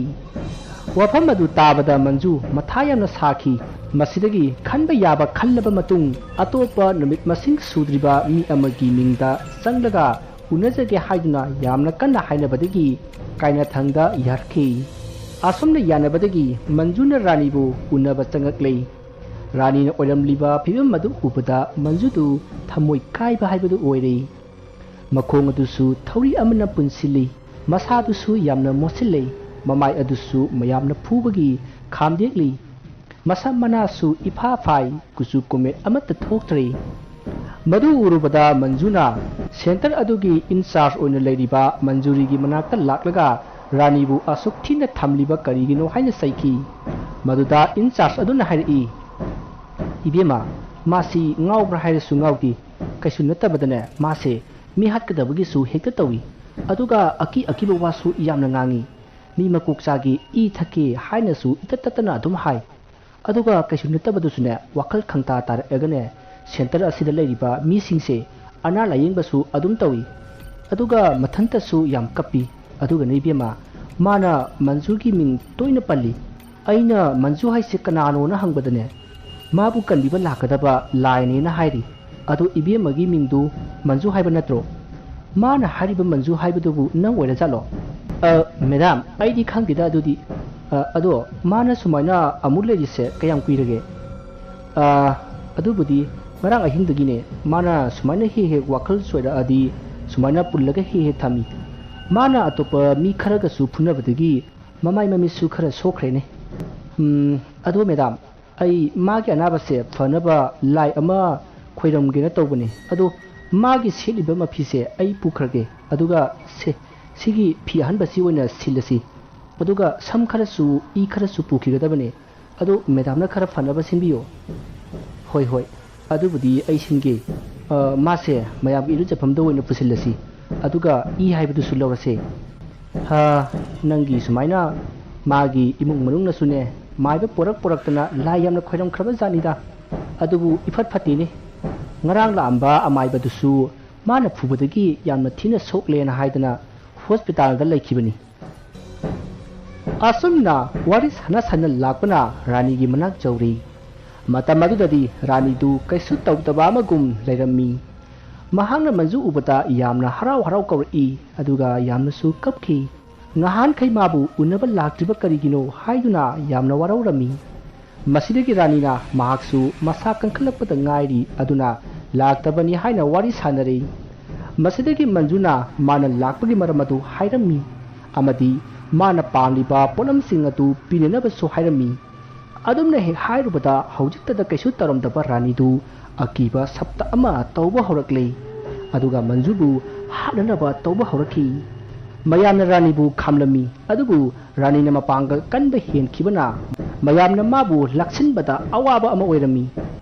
ꯋꯥꯐꯝ ꯑꯗꯨ ꯇꯥꯕꯗ ꯃꯟꯖꯨ ꯃꯊꯥ ꯌꯥꯝꯅ ꯁꯥꯈꯤ꯫ ꯃꯁꯤꯗꯒꯤ ꯈꯟꯕ ꯌꯥꯕ ꯈꯜꯂꯕ ꯃꯇꯨꯡ ꯑꯇꯣꯞꯄ ꯅꯨꯃꯤꯠ ꯃꯁꯤꯡ ꯁꯨꯗ꯭ꯔꯤꯕ ꯃꯤ ꯑꯃꯒꯤ ꯃꯤꯡꯗ ꯆꯪꯂꯒ ꯎꯅꯖꯒꯦ ꯍꯥꯏꯗꯨꯅ ꯌꯥꯝꯅ ꯀꯟꯅ ꯍꯥꯏꯅꯕꯗꯒꯤ ꯀꯥꯏꯅꯊꯪꯗ ꯌꯥꯔꯛꯈꯤ꯫ ꯑꯁꯨꯝꯅ ꯌꯥꯅꯕꯗꯒꯤ ꯃꯟꯖꯨꯅ ꯔꯥꯅꯤꯕꯨ ꯎꯅꯕ ꯆꯪꯉꯛꯂꯦ꯫ ꯔꯥꯅꯤꯅ ꯑꯣꯏꯔꯝꯂꯤꯕ ꯐꯤꯕꯝ ꯑꯗꯨ ꯎꯕꯗ ꯃꯟꯖꯨꯗꯨ ꯊꯃꯣꯏ ꯀꯥꯏꯕ ꯍꯥꯏꯕꯗꯨ ꯑꯣꯏꯔꯦ꯫ ꯃꯈꯣꯡ ꯑꯗꯨꯁꯨ ꯊꯧꯔꯤ ꯑꯃꯅ ꯄꯨꯟꯁꯤꯜꯂꯤ꯫ ꯃꯁꯥꯗꯨꯁꯨ ꯌꯥꯝꯅ ꯃꯣꯠꯁꯤꯜꯂꯦ꯫ ꯃꯃꯥꯏ ꯑꯗꯨꯁꯨ ꯃꯌꯥꯝꯅ ꯐꯨꯕꯒꯤ ꯈꯥꯝꯗꯦꯛꯂꯤ꯫ ꯃꯁꯝ ꯃꯅꯥꯁꯨ ꯏꯐꯥ ꯐꯥꯏ, ꯀꯨꯆꯨ ꯀꯨꯃꯦꯠ ꯑꯃꯠꯇ ꯊꯣꯛꯇ꯭ꯔꯦ꯫ ꯃꯗꯨ ꯎꯔꯨꯕꯗ ꯃꯟꯖꯨꯅ centre ꯑꯗꯨꯒꯤ in charge ꯑꯣꯏꯅ ꯂꯩꯔꯤꯕ ꯃꯟꯖꯨꯔꯤꯒꯤ ꯃꯅꯥꯛꯇ ꯂꯥꯛꯂꯒ ꯔꯥꯅꯤꯕꯨ ꯑꯁꯨꯛ ꯊꯤꯅ ꯊꯝꯂꯤꯕ ꯀꯔꯤꯒꯤꯅꯣ ꯍꯥꯏꯅ ꯆꯩꯈꯤ꯫ ꯃꯗꯨꯗ in charge ꯑꯗꯨꯅ ꯍꯥꯏꯔꯛꯏ, "ꯏꯕꯦꯝꯃ, ꯃꯥꯁꯤ ꯉꯥꯎꯕ꯭ꯔꯥ ꯍꯥꯏꯔꯁꯨ ꯉꯥꯎꯗꯦ, ꯀꯩꯁꯨ ꯅꯠꯇꯕꯗꯅꯦ ꯃꯥꯁꯦ ꯃꯤ ꯍꯥꯠꯀꯗꯕꯒꯤꯁꯨ ꯍꯦꯛꯇ ꯇꯧꯏ꯫ ꯑꯗꯨꯒ ꯑꯀꯤ ꯑꯀꯤꯕ ꯋꯥꯁꯨ ꯌꯥꯝꯅ ꯉꯥꯡꯏ꯫ ꯃꯤ ꯃꯀꯣꯛ ꯆꯥꯒꯦ, ꯏ ꯊꯛꯀꯦ ꯍꯥꯏꯅꯁꯨ ꯏꯇꯠ ꯇꯠꯇꯅ ꯑꯗꯨꯝ ꯍꯥꯏ꯫ ꯑꯗꯨꯒ ꯀꯩꯁꯨ ꯅꯠꯇꯕꯗꯨꯁꯨꯅꯦ, ꯋꯥꯈꯜ ꯈꯪꯇꯥ ꯇꯥꯔꯛꯑꯒꯅꯦ centre ꯑꯁꯤꯗ ꯂꯩꯔꯤꯕ ꯃꯤꯁꯤꯡꯁꯦ ꯑꯅꯥ ꯂꯥꯌꯦꯡꯕꯁꯨ ꯑꯗꯨꯝ ꯇꯧꯏ꯫ ꯑꯗꯨꯒ ꯃꯊꯟꯇꯁꯨ ꯌꯥꯝ ꯀꯞꯄꯤ꯫ ꯑꯗꯨꯒꯅꯦ ꯏꯕꯦꯝꯃ, ꯃꯥꯅ ꯃꯟꯖꯨꯒꯤ ꯃꯤꯡ ꯇꯣꯏꯅ ꯄꯜꯂꯤ꯫ ꯑꯩꯅ ꯃꯟꯖꯨ ꯍꯥꯏꯁꯦ ꯀꯅꯥꯅꯣꯅ ꯍꯪꯕꯗꯅꯦ, ꯃꯥꯕꯨ ꯀꯟꯕꯤꯕ ꯂꯥꯛꯀꯗꯕ ꯂꯥꯏꯅꯦꯅ ꯍꯥꯏꯔꯤ꯫ ꯑꯗꯣ ꯏꯕꯦꯝꯃꯒꯤ ꯃꯤꯡꯗꯨ ꯃꯟꯖꯨ ꯍꯥꯏꯕ ꯅꯠꯇ꯭ꯔꯣ?" ꯃꯥꯅ ꯍꯥꯏꯔꯤꯕ ꯃꯟꯖꯨ ꯍꯥꯏꯕꯗꯨꯕꯨ ꯅꯪ ꯑꯣꯏꯔꯖꯥꯠꯂꯣ? ꯑ, ꯃꯦꯗꯥꯝ, ꯑꯩꯗꯤ ꯈꯪꯗꯦꯗ ꯑꯗꯨꯗꯤ꯫ ꯑ, ꯑꯗꯣ ꯃꯥꯅ ꯁꯨꯃꯥꯏꯅ ꯑꯃꯨꯛ ꯂꯩꯔꯤꯁꯦ ꯀꯌꯥꯝ ꯀꯨꯏꯔꯒꯦ? ꯑ, ꯑꯗꯨꯕꯨꯗꯤ ꯉꯔꯥꯡ ꯑꯍꯤꯡꯗꯒꯤꯅꯦ꯫ ꯃꯥꯅ ꯁꯨꯃꯥꯏꯅ ꯍꯦꯛ ꯍꯦꯛ ꯋꯥꯈꯜ ꯆꯣꯏꯔꯛꯑꯗꯤ ꯁꯨꯃꯥꯏꯅ ꯄꯨꯜꯂꯒ ꯍꯦꯛ ꯍꯦꯛ ꯊꯝꯃꯤ꯫ ꯃꯥꯅ ꯑꯇꯣꯞꯄ ꯃꯤ ꯈꯔꯒꯁꯨ ꯐꯨꯅꯕꯗꯒꯤ ꯃꯃꯥꯏ ꯃꯃꯤꯠꯁꯨ ꯈꯔ ꯁꯣꯛꯈ꯭ꯔꯦꯅꯦ꯫ ꯎꯝ, ꯑꯗꯣ ꯃꯦꯗꯥꯝ, ꯑꯩ ꯃꯥꯒꯤ ꯑꯅꯥꯕꯁꯦ ꯐꯅꯕ ꯂꯥꯏ ꯑꯃ ꯈꯣꯏꯔꯝꯒꯦꯅ ꯇꯧꯕꯅꯦ꯫ ꯑꯗꯣ ꯃꯥꯒꯤ ꯁꯦꯠꯂꯤꯕ ꯃꯐꯤꯁꯦ ꯑꯩ ꯄꯨꯈ꯭ꯔꯒꯦ꯫ ꯑꯗꯨꯒ ꯁꯦ, ꯁꯤꯒꯤ ꯐꯤ ꯑꯍꯟꯕꯁꯤ ꯑꯣꯏꯅ ꯁꯤꯜꯂꯁꯤ꯫ ꯑꯗꯨꯒ ꯁꯝ ꯈꯔꯁꯨ, ꯏ ꯈꯔꯁꯨ ꯄꯨꯈꯤꯒꯗꯕꯅꯦ꯫ ꯑꯗꯨ ꯃꯦꯗꯥꯝꯅ ꯈꯔ ꯐꯅꯕ ꯁꯤꯟꯕꯤꯌꯣ꯫ ꯍꯣꯏ, ꯍꯣꯏ, ꯑꯗꯨꯕꯨꯗꯤ ꯑꯩ ꯁꯤꯟꯒꯦ꯫ ꯑ, ꯃꯥꯁꯦ ꯃꯌꯥꯝꯒꯤ ꯏꯔꯨꯖꯐꯝꯗ ꯑꯣꯏꯅ ꯄꯨꯁꯤꯜꯂꯁꯤ꯫ ꯑꯗꯨꯒ ꯏ ꯍꯥꯏꯕꯗꯨꯁꯨ ꯂꯧꯔꯁꯦ꯫ ꯍꯥ, ꯅꯪꯒꯤ ꯁꯨꯃꯥꯏꯅ ꯃꯥꯒꯤ ꯏꯃꯨꯡ ꯃꯅꯨꯡꯅꯁꯨꯅꯦ, ꯃꯥꯏꯕ ꯄꯣꯔꯛ ꯄꯣꯔꯛꯇꯅ ꯂꯥꯏ ꯌꯥꯝꯅ ꯈꯣꯏꯔꯝꯈ꯭ꯔꯕ ꯖꯥꯠꯅꯤꯗ꯫ ꯑꯗꯨꯕꯨ ꯏꯐꯠ ꯐꯠꯇꯦꯅꯦ꯫ ꯉꯔꯥꯡ ꯂꯥꯛꯑꯝꯕ ꯑꯃꯥꯏꯕꯗꯨꯁꯨ ꯃꯥꯅ ꯐꯨꯕꯗꯒꯤ ꯌꯥꯝꯅ ꯊꯤꯅ ꯁꯣꯛꯂꯦꯅ ꯍꯥꯏꯗꯅ ꯍꯣꯁꯄꯤꯇꯥꯜꯗ ꯂꯩꯈꯤꯕꯅꯤ꯫ ꯑꯁꯨꯝꯅ ꯋꯥꯔꯤ ꯁꯥꯟꯅ ꯁꯥꯟꯅ ꯂꯥꯛꯄꯅ ꯔꯥꯅꯤꯒꯤ ꯃꯅꯥꯛ ꯌꯧꯔꯤ꯫ ꯃꯇꯝ ꯑꯗꯨꯗꯗꯤ ꯔꯥꯅꯤꯗꯨ ꯀꯩꯁꯨ ꯇꯧꯗꯕ ꯑꯃꯒꯨꯝ ꯂꯩꯔꯝꯃꯤ꯫ ꯃꯍꯥꯛꯅ ꯃꯟꯖꯨ ꯎꯕꯗ ꯌꯥꯝꯅ ꯍꯔꯥꯎ ꯍꯔꯥꯎ ꯀꯧꯔꯛꯏ, ꯑꯗꯨꯒ ꯌꯥꯝꯅꯁꯨ ꯀꯞꯈꯤ꯫ ꯉꯍꯥꯟꯈꯩ ꯃꯥꯕꯨ ꯎꯅꯕ ꯂꯥꯛꯇ꯭ꯔꯤꯕ ꯀꯔꯤꯒꯤꯅꯣ ꯍꯥꯏꯗꯨꯅ ꯌꯥꯝꯅ ꯋꯥꯔꯧꯔꯝꯃꯤ꯫ ꯃꯁꯤꯗꯒꯤ ꯔꯥꯅꯤꯅ ꯃꯍꯥꯛꯁꯨ ꯃꯁꯥ ꯀꯟꯈꯠꯂꯛꯄꯗ ꯉꯥꯏꯔꯤ ꯑꯗꯨꯅ ꯂꯥꯛꯇꯕꯅꯤ ꯍꯥꯏꯅ ꯋꯥꯔꯤ ꯁꯥꯅꯔꯤ꯫ ꯃꯁꯤꯗꯒꯤ ꯃꯟꯖꯨꯅ ꯃꯥꯅ ꯂꯥꯛꯄꯒꯤ ꯃꯔꯝ ꯑꯗꯨ ꯍꯥꯏꯔꯝꯃꯤ ꯑꯃꯗꯤ ꯃꯥꯅ ꯄꯥꯝꯂꯤꯕ ꯄꯣꯠꯂꯝꯁꯤꯡ ꯑꯗꯨ ꯄꯤꯅꯅꯕꯁꯨ ꯍꯥꯏꯔꯝꯃꯤ꯫ ꯑꯗꯨꯝꯅ ꯍꯦꯛ ꯍꯥꯏꯔꯨꯕꯗ ꯍꯧꯖꯤꯛꯇꯗ ꯀꯩꯁꯨ ꯇꯧꯔꯝꯗꯕ ꯔꯥꯅꯤꯗꯨ ꯑꯀꯤꯕ ꯁꯞꯇ ꯑꯃ ꯇꯧꯕ ꯍꯧꯔꯛꯂꯦ꯫ ꯑꯗꯨꯒ ꯃꯟꯖꯨꯕꯨ ꯍꯥꯠꯅꯅꯕ ꯇꯧꯕ ꯍꯧꯔꯛꯈꯤ꯫ ꯃꯌꯥꯝꯅ ꯔꯥꯅꯤꯕꯨ ꯈꯥꯝꯂꯝꯃꯤ, ꯑꯗꯨꯕꯨ ꯔꯥꯅꯤꯅ ꯃꯄꯥꯡꯒꯜ ꯀꯟꯕ ꯍꯦꯟꯈꯤꯕꯅ ꯃꯌꯥꯝꯅ ꯃꯥꯕꯨ ꯂꯥꯛꯁꯤꯟꯕꯗ ꯑꯋꯥꯕ ꯑꯃ ꯑꯣꯏꯔꯝꯃꯤ꯫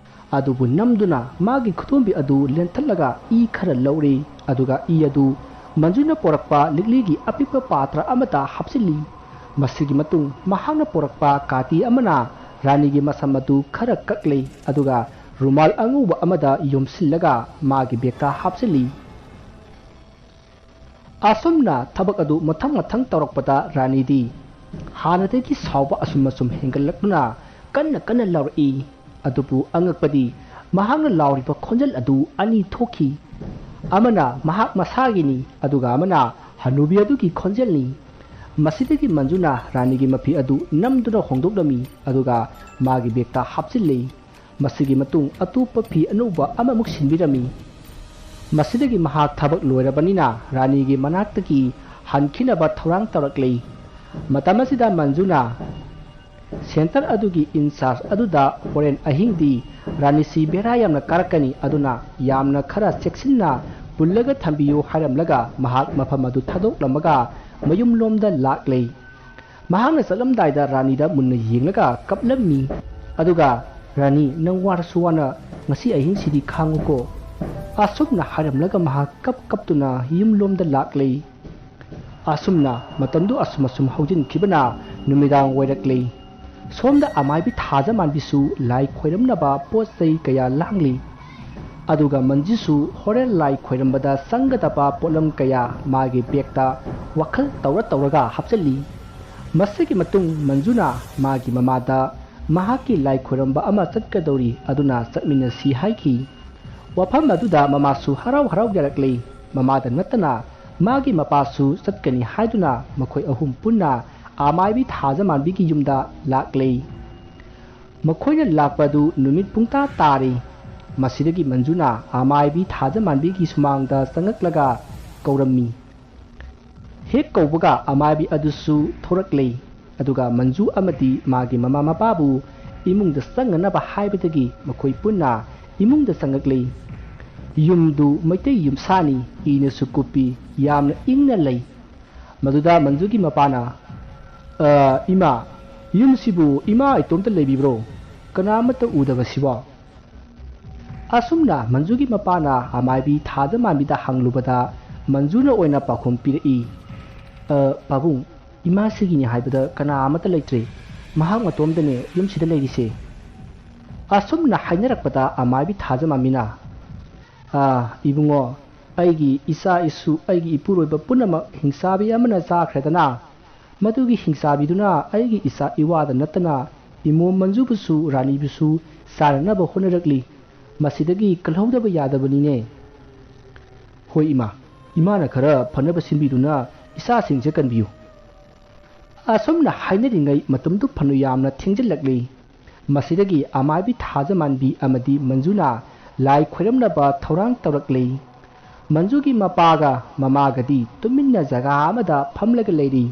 ꯑꯗꯨꯕꯨ ꯅꯝꯗꯨꯅ ꯃꯥꯒꯤ ꯈꯨꯗꯣꯝꯕꯤ ꯑꯗꯨ ꯂꯦꯟꯊꯠꯂꯒ ꯏ ꯈꯔ ꯂꯧꯔꯦ, ꯑꯗꯨꯒ ꯏ ꯑꯗꯨ ꯃꯟꯖꯨꯅ ꯄꯣꯔꯛꯄ ꯂꯤꯛꯂꯤꯒꯤ ꯑꯄꯤꯛꯄ ꯄꯥꯇ꯭ꯔ ꯑꯃꯗ ꯍꯥꯞꯆꯤꯜꯂꯤ꯫ ꯃꯁꯤꯒꯤ ꯃꯇꯨꯡ ꯃꯍꯥꯛꯅ ꯄꯣꯔꯛꯄ ꯀꯥꯇꯤ ꯑꯃꯅ ꯔꯥꯅꯤꯒꯤ ꯃꯁꯝ ꯑꯗꯨ ꯈꯔ ꯀꯛꯂꯦ, ꯑꯗꯨꯒ ꯔꯨꯃꯥꯜ ꯑꯉꯧꯕ ꯑꯃꯗ ꯌꯣꯝꯁꯤꯜꯂꯒ ꯃꯥꯒꯤ ꯕꯦꯒꯇ ꯍꯥꯞꯆꯤꯜꯂꯤ꯫ ꯑꯁꯨꯝꯅ ꯊꯕꯛ ꯑꯗꯨ ꯃꯊꯪ ꯃꯊꯪ ꯇꯧꯔꯛꯄꯗ ꯔꯥꯅꯤꯗꯤ ꯍꯥꯟꯅꯗꯒꯤ ꯁꯥꯎꯕ ꯑꯁꯨꯝ ꯑꯁꯨꯝ ꯍꯦꯟꯒꯠꯂꯛꯇꯨꯅ ꯀꯟꯅ ꯀꯟꯅ ꯂꯥꯎꯔꯛꯏ꯫ ꯑꯗꯨꯕꯨ ꯑꯉꯛꯄꯗꯤ ꯃꯍꯥꯛꯅ ꯂꯥꯎꯔꯤꯕ ꯈꯣꯟꯖꯦꯜ ꯑꯗꯨ ꯑꯅꯤ ꯊꯣꯛꯈꯤ꯫ ꯑꯃꯅ ꯃꯍꯥꯛ ꯃꯁꯥꯒꯤꯅꯤ, ꯑꯗꯨꯒ ꯑꯃꯅ ꯍꯅꯨꯕꯤ ꯑꯗꯨꯒꯤ ꯈꯣꯟꯖꯦꯜꯅꯤ꯫ ꯃꯁꯤꯗꯒꯤ ꯃꯟꯖꯨꯅ ꯔꯥꯅꯤꯒꯤ ꯃꯐꯤ ꯑꯗꯨ ꯅꯝꯗꯨꯅ ꯍꯣꯡꯗꯣꯛꯂꯝꯃꯤ, ꯑꯗꯨꯒ ꯃꯥꯒꯤ ꯕꯦꯒꯇ ꯍꯥꯞꯆꯤꯜꯂꯤ꯫ ꯃꯁꯤꯒꯤ ꯃꯇꯨꯡ ꯑꯇꯣꯞꯄ ꯐꯤ ꯑꯅꯧꯕ ꯑꯃꯃꯨꯛ ꯁꯤꯟꯕꯤꯔꯝꯃꯤ꯫ ꯃꯁꯤꯗꯒꯤ ꯃꯍꯥꯛ ꯊꯕꯛ ꯂꯣꯏꯔꯕꯅꯤꯅ ꯔꯥꯅꯤꯒꯤ ꯃꯅꯥꯛꯇꯒꯤ ꯍꯟꯈꯤꯅꯕ ꯊꯧꯔꯥꯡ ꯇꯧꯔꯛꯂꯤ꯫ ꯃꯇꯝ ꯑꯁꯤꯗ ꯃꯟꯖꯨꯅ ꯁꯦꯟꯇꯔ ꯑꯗꯨꯒꯤ ꯏꯟꯆꯥꯔꯖ ꯑꯗꯨꯗ ꯍꯣꯔꯦꯟ ꯑꯍꯤꯡꯗꯤ ꯔꯥꯅꯤꯁꯤ ꯕꯦꯔꯥ ꯌꯥꯝꯅ ꯀꯥꯔꯛꯀꯅꯤ, ꯑꯗꯨꯅ ꯌꯥꯝꯅ ꯈꯔ ꯆꯦꯛꯁꯤꯟꯅ ꯄꯨꯜꯂꯒ ꯊꯝꯕꯤꯌꯨ ꯍꯥꯏꯔꯝꯂꯒ ꯃꯍꯥꯛ ꯃꯐꯝ ꯑꯗꯨ ꯊꯥꯗꯣꯛꯂꯝꯃꯒ ꯃꯌꯨꯝꯂꯣꯝꯗ ꯂꯥꯛꯂꯦ꯫ ꯃꯍꯥꯛꯅ ꯆꯠꯂꯝꯗꯥꯏꯗ ꯔꯥꯅꯤꯗ ꯃꯨꯟꯅ ꯌꯦꯡꯂꯒ ꯀꯞꯂꯝꯃꯤ꯫ ꯑꯗꯨꯒ, "ꯔꯥꯅꯤ, ꯅꯪ ꯋꯥꯔꯁꯨ ꯋꯥꯅ ꯉꯁꯤ ꯑꯍꯤꯡꯁꯤꯗꯤ ꯈꯥꯡꯉꯨꯀꯣ," ꯑꯁꯨꯝꯅ ꯍꯥꯏꯔꯝꯂꯒ ꯃꯍꯥꯛ ꯀꯞ ꯀꯞꯇꯨꯅ ꯌꯨꯝꯂꯣꯝꯗ ꯂꯥꯛꯂꯦ꯫ ꯑꯁꯨꯝꯅ ꯃꯇꯝꯗꯨ ꯑꯁꯨꯝ ꯑꯁꯨꯝ ꯍꯧꯖꯤꯟꯈꯤꯕꯅ ꯅꯨꯃꯤꯗꯥꯡ ꯑꯣꯏꯔꯛꯂꯦ꯫ ꯁꯣꯝꯗ ꯑꯃꯥꯏꯕꯤ ꯊꯥꯖ ꯃꯥꯟꯕꯤꯁꯨ ꯂꯥꯏ ꯈꯣꯏꯔꯝꯅꯕ ꯄꯣꯠ ꯆꯩ ꯀꯌꯥ ꯂꯥꯡꯂꯤ꯫ ꯑꯗꯨꯒ ꯃꯟꯖꯨꯁꯨ ꯍꯣꯔꯦꯟ ꯂꯥꯏ ꯈꯣꯏꯔꯝꯕꯗ ꯆꯪꯒꯗꯕ ꯄꯣꯠꯂꯝ ꯀꯌꯥ ꯃꯥꯒꯤ ꯕꯦꯒꯇ ꯋꯥꯈꯜ ꯇꯧꯔ ꯇꯧꯔꯒ ꯍꯥꯞꯆꯤꯜꯂꯤ꯫ ꯃꯁꯤꯒꯤ ꯃꯇꯨꯡ ꯃꯟꯖꯨꯅ ꯃꯥꯒꯤ ꯃꯃꯥꯗ ꯃꯍꯥꯛꯀꯤ ꯂꯥꯏ ꯈꯣꯏꯔꯝꯕ ꯑꯃ ꯆꯠꯀꯗꯧꯔꯤ, ꯑꯗꯨꯅ ꯆꯠꯃꯤꯟꯅꯁꯤ ꯍꯥꯏꯈꯤ꯫ ꯋꯥꯐꯝ ꯑꯗꯨꯗ ꯃꯃꯥꯁꯨ ꯍꯔꯥꯎ ꯍꯔꯥꯎ ꯌꯥꯔꯛꯂꯦ꯫ ꯃꯃꯥꯗ ꯅꯠꯇꯅ ꯃꯥꯒꯤ ꯃꯄꯥꯁꯨ ꯆꯠꯀꯅꯤ ꯍꯥꯏꯗꯨꯅ ꯃꯈꯣꯏ ꯑꯍꯨꯝ ꯄꯨꯟꯅ ꯑꯃꯥꯏꯕꯤ ꯊꯥꯖ ꯃꯥꯟꯕꯤꯒꯤ ꯌꯨꯝꯗ ꯂꯥꯛꯂꯦ꯫ ꯃꯈꯣꯏꯅ ꯂꯥꯛꯄ ꯑꯗꯨ ꯅꯨꯃꯤꯠ ꯄꯨꯡꯇꯥ ꯇꯥꯔꯦ꯫ ꯃꯁꯤꯗꯒꯤ ꯃꯟꯖꯨꯅ ꯑꯃꯥꯏꯕꯤ ꯊꯥꯖ ꯃꯥꯟꯕꯤꯒꯤ ꯁꯨꯃꯥꯡꯗ ꯆꯪꯉꯛꯂꯒ ꯀꯧꯔꯝꯃꯤ꯫ ꯍꯦꯛ ꯀꯧꯕꯒ ꯑꯃꯥꯏꯕꯤ ꯑꯗꯨꯁꯨ ꯊꯣꯔꯛꯂꯦ꯫ ꯑꯗꯨꯒ ꯃꯟꯖꯨ ꯑꯃꯗꯤ ꯃꯥꯒꯤ ꯃꯃꯥ ꯃꯄꯥꯕꯨ ꯏꯃꯨꯡꯗ ꯆꯪꯅꯅꯕ ꯍꯥꯏꯕꯗꯒꯤ ꯃꯈꯣꯏ ꯄꯨꯟꯅ ꯏꯃꯨꯡꯗ ꯆꯪꯉꯛꯂꯦ꯫ ꯌꯨꯝꯗꯨ ꯃꯩꯇꯩ ꯌꯨꯝꯁꯥꯅꯤ, ꯏꯅꯁꯨ ꯀꯨꯞꯄꯤ, ꯌꯥꯝꯅ ꯏꯪꯅ ꯂꯩ꯫ ꯃꯗꯨꯗ ꯃꯟꯖꯨꯒꯤ ꯃꯄꯥꯅ, "ꯑ, ꯏꯃꯥ, ꯌꯨꯝꯁꯤꯕꯨ ꯏꯃꯥ ꯏꯇꯣꯝꯇ ꯂꯩꯕꯤꯕ꯭ꯔꯣ? ꯀꯅꯥ ꯑꯃꯠꯇ ꯎꯗꯕꯁꯤꯕꯣ?" ꯑꯁꯨꯝꯅ ꯃꯟꯖꯨꯒꯤ ꯃꯄꯥꯅ ꯑꯃꯥꯏꯕꯤ ꯊꯥꯖ ꯃꯥꯟꯕꯤꯗ ꯍꯪꯂꯨꯕꯗ ꯃꯟꯖꯨꯅ ꯑꯣꯏꯅ ꯄꯥꯎꯈꯨꯝ ꯄꯤꯔꯛꯏ, "ꯑ, ꯄꯥꯕꯨꯡ, ꯏꯃꯥꯁꯤꯒꯤꯅꯤ ꯍꯥꯏꯕꯗ ꯀꯅꯥ ꯑꯃꯠꯇ ꯂꯩꯇ꯭ꯔꯦ꯫ ꯃꯍꯥꯛ ꯃꯇꯣꯝꯗꯅꯦ ꯌꯨꯝꯁꯤꯗ ꯂꯩꯔꯤꯁꯦ꯫" ꯑꯁꯨꯝꯅ ꯍꯥꯏꯅꯔꯛꯄꯗ ꯑꯃꯥꯏꯕꯤ ꯊꯥꯖ ꯃꯥꯟꯕꯤꯅ, "ꯑ, ꯏꯕꯨꯡꯉꯣ, ꯑꯩꯒꯤ ꯏꯆꯥ ꯏꯁꯨ, ꯑꯩꯒꯤ ꯏꯄꯨꯔꯣꯏꯕ ꯄꯨꯝꯅꯃꯛ ꯍꯤꯡꯆꯥꯕꯤ ꯑꯃꯅ ꯆꯥꯈ꯭ꯔꯦꯗꯅ꯫ ꯃꯗꯨꯒꯤ ꯍꯤꯡꯆꯥꯕꯤꯗꯨꯅ ꯑꯩꯒꯤ ꯏꯆꯥ ꯏꯋꯥꯗ ꯅꯠꯇꯅ ꯏꯃꯣꯝ ꯃꯟꯖꯨꯕꯨꯁꯨ, ꯔꯥꯅꯤꯕꯨꯁꯨ ꯆꯥꯅꯅꯕ ꯍꯣꯠꯅꯔꯛꯂꯤ꯫ ꯃꯁꯤꯗꯒꯤ ꯀꯜꯍꯧꯗꯕ ꯌꯥꯗꯕꯅꯤꯅꯦ꯫" ꯍꯣꯏ ꯏꯃꯥ, ꯏꯃꯥꯅ ꯈꯔ ꯐꯅꯕ ꯁꯤꯟꯕꯤꯗꯨꯅ ꯏꯆꯥꯁꯤꯡꯁꯦ ꯀꯟꯕꯤꯌꯨ꯫ ꯑꯁꯨꯝꯅ ꯍꯥꯏꯅꯔꯤꯉꯩ ꯃꯇꯝꯗꯨ ꯐꯅ ꯌꯥꯝꯅ ꯊꯦꯡꯖꯤꯜꯂꯛꯂꯤ꯫ ꯃꯁꯤꯗꯒꯤ ꯑꯃꯥꯏꯕꯤ ꯊꯥꯖꯃꯥꯟꯕꯤ ꯑꯃꯗꯤ ꯃꯟꯖꯨꯅ ꯂꯥꯏ ꯈꯣꯏꯔꯝꯅꯕ ꯊꯧꯔꯥꯡ ꯇꯧꯔꯛꯂꯤ꯫ ꯃꯟꯖꯨꯒꯤ ꯃꯄꯥꯒ ꯃꯃꯥꯒꯗꯤ ꯇꯨꯃꯤꯟꯅ ꯖꯒꯥ ꯑꯃꯗ ꯐꯝꯂꯒ ꯂꯩꯔꯤ꯫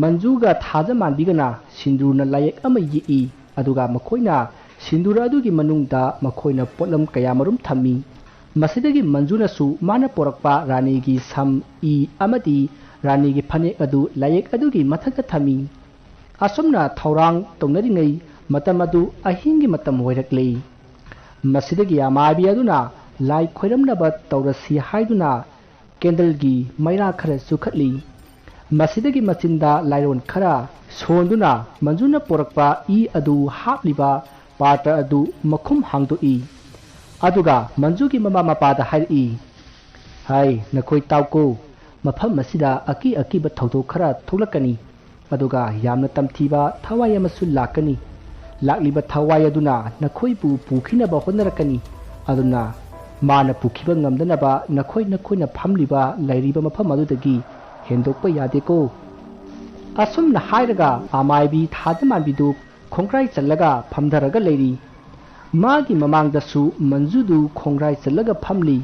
ꯃꯟꯖꯨꯒ ꯊꯥꯖꯃꯥꯟꯕꯤꯒꯅ ꯁꯤꯟꯗꯨꯔꯅ ꯂꯥꯏꯌꯦꯛ ꯑꯃ ꯌꯦꯛꯏ, ꯑꯗꯨꯒ ꯃꯈꯣꯏꯅ ꯁꯤꯟꯗꯨꯔ ꯑꯗꯨꯒꯤ ꯃꯅꯨꯡꯗ ꯃꯈꯣꯏꯅ ꯄꯣꯠꯂꯝ ꯀꯌꯥꯃꯔꯨꯝ ꯊꯝꯃꯤ꯫ ꯃꯁꯤꯗꯒꯤ ꯃꯟꯖꯨꯅꯁꯨ ꯃꯥꯅ ꯄꯣꯔꯛꯄ ꯔꯥꯅꯤꯒꯤ ꯁꯝ, ꯏ ꯑꯃꯗꯤ ꯔꯥꯅꯤꯒꯤ ꯐꯅꯦꯛ ꯑꯗꯨ ꯂꯥꯏꯌꯦꯛ ꯑꯗꯨꯒꯤ ꯃꯊꯛꯇ ꯊꯝꯃꯤ꯫ ꯑꯁꯨꯝꯅ ꯊꯧꯔꯥꯡ ꯇꯧꯅꯔꯤꯉꯩ ꯃꯇꯝ ꯑꯗꯨ ꯑꯍꯤꯡꯒꯤ ꯃꯇꯝ ꯑꯣꯏꯔꯛꯂꯤ꯫ ꯃꯁꯤꯗꯒꯤ ꯑꯃꯥꯏꯕꯤ ꯑꯗꯨꯅ ꯂꯥꯏ ꯈꯣꯏꯔꯝꯅꯕ ꯇꯧꯔꯁꯤ ꯍꯥꯏꯗꯨꯅ ꯀꯦꯟꯗꯜꯒꯤ ꯃꯩꯔꯥ ꯈꯔ ꯆꯨꯈꯠꯂꯤ꯫ ꯃꯁꯤꯗꯒꯤ ꯃꯆꯤꯟꯗ ꯂꯥꯏꯔꯣꯟ ꯈꯔ ꯁꯣꯟꯗꯨꯅ ꯃꯟꯖꯨꯅ ꯄꯣꯔꯛꯄ ꯏ ꯑꯗꯨ ꯍꯥꯞꯂꯤꯕ ꯄꯥꯇ꯭ꯔ ꯑꯗꯨ ꯃꯈꯨꯝ ꯍꯥꯡꯗꯣꯛꯏ꯫ ꯑꯗꯨꯒ ꯃꯟꯖꯨꯒꯤ ꯃꯃꯥ ꯃꯄꯥꯗ ꯍꯥꯏꯔꯛꯏ, "ꯍꯥꯏ, ꯅꯈꯣꯏ ꯇꯥꯎꯀꯣ, ꯃꯐꯝ ꯑꯁꯤꯗ ꯑꯀꯤ ꯑꯀꯤꯕ ꯊꯧꯗꯣꯛ ꯈꯔ ꯊꯣꯛꯂꯛꯀꯅꯤ, ꯑꯗꯨꯒ ꯌꯥꯝꯅ ꯇꯝꯊꯤꯕ ꯊꯋꯥꯏ ꯑꯃꯁꯨ ꯂꯥꯛꯀꯅꯤ꯫ ꯂꯥꯛꯂꯤꯕ ꯊꯋꯥꯏ ꯑꯗꯨꯅ ꯅꯈꯣꯏꯕꯨ ꯄꯨꯈꯤꯅꯕ ꯍꯣꯠꯅꯔꯛꯀꯅꯤ꯫ ꯑꯗꯨꯅ ꯃꯥꯅ ꯄꯨꯈꯤꯕ ꯉꯝꯗꯅꯕ ꯅꯈꯣꯏ ꯅꯈꯣꯏꯅ ꯐꯝꯂꯤꯕ ꯂꯩꯔꯤꯕ ꯃꯐꯝ ꯑꯗꯨꯗꯒꯤ ꯍꯦꯟꯗꯣꯛꯄ ꯌꯥꯗꯦꯀꯣ"꯫ ꯑꯁꯨꯝꯅ ꯍꯥꯏꯔꯒ ꯑꯃꯥꯏꯕꯤ ꯊꯥꯖꯃꯥꯟꯕꯤꯗꯨ ꯈꯣꯡꯒ꯭ꯔꯥꯏ ꯆꯜꯂꯒ ꯐꯝꯊꯔꯒ ꯂꯩꯔꯤ꯫ ꯃꯥꯒꯤ ꯃꯃꯥꯡꯗꯁꯨ ꯃꯟꯖꯨꯗꯨ ꯈꯣꯡꯒ꯭ꯔꯥꯏ ꯆꯜꯂꯒ ꯐꯝꯂꯤ꯫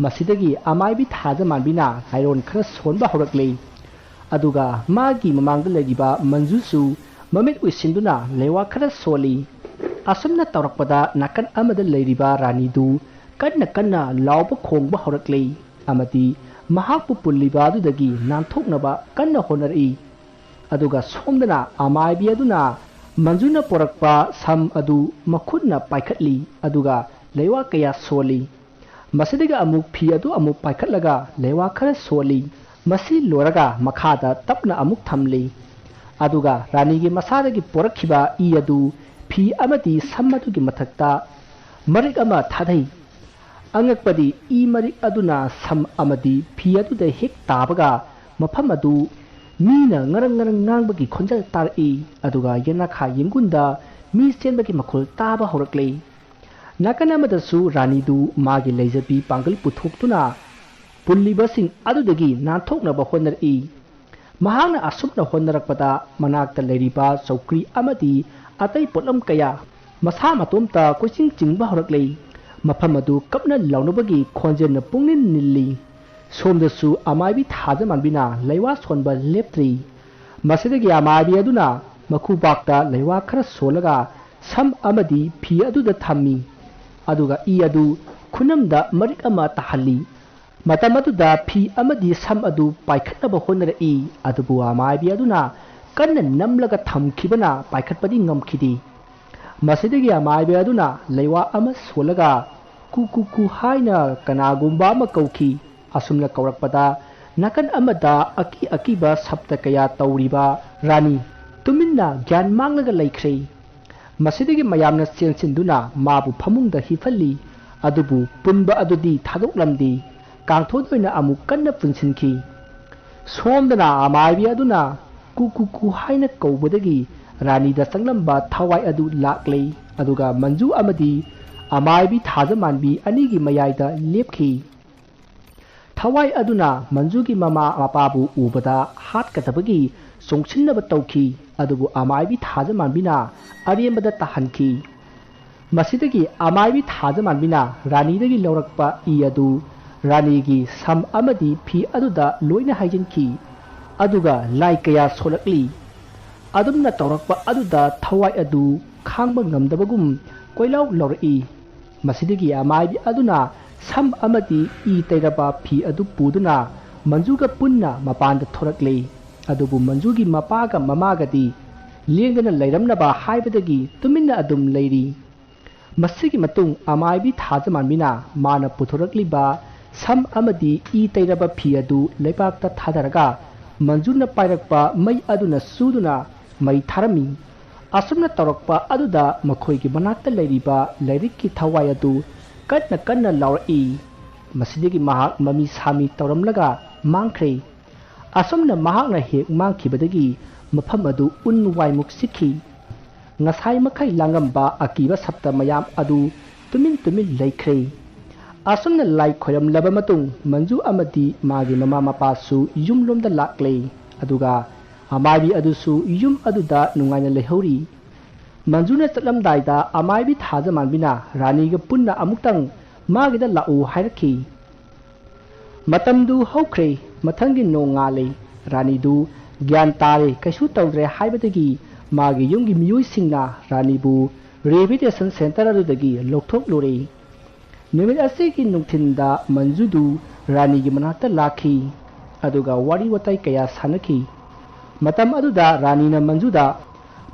ꯃꯁꯤꯗꯒꯤ ꯑꯃꯥꯏꯕꯤ ꯊꯥꯖꯃꯥꯟꯕꯤꯅ ꯂꯥꯏꯔꯣꯟ ꯈꯔ ꯁꯣꯟꯕ ꯍꯧꯔꯛꯂꯦ꯫ ꯑꯗꯨꯒ ꯃꯥꯒꯤ ꯃꯃꯥꯡꯗ ꯂꯩꯔꯤꯕ ꯃꯟꯖꯨꯁꯨ ꯃꯃꯤꯠ ꯎꯏꯁꯤꯟꯗꯨꯅ ꯂꯩꯋꯥ ꯈꯔ ꯁꯣꯜꯂꯤ꯫ ꯑꯁꯨꯝꯅ ꯇꯧꯔꯛꯄꯗ ꯅꯥꯀꯟ ꯑꯃꯗ ꯂꯩꯔꯤꯕ ꯔꯥꯅꯤꯗꯨ ꯀꯟꯅ ꯀꯟꯅ ꯂꯥꯎꯕ ꯈꯣꯡꯕ ꯍꯧꯔꯛꯂꯦ ꯑꯃꯗꯤ ꯃꯍꯥꯛꯄꯨ ꯄꯨꯜꯂꯤꯕ ꯑꯗꯨꯗꯒꯤ ꯅꯥꯟꯊꯣꯛꯅꯕ ꯀꯟꯅ ꯍꯣꯠꯅꯔꯛꯏ꯫ ꯑꯗꯨꯒ ꯁꯣꯝꯗꯅ ꯑꯃꯥꯏꯕꯤ ꯑꯗꯨꯅ ꯃꯟꯖꯨꯅ ꯄꯣꯔꯛꯄ ꯁꯝ ꯑꯗꯨ ꯃꯈꯨꯠꯅ ꯄꯥꯏꯈꯠꯂꯤ, ꯑꯗꯨꯒ ꯂꯩꯋꯥ ꯀꯌꯥ ꯁꯣꯜꯂꯤ꯫ ꯃꯁꯤꯗꯒꯤ ꯑꯃꯨꯛ ꯐꯤ ꯑꯗꯨ ꯑꯃꯨꯛ ꯄꯥꯏꯈꯠꯂꯒ ꯂꯩꯋꯥ ꯈꯔ ꯁꯣꯜꯂꯤ꯫ ꯃꯁꯤ ꯂꯣꯏꯔꯒ ꯃꯈꯥꯗ ꯇꯞꯅ ꯑꯃꯨꯛ ꯊꯝꯂꯤ꯫ ꯑꯗꯨꯒ ꯔꯥꯅꯤꯒꯤ ꯃꯁꯥꯗꯒꯤ ꯄꯣꯔꯛꯈꯤꯕ ꯏ ꯑꯗꯨ ꯐꯤ ꯑꯃꯗꯤ ꯁꯝ ꯑꯗꯨꯒꯤ ꯃꯊꯛꯇ ꯃꯔꯤꯛ ꯑꯃ ꯊꯥꯗꯩ꯫ ꯑꯉꯛꯄꯗꯤ ꯏ ꯃꯔꯤꯛ ꯑꯗꯨꯅ ꯁꯝ ꯑꯃꯗꯤ ꯐꯤ ꯑꯗꯨꯗ ꯍꯦꯛ ꯇꯥꯕꯒ ꯃꯐꯝ ꯑꯗꯨ ꯃꯤꯅ ꯉꯔꯪ ꯉꯔꯪ ꯉꯥꯡꯕꯒꯤ ꯈꯣꯟꯖꯦꯜ ꯇꯥꯔꯛꯏ, ꯑꯗꯨꯒ ꯌꯦꯅꯈꯥ ꯌꯦꯡꯒꯨꯟꯗ ꯃꯤ ꯆꯦꯟꯕꯒꯤ ꯃꯈꯣꯜ ꯇꯥꯕ ꯍꯧꯔꯛꯂꯦ꯫ ꯅꯥꯀꯟ ꯑꯃꯗꯁꯨ ꯔꯥꯅꯤꯗꯨ ꯃꯥꯒꯤ ꯂꯩꯖꯕꯤ ꯄꯥꯡꯒꯜ ꯄꯨꯊꯣꯛꯇꯨꯅ ꯄꯨꯜꯂꯤꯕꯁꯤꯡ ꯑꯗꯨꯗꯒꯤ ꯅꯥꯟꯊꯣꯛꯅꯕ ꯍꯣꯠꯅꯔꯛꯏ꯫ ꯃꯍꯥꯛꯅ ꯑꯁꯨꯝꯅ ꯍꯣꯠꯅꯔꯛꯄꯗ ꯃꯅꯥꯛꯇ ꯂꯩꯔꯤꯕ ꯆꯧꯀ꯭ꯔꯤ ꯑꯃꯗꯤ ꯑꯇꯩ ꯄꯣꯠꯂꯝ ꯀꯌꯥ ꯃꯁꯥ ꯃꯇꯣꯝꯇ ꯀꯣꯏꯆꯤꯡ ꯆꯤꯡꯕ ꯍꯧꯔꯛꯂꯦ꯫ ꯃꯐꯝ ꯑꯗꯨ ꯀꯞꯅ ꯂꯥꯎꯅꯕꯒꯤ ꯈꯣꯟꯖꯦꯜꯅ ꯄꯨꯡꯅꯤꯜ ꯅꯤꯜꯂꯤ꯫ ꯁꯣꯝꯗꯁꯨ ꯑꯃꯥꯏꯕꯤ ꯊꯥꯖꯃꯥꯟꯕꯤꯅ ꯂꯩꯋꯥ ꯁꯣꯟꯕ ꯂꯦꯞꯇ꯭ꯔꯤ꯫ ꯃꯁꯤꯗꯒꯤ ꯑꯃꯥꯏꯕꯤ ꯑꯗꯨꯅ ꯃꯈꯨꯕꯥꯛꯇ ꯂꯩꯋꯥ ꯈꯔ ꯁꯣꯜꯂꯒ ꯁꯝ ꯑꯃꯗꯤ ꯐꯤ ꯑꯗꯨꯗ ꯊꯝꯃꯤ꯫ ꯑꯗꯨꯒ ꯏ ꯑꯗꯨ ꯈꯨꯅꯝꯗ ꯃꯔꯤꯛ ꯑꯃ ꯇꯥꯍꯜꯂꯤ꯫ ꯃꯇꯝ ꯑꯗꯨꯗ ꯐꯤ ꯑꯃꯗꯤ ꯁꯝ ꯑꯗꯨ ꯄꯥꯏꯈꯠꯅꯕ ꯍꯣꯠꯅꯔꯛꯏ, ꯑꯗꯨꯕꯨ ꯑꯃꯥꯏꯕꯤ ꯑꯗꯨꯅ ꯀꯟꯅ ꯅꯝꯂꯒ ꯊꯝꯈꯤꯕꯅ ꯄꯥꯏꯈꯠꯄꯗꯤ ꯉꯝꯈꯤꯗꯦ꯫ ꯃꯁꯤꯗꯒꯤ ꯑꯃꯥꯏꯕꯤ ꯑꯗꯨꯅ ꯂꯩꯋꯥ ꯑꯃ ꯁꯣꯜꯂꯒ "ꯀꯨ ꯀꯨ ꯀꯨ" ꯍꯥꯏꯅ ꯀꯅꯥꯒꯨꯝꯕ ꯑꯃ ꯀꯧꯈꯤ꯫ ꯑꯁꯨꯝꯅ ꯀꯧꯔꯛꯄꯗ ꯅꯥꯀꯟ ꯑꯃꯗ ꯑꯀꯤ ꯑꯀꯤꯕ ꯁꯞꯇ ꯀꯌꯥ ꯇꯧꯔꯤꯕ ꯔꯥꯅꯤ ꯇꯨꯃꯤꯟꯅ ꯒ꯭ꯌꯥꯟ ꯃꯥꯡꯂꯒ ꯂꯩꯈ꯭ꯔꯦ꯫ ꯃꯁꯤꯗꯒꯤ ꯃꯌꯥꯝꯅ ꯆꯦꯟꯁꯤꯟꯗꯨꯅ ꯃꯥꯕꯨ ꯐꯃꯨꯡꯗ ꯍꯤꯞꯍꯜꯂꯤ, ꯑꯗꯨꯕꯨ ꯄꯨꯟꯕ ꯑꯗꯨꯗꯤ ꯊꯥꯗꯣꯛꯂꯝꯗꯦ꯫ ꯀꯥꯡꯊꯣꯟ ꯑꯣꯏꯅ ꯑꯃꯨꯛ ꯀꯟꯅ ꯄꯨꯟꯁꯤꯟꯈꯤ꯫ ꯁꯣꯝꯗꯅ ꯑꯃꯥꯏꯕꯤ ꯑꯗꯨꯅ "ꯀꯨ ꯀꯨ ꯀꯨ" ꯍꯥꯏꯅ ꯀꯧꯕꯗꯒꯤ ꯔꯥꯅꯤꯗ ꯆꯪꯂꯝꯕ ꯊꯋꯥꯏ ꯑꯗꯨ ꯂꯥꯛꯂꯦ, ꯑꯗꯨꯒ ꯃꯟꯖꯨ ꯑꯃꯗꯤ ꯑꯃꯥꯏꯕꯤ ꯊꯥꯖꯃꯥꯟꯕꯤ ꯑꯅꯤꯒꯤ ꯃꯌꯥꯏꯗ ꯂꯦꯞꯈꯤ꯫ ꯊꯋꯥꯏ ꯑꯗꯨꯅ ꯃꯟꯖꯨꯒꯤ ꯃꯃꯥ ꯃꯄꯥꯕꯨ ꯎꯕꯗ ꯍꯥꯠꯀꯗꯕꯒꯤ ꯆꯣꯡꯁꯤꯟꯅꯕ ꯇꯧꯈꯤ, ꯑꯗꯨꯕꯨ ꯑꯃꯥꯏꯕꯤ ꯊꯥꯖꯃꯥꯟꯕꯤꯅ ꯑꯔꯦꯝꯕꯗ ꯇꯥꯍꯟꯈꯤ꯫ ꯃꯁꯤꯗꯒꯤ ꯑꯃꯥꯏꯕꯤ ꯊꯥꯖꯃꯥꯟꯕꯤꯅ ꯔꯥꯅꯤꯗꯒꯤ ꯂꯧꯔꯛꯄ ꯏ ꯑꯗꯨ ꯔꯥꯅꯤꯒꯤ ꯁꯝ ꯑꯃꯗꯤ ꯐꯤ ꯑꯗꯨꯗ ꯂꯣꯏꯅ ꯍꯩꯖꯤꯟꯈꯤ꯫ ꯑꯗꯨꯒ ꯂꯥꯏ ꯀꯌꯥ ꯁꯣꯜꯂꯛꯂꯤ꯫ ꯑꯗꯨꯝꯅ ꯇꯧꯔꯛꯄ ꯑꯗꯨꯗ ꯊꯋꯥꯏ ꯑꯗꯨ ꯈꯥꯡꯕ ꯉꯝꯗꯕꯒꯨꯝ ꯀꯣꯏꯂꯥꯎ ꯂꯥꯎꯔꯛꯏ꯫ ꯃꯁꯤꯗꯒꯤ ꯑꯃꯥꯏꯕꯤ ꯑꯗꯨꯅ ꯁꯝ ꯑꯃꯗꯤ ꯏ ꯇꯩꯔꯕ ꯐꯤ ꯑꯗꯨ ꯄꯨꯗꯨꯅ ꯃꯟꯖꯨꯒ ꯄꯨꯟꯅ ꯃꯄꯥꯟꯗ ꯊꯣꯔꯛꯂꯦ꯫ ꯑꯗꯨꯕꯨ ꯃꯟꯖꯨꯒꯤ ꯃꯄꯥꯒ ꯃꯃꯥꯒꯗꯤ ꯂꯦꯡꯗꯅ ꯂꯩꯔꯝꯅꯕ ꯍꯥꯏꯕꯗꯒꯤ ꯇꯨꯃꯤꯟꯅ ꯑꯗꯨꯝ ꯂꯩꯔꯤ꯫ ꯃꯁꯤꯒꯤ ꯃꯇꯨꯡ ꯑꯃꯥꯏꯕꯤ ꯊꯥꯖꯃꯥꯟꯕꯤꯅ ꯃꯥꯅ ꯄꯨꯊꯣꯔꯛꯂꯤꯕ ꯁꯝ ꯑꯃꯗꯤ ꯏ ꯇꯩꯔꯕ ꯐꯤ ꯑꯗꯨ ꯂꯩꯕꯥꯛꯇ ꯊꯥꯗꯔꯒ ꯃꯟꯖꯨꯅ ꯄꯥꯏꯔꯛꯄ ꯃꯩ ꯑꯗꯨꯅ ꯆꯨꯗꯨꯅ ꯃꯩ ꯊꯥꯔꯝꯃꯤ꯫ ꯑꯁꯨꯝꯅ ꯇꯧꯔꯛꯄ ꯑꯗꯨꯗ ꯃꯈꯣꯏꯒꯤ ꯃꯅꯥꯛꯇ ꯂꯩꯔꯤꯕ ꯂꯥꯏꯔꯤꯛꯀꯤ ꯊꯋꯥꯏ ꯑꯗꯨ ꯀꯟꯅ ꯀꯟꯅ ꯂꯥꯎꯔꯛꯏ꯫ ꯃꯁꯤꯗꯒꯤ ꯃꯍꯥꯛ ꯃꯃꯤ ꯁꯥꯃꯤ ꯇꯧꯔꯝꯂꯒ ꯃꯥꯡꯈ꯭ꯔꯦ꯫ ꯑꯁꯨꯝꯅ ꯃꯍꯥꯛꯅ ꯍꯦꯛ ꯃꯥꯡꯈꯤꯕꯗꯒꯤ ꯃꯐꯝ ꯑꯗꯨ ꯎꯟ ꯋꯥꯏꯃꯨꯛ ꯆꯤꯛꯈꯤ꯫ ꯉꯁꯥꯏ ꯃꯈꯩ ꯂꯥꯡꯉꯝꯕ ꯑꯀꯤꯕ ꯁꯞꯇ ꯃꯌꯥꯝ ꯑꯗꯨ ꯇꯨꯃꯤꯟ ꯇꯨꯃꯤꯟ ꯂꯩꯈ꯭ꯔꯦ꯫ ꯑꯁꯨꯝꯅ ꯂꯥꯏ ꯈꯣꯏꯔꯝꯂꯕ ꯃꯇꯨꯡ ꯃꯟꯖꯨ ꯑꯃꯗꯤ ꯃꯥꯒꯤ ꯃꯃꯥ ꯃꯄꯥꯁꯨ ꯌꯨꯝꯂꯣꯝꯗ ꯂꯥꯛꯂꯦ꯫ ꯑꯗꯨꯒ ꯑꯃꯥꯏꯕꯤ ꯑꯗꯨꯁꯨ ꯌꯨꯝ ꯑꯗꯨꯗ ꯅꯨꯡꯉꯥꯏꯅ ꯂꯩꯍꯧꯔꯤ꯫ ꯃꯟꯖꯨꯅ ꯆꯠꯂꯝꯗꯥꯏꯗ ꯑꯃꯥꯏꯕꯤ ꯊꯥꯖꯃꯥꯟꯕꯤꯅ ꯔꯥꯅꯤꯒ ꯄꯨꯟꯅ ꯑꯃꯨꯛꯇꯪ ꯃꯥꯒꯤꯗ ꯂꯥꯛꯎ ꯍꯥꯏꯔꯛꯈꯤ꯫ ꯃꯇꯝꯗꯨ ꯍꯧꯈ꯭ꯔꯦ꯫ ꯃꯊꯪꯒꯤ ꯅꯣꯡ ꯉꯥꯜꯂꯦ꯫ ꯔꯥꯅꯤꯗꯨ ꯒ꯭ꯌꯥꯟ ꯇꯥꯔꯦ, ꯀꯩꯁꯨ ꯇꯧꯗ꯭ꯔꯦ ꯍꯥꯏꯕꯗꯒꯤ ꯃꯥꯒꯤ ꯌꯨꯝꯒꯤ ꯃꯤꯑꯣꯏꯁꯤꯡꯅ ꯔꯥꯅꯤꯕꯨ ꯔꯤꯍꯦꯕꯤꯂꯤꯇꯦꯁꯟ ꯁꯦꯟꯇꯔ ꯑꯗꯨꯗꯒꯤ ꯂꯧꯊꯣꯛꯂꯨꯔꯦ꯫ ꯅꯨꯃꯤꯠ ꯑꯁꯤꯒꯤ ꯅꯨꯡꯊꯤꯟꯗ ꯃꯟꯖꯨꯗꯨ ꯔꯥꯅꯤꯒꯤ ꯃꯅꯥꯛꯇ ꯂꯥꯛꯈꯤ, ꯑꯗꯨꯒ ꯋꯥꯔꯤ ꯋꯥꯇꯥꯏ ꯀꯌꯥ ꯁꯥꯟꯅꯈꯤ꯫ ꯃꯇꯝ ꯑꯗꯨꯗ ꯔꯥꯅꯤꯅ ꯃꯟꯖꯨꯗ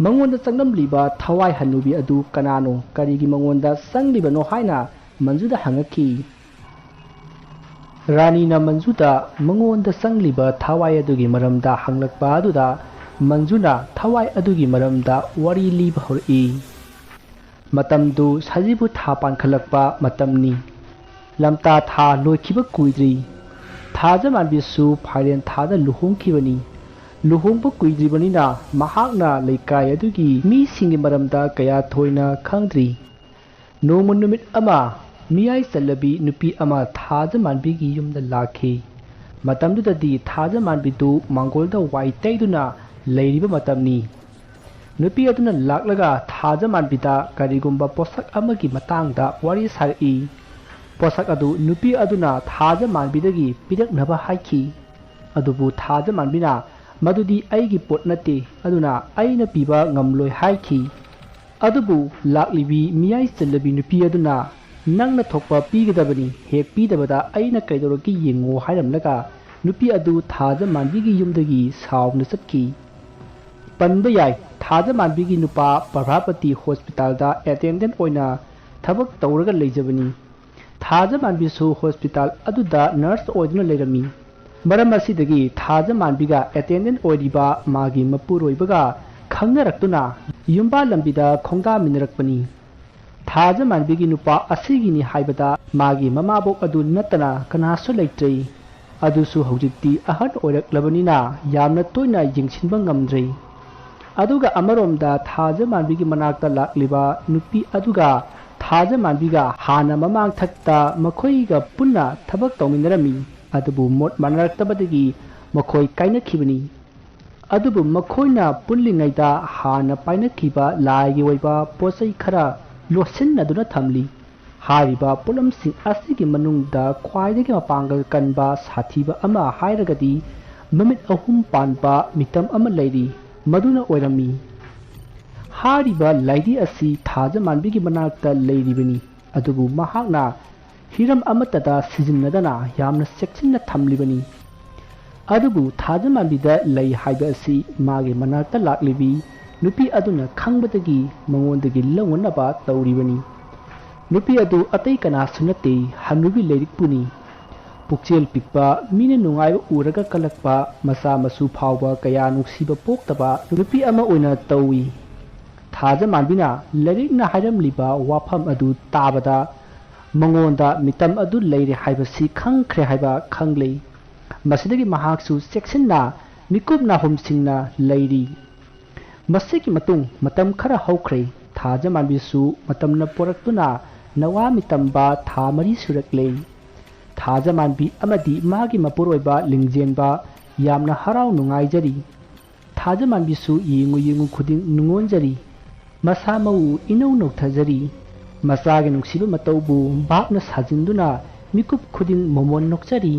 ꯃꯉꯣꯟꯗ ꯆꯪꯂꯝꯂꯤꯕ ꯊꯋꯥꯏ ꯍꯟꯅꯨꯕꯤ ꯑꯗꯨ ꯀꯅꯥꯅꯣ, ꯀꯔꯤꯒꯤ ꯃꯉꯣꯟꯗ ꯆꯪꯂꯤꯕꯅꯣ ꯍꯥꯏꯅ ꯃꯟꯖꯨꯗ ꯍꯪꯉꯛꯈꯤ꯫ ꯔꯥꯅꯤꯅ ꯃꯟꯖꯨꯗ ꯃꯉꯣꯟꯗ ꯆꯪꯂꯤꯕ ꯊꯋꯥꯏ ꯑꯗꯨꯒꯤ ꯃꯔꯝꯗ ꯍꯪꯂꯛꯄ ꯑꯗꯨꯗ ꯃꯟꯖꯨꯅ ꯊꯋꯥꯏ ꯑꯗꯨꯒꯤ ꯃꯔꯝꯗ ꯋꯥꯔꯤ ꯂꯤꯕ ꯍꯧꯔꯛꯏ꯫ ꯃꯇꯝꯗꯨ ꯁꯖꯤꯕꯨ ꯊꯥ ꯄꯥꯟꯈꯠꯂꯛꯄ ꯃꯇꯝꯅꯤ꯫ ꯂꯝꯇꯥ ꯊꯥ ꯂꯣꯏꯈꯤꯕ ꯀꯨꯏꯗ꯭ꯔꯤ꯫ ꯊꯥꯖꯃꯥꯟꯕꯤꯁꯨ ꯐꯥꯏꯔꯦꯟ ꯊꯥꯗ ꯂꯨꯍꯣꯡꯈꯤꯕꯅꯤ꯫ ꯂꯨꯍꯣꯡꯕ ꯀꯨꯏꯗ꯭ꯔꯤꯕꯅꯤꯅ ꯃꯍꯥꯛꯅ ꯂꯩꯀꯥꯏ ꯑꯗꯨꯒꯤ ꯃꯤꯁꯤꯡꯒꯤ ꯃꯔꯝꯗ ꯀꯌꯥ ꯊꯣꯏꯅ ꯈꯪꯗ꯭ꯔꯤ꯫ ꯅꯣꯡꯃ ꯅꯨꯃꯤꯠ ꯑꯃ ꯃꯤꯌꯥꯏ ꯆꯜꯂꯕꯤ ꯅꯨꯄꯤ ꯑꯃ ꯊꯥꯖꯃꯥꯟꯕꯤꯒꯤ ꯌꯨꯝꯗ ꯂꯥꯛꯈꯤ꯫ ꯃꯇꯝꯗꯨꯗꯗꯤ ꯊꯥꯖꯃꯥꯟꯕꯤꯗꯨ ꯃꯥꯡꯒꯣꯜꯗ ꯋꯥꯏ ꯇꯩꯗꯨꯅ ꯂꯩꯔꯤꯕ ꯃꯇꯝꯅꯤ꯫ ꯅꯨꯄꯤ ꯑꯗꯨꯅ ꯂꯥꯛꯂꯒ ꯊꯥꯖꯃꯥꯟꯕꯤꯗ ꯀꯔꯤꯒꯨꯝꯕ ꯄꯣꯠꯁꯛ ꯑꯃꯒꯤ ꯃꯇꯥꯡꯗ ꯋꯥꯔꯤ ꯁꯥꯔꯛꯏ꯫ ꯄꯣꯠꯁꯛ ꯑꯗꯨ ꯅꯨꯄꯤ ꯑꯗꯨꯅ ꯊꯥꯖꯃꯥꯟꯕꯤꯗꯒꯤ ꯄꯤꯔꯛꯅꯕ ꯍꯥꯏꯈꯤ꯫ ꯑꯗꯨꯕꯨ ꯊꯥꯖꯃꯥꯟꯕꯤꯅ ꯃꯗꯨꯗꯤ ꯑꯩꯒꯤ ꯄꯣꯠ ꯅꯠꯇꯦ, ꯑꯗꯨꯅ ꯑꯩꯅ ꯄꯤꯕ ꯉꯝꯂꯣꯏ ꯍꯥꯏꯈꯤ꯫ ꯑꯗꯨꯕꯨ ꯂꯥꯛꯂꯤꯕꯤ ꯃꯤꯌꯥꯏ ꯆꯜꯂꯕꯤ ꯅꯨꯄꯤ ꯑꯗꯨꯅ ꯅꯪꯅ ꯊꯣꯛꯄ ꯄꯤꯒꯗꯕꯅꯤ, ꯍꯦꯛ ꯄꯤꯗꯕꯗ ꯑꯩꯅ ꯀꯩꯗꯧꯔꯛꯀꯦ ꯌꯦꯡꯉꯣ ꯍꯥꯏꯔꯝꯂꯒ ꯅꯨꯄꯤ ꯑꯗꯨ ꯊꯥꯖꯃꯥꯟꯕꯤꯒꯤ ꯌꯨꯝꯗꯒꯤ ꯁꯥꯎꯅ ꯆꯠꯈꯤ꯫ ꯄꯟꯕ ꯌꯥꯏ, ꯊꯥꯖꯃꯥꯟꯕꯤꯒꯤ ꯅꯨꯄꯥ ꯄ꯭ꯔꯚꯥꯄꯇꯤ ꯍꯣꯁꯄꯤꯇꯥꯜꯗ ꯑꯦꯇꯦꯟꯗꯦꯟꯠ ꯑꯣꯏꯅ ꯊꯕꯛ ꯇꯧꯔꯒ ꯂꯩꯖꯕꯅꯤ꯫ ꯊꯥꯖꯃꯥꯟꯕꯤꯁꯨ ꯍꯣꯁꯄꯤꯇꯥꯜ ꯑꯗꯨꯗ ꯅꯔꯁ ꯑꯣꯏꯗꯨꯅ ꯂꯩꯔꯝꯃꯤ꯫ ꯃꯔꯝ ꯑꯁꯤꯗꯒꯤ ꯊꯥꯖꯃꯥꯟꯕꯤꯒ ꯑꯦꯇꯦꯟꯗꯦꯟꯠ ꯑꯣꯏꯔꯤꯕ ꯃꯥꯒꯤ ꯃꯄꯨꯔꯣꯏꯕꯒ ꯈꯪꯅꯔꯛꯇꯨꯅ ꯌꯨꯝꯕꯥꯜ ꯂꯝꯕꯤꯗ ꯈꯣꯡꯗꯥꯃꯤꯟꯅꯔꯛꯄꯅꯤ꯫ ꯊꯥꯖꯃꯥꯟꯕꯤꯒꯤ ꯅꯨꯄꯥ ꯑꯁꯤꯒꯤꯅꯤ ꯍꯥꯏꯕꯗ ꯃꯥꯒꯤ ꯃꯃꯥꯕꯣꯛ ꯑꯗꯨ ꯅꯠꯇꯅ ꯀꯅꯥꯁꯨ ꯂꯩꯇ꯭ꯔꯦ꯫ ꯑꯗꯨꯁꯨ ꯍꯧꯖꯤꯛꯇꯤ ꯑꯍꯟ ꯑꯣꯏꯔꯛꯂꯕꯅꯤꯅ ꯌꯥꯝꯅ ꯇꯣꯏꯅ ꯌꯦꯡꯁꯤꯟꯕ ꯉꯝꯗ꯭ꯔꯦ꯫ ꯑꯗꯨꯒ ꯑꯃꯔꯣꯝꯗ ꯊꯥꯖꯃꯥꯟꯕꯤꯒꯤ ꯃꯅꯥꯛꯇ ꯂꯥꯛꯂꯤꯕ ꯅꯨꯄꯤ ꯑꯗꯨꯒ ꯊꯥꯖꯃꯥꯟꯕꯤꯒ ꯍꯥꯟꯅ ꯃꯃꯥꯡꯊꯛꯇ ꯃꯈꯣꯏꯒ ꯄꯨꯟꯅ ꯊꯕꯛ ꯇꯧꯃꯤꯟꯅꯔꯝꯃꯤ, ꯑꯗꯨꯕꯨ ꯃꯣꯠ ꯃꯥꯟꯅꯔꯛꯇꯕꯗꯒꯤ ꯃꯈꯣꯏ ꯀꯥꯏꯅꯈꯤꯕꯅꯤ꯫ ꯑꯗꯨꯕꯨ ꯃꯈꯣꯏꯅ ꯄꯨꯜꯂꯤꯉꯩꯗ ꯍꯥꯟꯅ ꯄꯥꯏꯅꯈꯤꯕ ꯂꯥꯏꯒꯤ ꯑꯣꯏꯕ ꯄꯣꯠ ꯆꯩ ꯈꯔ ꯂꯣꯠꯁꯤꯟꯅꯗꯨꯅ ꯊꯝꯂꯤ꯫ ꯍꯥꯏꯔꯤꯕ ꯄꯣꯠꯂꯝꯁꯤꯡ ꯑꯁꯤꯒꯤ ꯃꯅꯨꯡꯗ ꯈ꯭ꯋꯥꯏꯗꯒꯤ ꯃꯄꯥꯡꯒꯜ ꯀꯟꯕ ꯁꯥꯊꯤꯕ ꯑꯃ ꯍꯥꯏꯔꯒꯗꯤ ꯃꯃꯤꯠ ꯑꯍꯨꯝ ꯄꯥꯟꯕ ꯃꯤꯇꯝ ꯑꯃ ꯂꯩꯔꯤ, ꯃꯗꯨꯅ ꯑꯣꯏꯔꯝꯃꯤ꯫ ꯍꯥꯏꯔꯤꯕ ꯂꯥꯏꯙꯤ ꯑꯁꯤ ꯊꯥꯖꯃꯥꯟꯕꯤꯒꯤ ꯃꯅꯥꯛꯇ ꯂꯩꯔꯤꯕꯅꯤ, ꯑꯗꯨꯕꯨ ꯃꯍꯥꯛꯅ ꯍꯤꯔꯝ ꯑꯃꯠꯇꯗ ꯁꯤꯖꯤꯟꯅꯗꯅ ꯌꯥꯝꯅ ꯆꯦꯛꯁꯤꯟꯅ ꯊꯝꯂꯤꯕꯅꯤ꯫ ꯑꯗꯨꯕꯨ ꯊꯥꯖꯃꯥꯟꯕꯤꯗ ꯂꯩ ꯍꯥꯏꯕ ꯑꯁꯤ ꯃꯥꯒꯤ ꯃꯅꯥꯛꯇ ꯂꯥꯛꯂꯤꯕꯤ ꯅꯨꯄꯤ ꯑꯗꯨꯅ ꯈꯪꯕꯗꯒꯤ ꯃꯉꯣꯟꯗꯒꯤ ꯂꯧꯅꯅꯕ ꯇꯧꯔꯤꯕꯅꯤ꯫ ꯅꯨꯄꯤ ꯑꯗꯨ ꯑꯇꯩ ꯀꯅꯥꯁꯨ ꯅꯠꯇꯦ, ꯍꯅꯨꯕꯤ ꯂꯩꯔꯤꯛꯄꯨꯅꯤ꯫ ꯄꯨꯛꯆꯦꯜ ꯄꯤꯛꯄ, ꯃꯤꯅ ꯅꯨꯡꯉꯥꯏꯕ ꯎꯔꯒ ꯀꯜꯂꯛꯄ, ꯃꯆꯥ ꯃꯁꯨ ꯐꯥꯎꯕ ꯀꯌꯥ ꯅꯨꯡꯁꯤꯕ ꯄꯣꯛꯇꯕ ꯅꯨꯄꯤ ꯑꯃ ꯑꯣꯏꯅ ꯇꯧꯏ꯫ ꯊꯥꯖꯃꯥꯟꯕꯤꯅ ꯂꯥꯏꯔꯤꯛꯅ ꯍꯥꯏꯔꯝꯂꯤꯕ ꯋꯥꯐꯝ ꯑꯗꯨ ꯇꯥꯕꯗ ꯃꯉꯣꯟꯗ ꯃꯤꯇꯝ ꯑꯗꯨ ꯂꯩꯔꯦ ꯍꯥꯏꯕꯁꯤ ꯈꯪꯈ꯭ꯔꯦ ꯍꯥꯏꯕ ꯈꯪꯂꯦ꯫ ꯃꯁꯤꯗꯒꯤ ꯃꯍꯥꯛꯁꯨ ꯆꯦꯛꯁꯤꯟꯅ ꯃꯤꯀꯨꯞ ꯅꯥꯍꯨꯝꯁꯤꯡꯅ ꯂꯩꯔꯤ꯫ ꯃꯁꯤꯒꯤ ꯃꯇꯨꯡ ꯃꯇꯝ ꯈꯔ ꯍꯧꯈ꯭ꯔꯦ꯫ ꯊꯥꯖꯃꯥꯟꯕꯤꯁꯨ ꯃꯇꯝꯅ ꯄꯣꯔꯛꯇꯨꯅ ꯅꯋꯥ ꯃꯤꯇꯝꯕ ꯊꯥ ꯃꯔꯤ ꯁꯨꯔꯛꯂꯦ꯫ ꯊꯥꯖꯃꯥꯟꯕꯤ ꯑꯃꯗꯤ ꯃꯥꯒꯤ ꯃꯄꯨꯔꯣꯏꯕ ꯂꯤꯡꯖꯦꯟꯕ ꯌꯥꯝꯅ ꯍꯔꯥꯎ ꯅꯨꯡꯉꯥꯏꯖꯔꯤ꯫ ꯊꯥꯖꯃꯥꯟꯕꯤꯁꯨ ꯌꯦꯡꯉꯨ ꯌꯦꯡꯉꯨ ꯈꯨꯗꯤꯡ ꯅꯨꯡꯉꯣꯟꯖꯔꯤ꯫ ꯃꯁꯥ ꯃꯎ ꯏꯅꯧ ꯅꯧꯊꯖꯔꯤ꯫ ꯃꯆꯥꯒꯤ ꯅꯨꯡꯁꯤꯕ ꯃꯇꯧꯕꯨ ꯚꯥꯞꯅ ꯁꯥꯖꯤꯟꯗꯨꯅ ꯃꯤꯀꯨꯞ ꯈꯨꯗꯤꯡ ꯃꯣꯃꯣꯟ ꯅꯣꯛꯆꯔꯤ꯫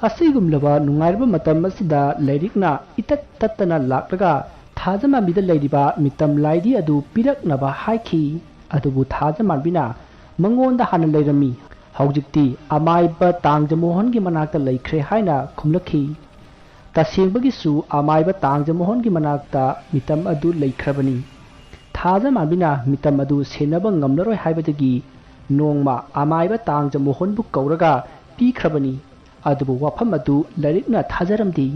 ꯑꯁꯤꯒꯨꯝꯂꯕ ꯅꯨꯡꯉꯥꯏꯔꯕ ꯃꯇꯝ ꯑꯁꯤꯗ ꯂꯥꯏꯔꯤꯛꯅ ꯏꯇꯠ ꯇꯠꯇꯅ ꯂꯥꯛꯂꯒ ꯊꯥꯖꯃꯥꯟꯕꯤꯗ ꯂꯩꯔꯤꯕ ꯃꯤꯇꯝ ꯂꯥꯏꯙꯤ ꯑꯗꯨ ꯄꯤꯔꯛꯅꯕ ꯍꯥꯏꯈꯤ꯫ ꯑꯗꯨꯕꯨ ꯊꯥꯖꯃꯥꯟꯕꯤꯅ ꯃꯉꯣꯟꯗ ꯍꯥꯟꯅ ꯂꯩꯔꯝꯃꯤ꯫ ꯍꯧꯖꯤꯛꯇꯤ ꯑꯃꯥꯏꯕ ꯇꯥꯡꯖꯃꯣꯍꯟꯒꯤ ꯃꯅꯥꯛꯇ ꯂꯩꯈ꯭ꯔꯦ ꯍꯥꯏꯅ ꯈꯨꯝꯂꯛꯈꯤ꯫ ꯇꯁꯦꯡꯕꯒꯤꯁꯨ ꯑꯃꯥꯏꯕ ꯇꯥꯡꯖꯃꯣꯍꯟꯒꯤ ꯃꯅꯥꯛꯇ ꯃꯤꯇꯝ ꯑꯗꯨ ꯂꯩꯈ꯭ꯔꯕꯅꯤ꯫ ꯊꯥꯖꯃꯥꯟꯕꯤꯅ ꯃꯤꯇꯝ ꯑꯗꯨ ꯁꯦꯟꯅꯕ ꯉꯝꯂꯔꯣꯏ ꯍꯥꯏꯕꯗꯒꯤ ꯅꯣꯡꯃ ꯑꯃꯥꯏꯕ ꯇꯥꯡꯖꯃꯣꯍꯟꯕꯨ ꯀꯧꯔꯒ ꯄꯤꯈ꯭ꯔꯕꯅꯤ꯫ ꯑꯗꯨꯕꯨ ꯋꯥꯐꯝ ꯑꯗꯨ ꯂꯥꯏꯔꯤꯛꯅ ꯊꯥꯖꯔꯝꯗꯦ꯫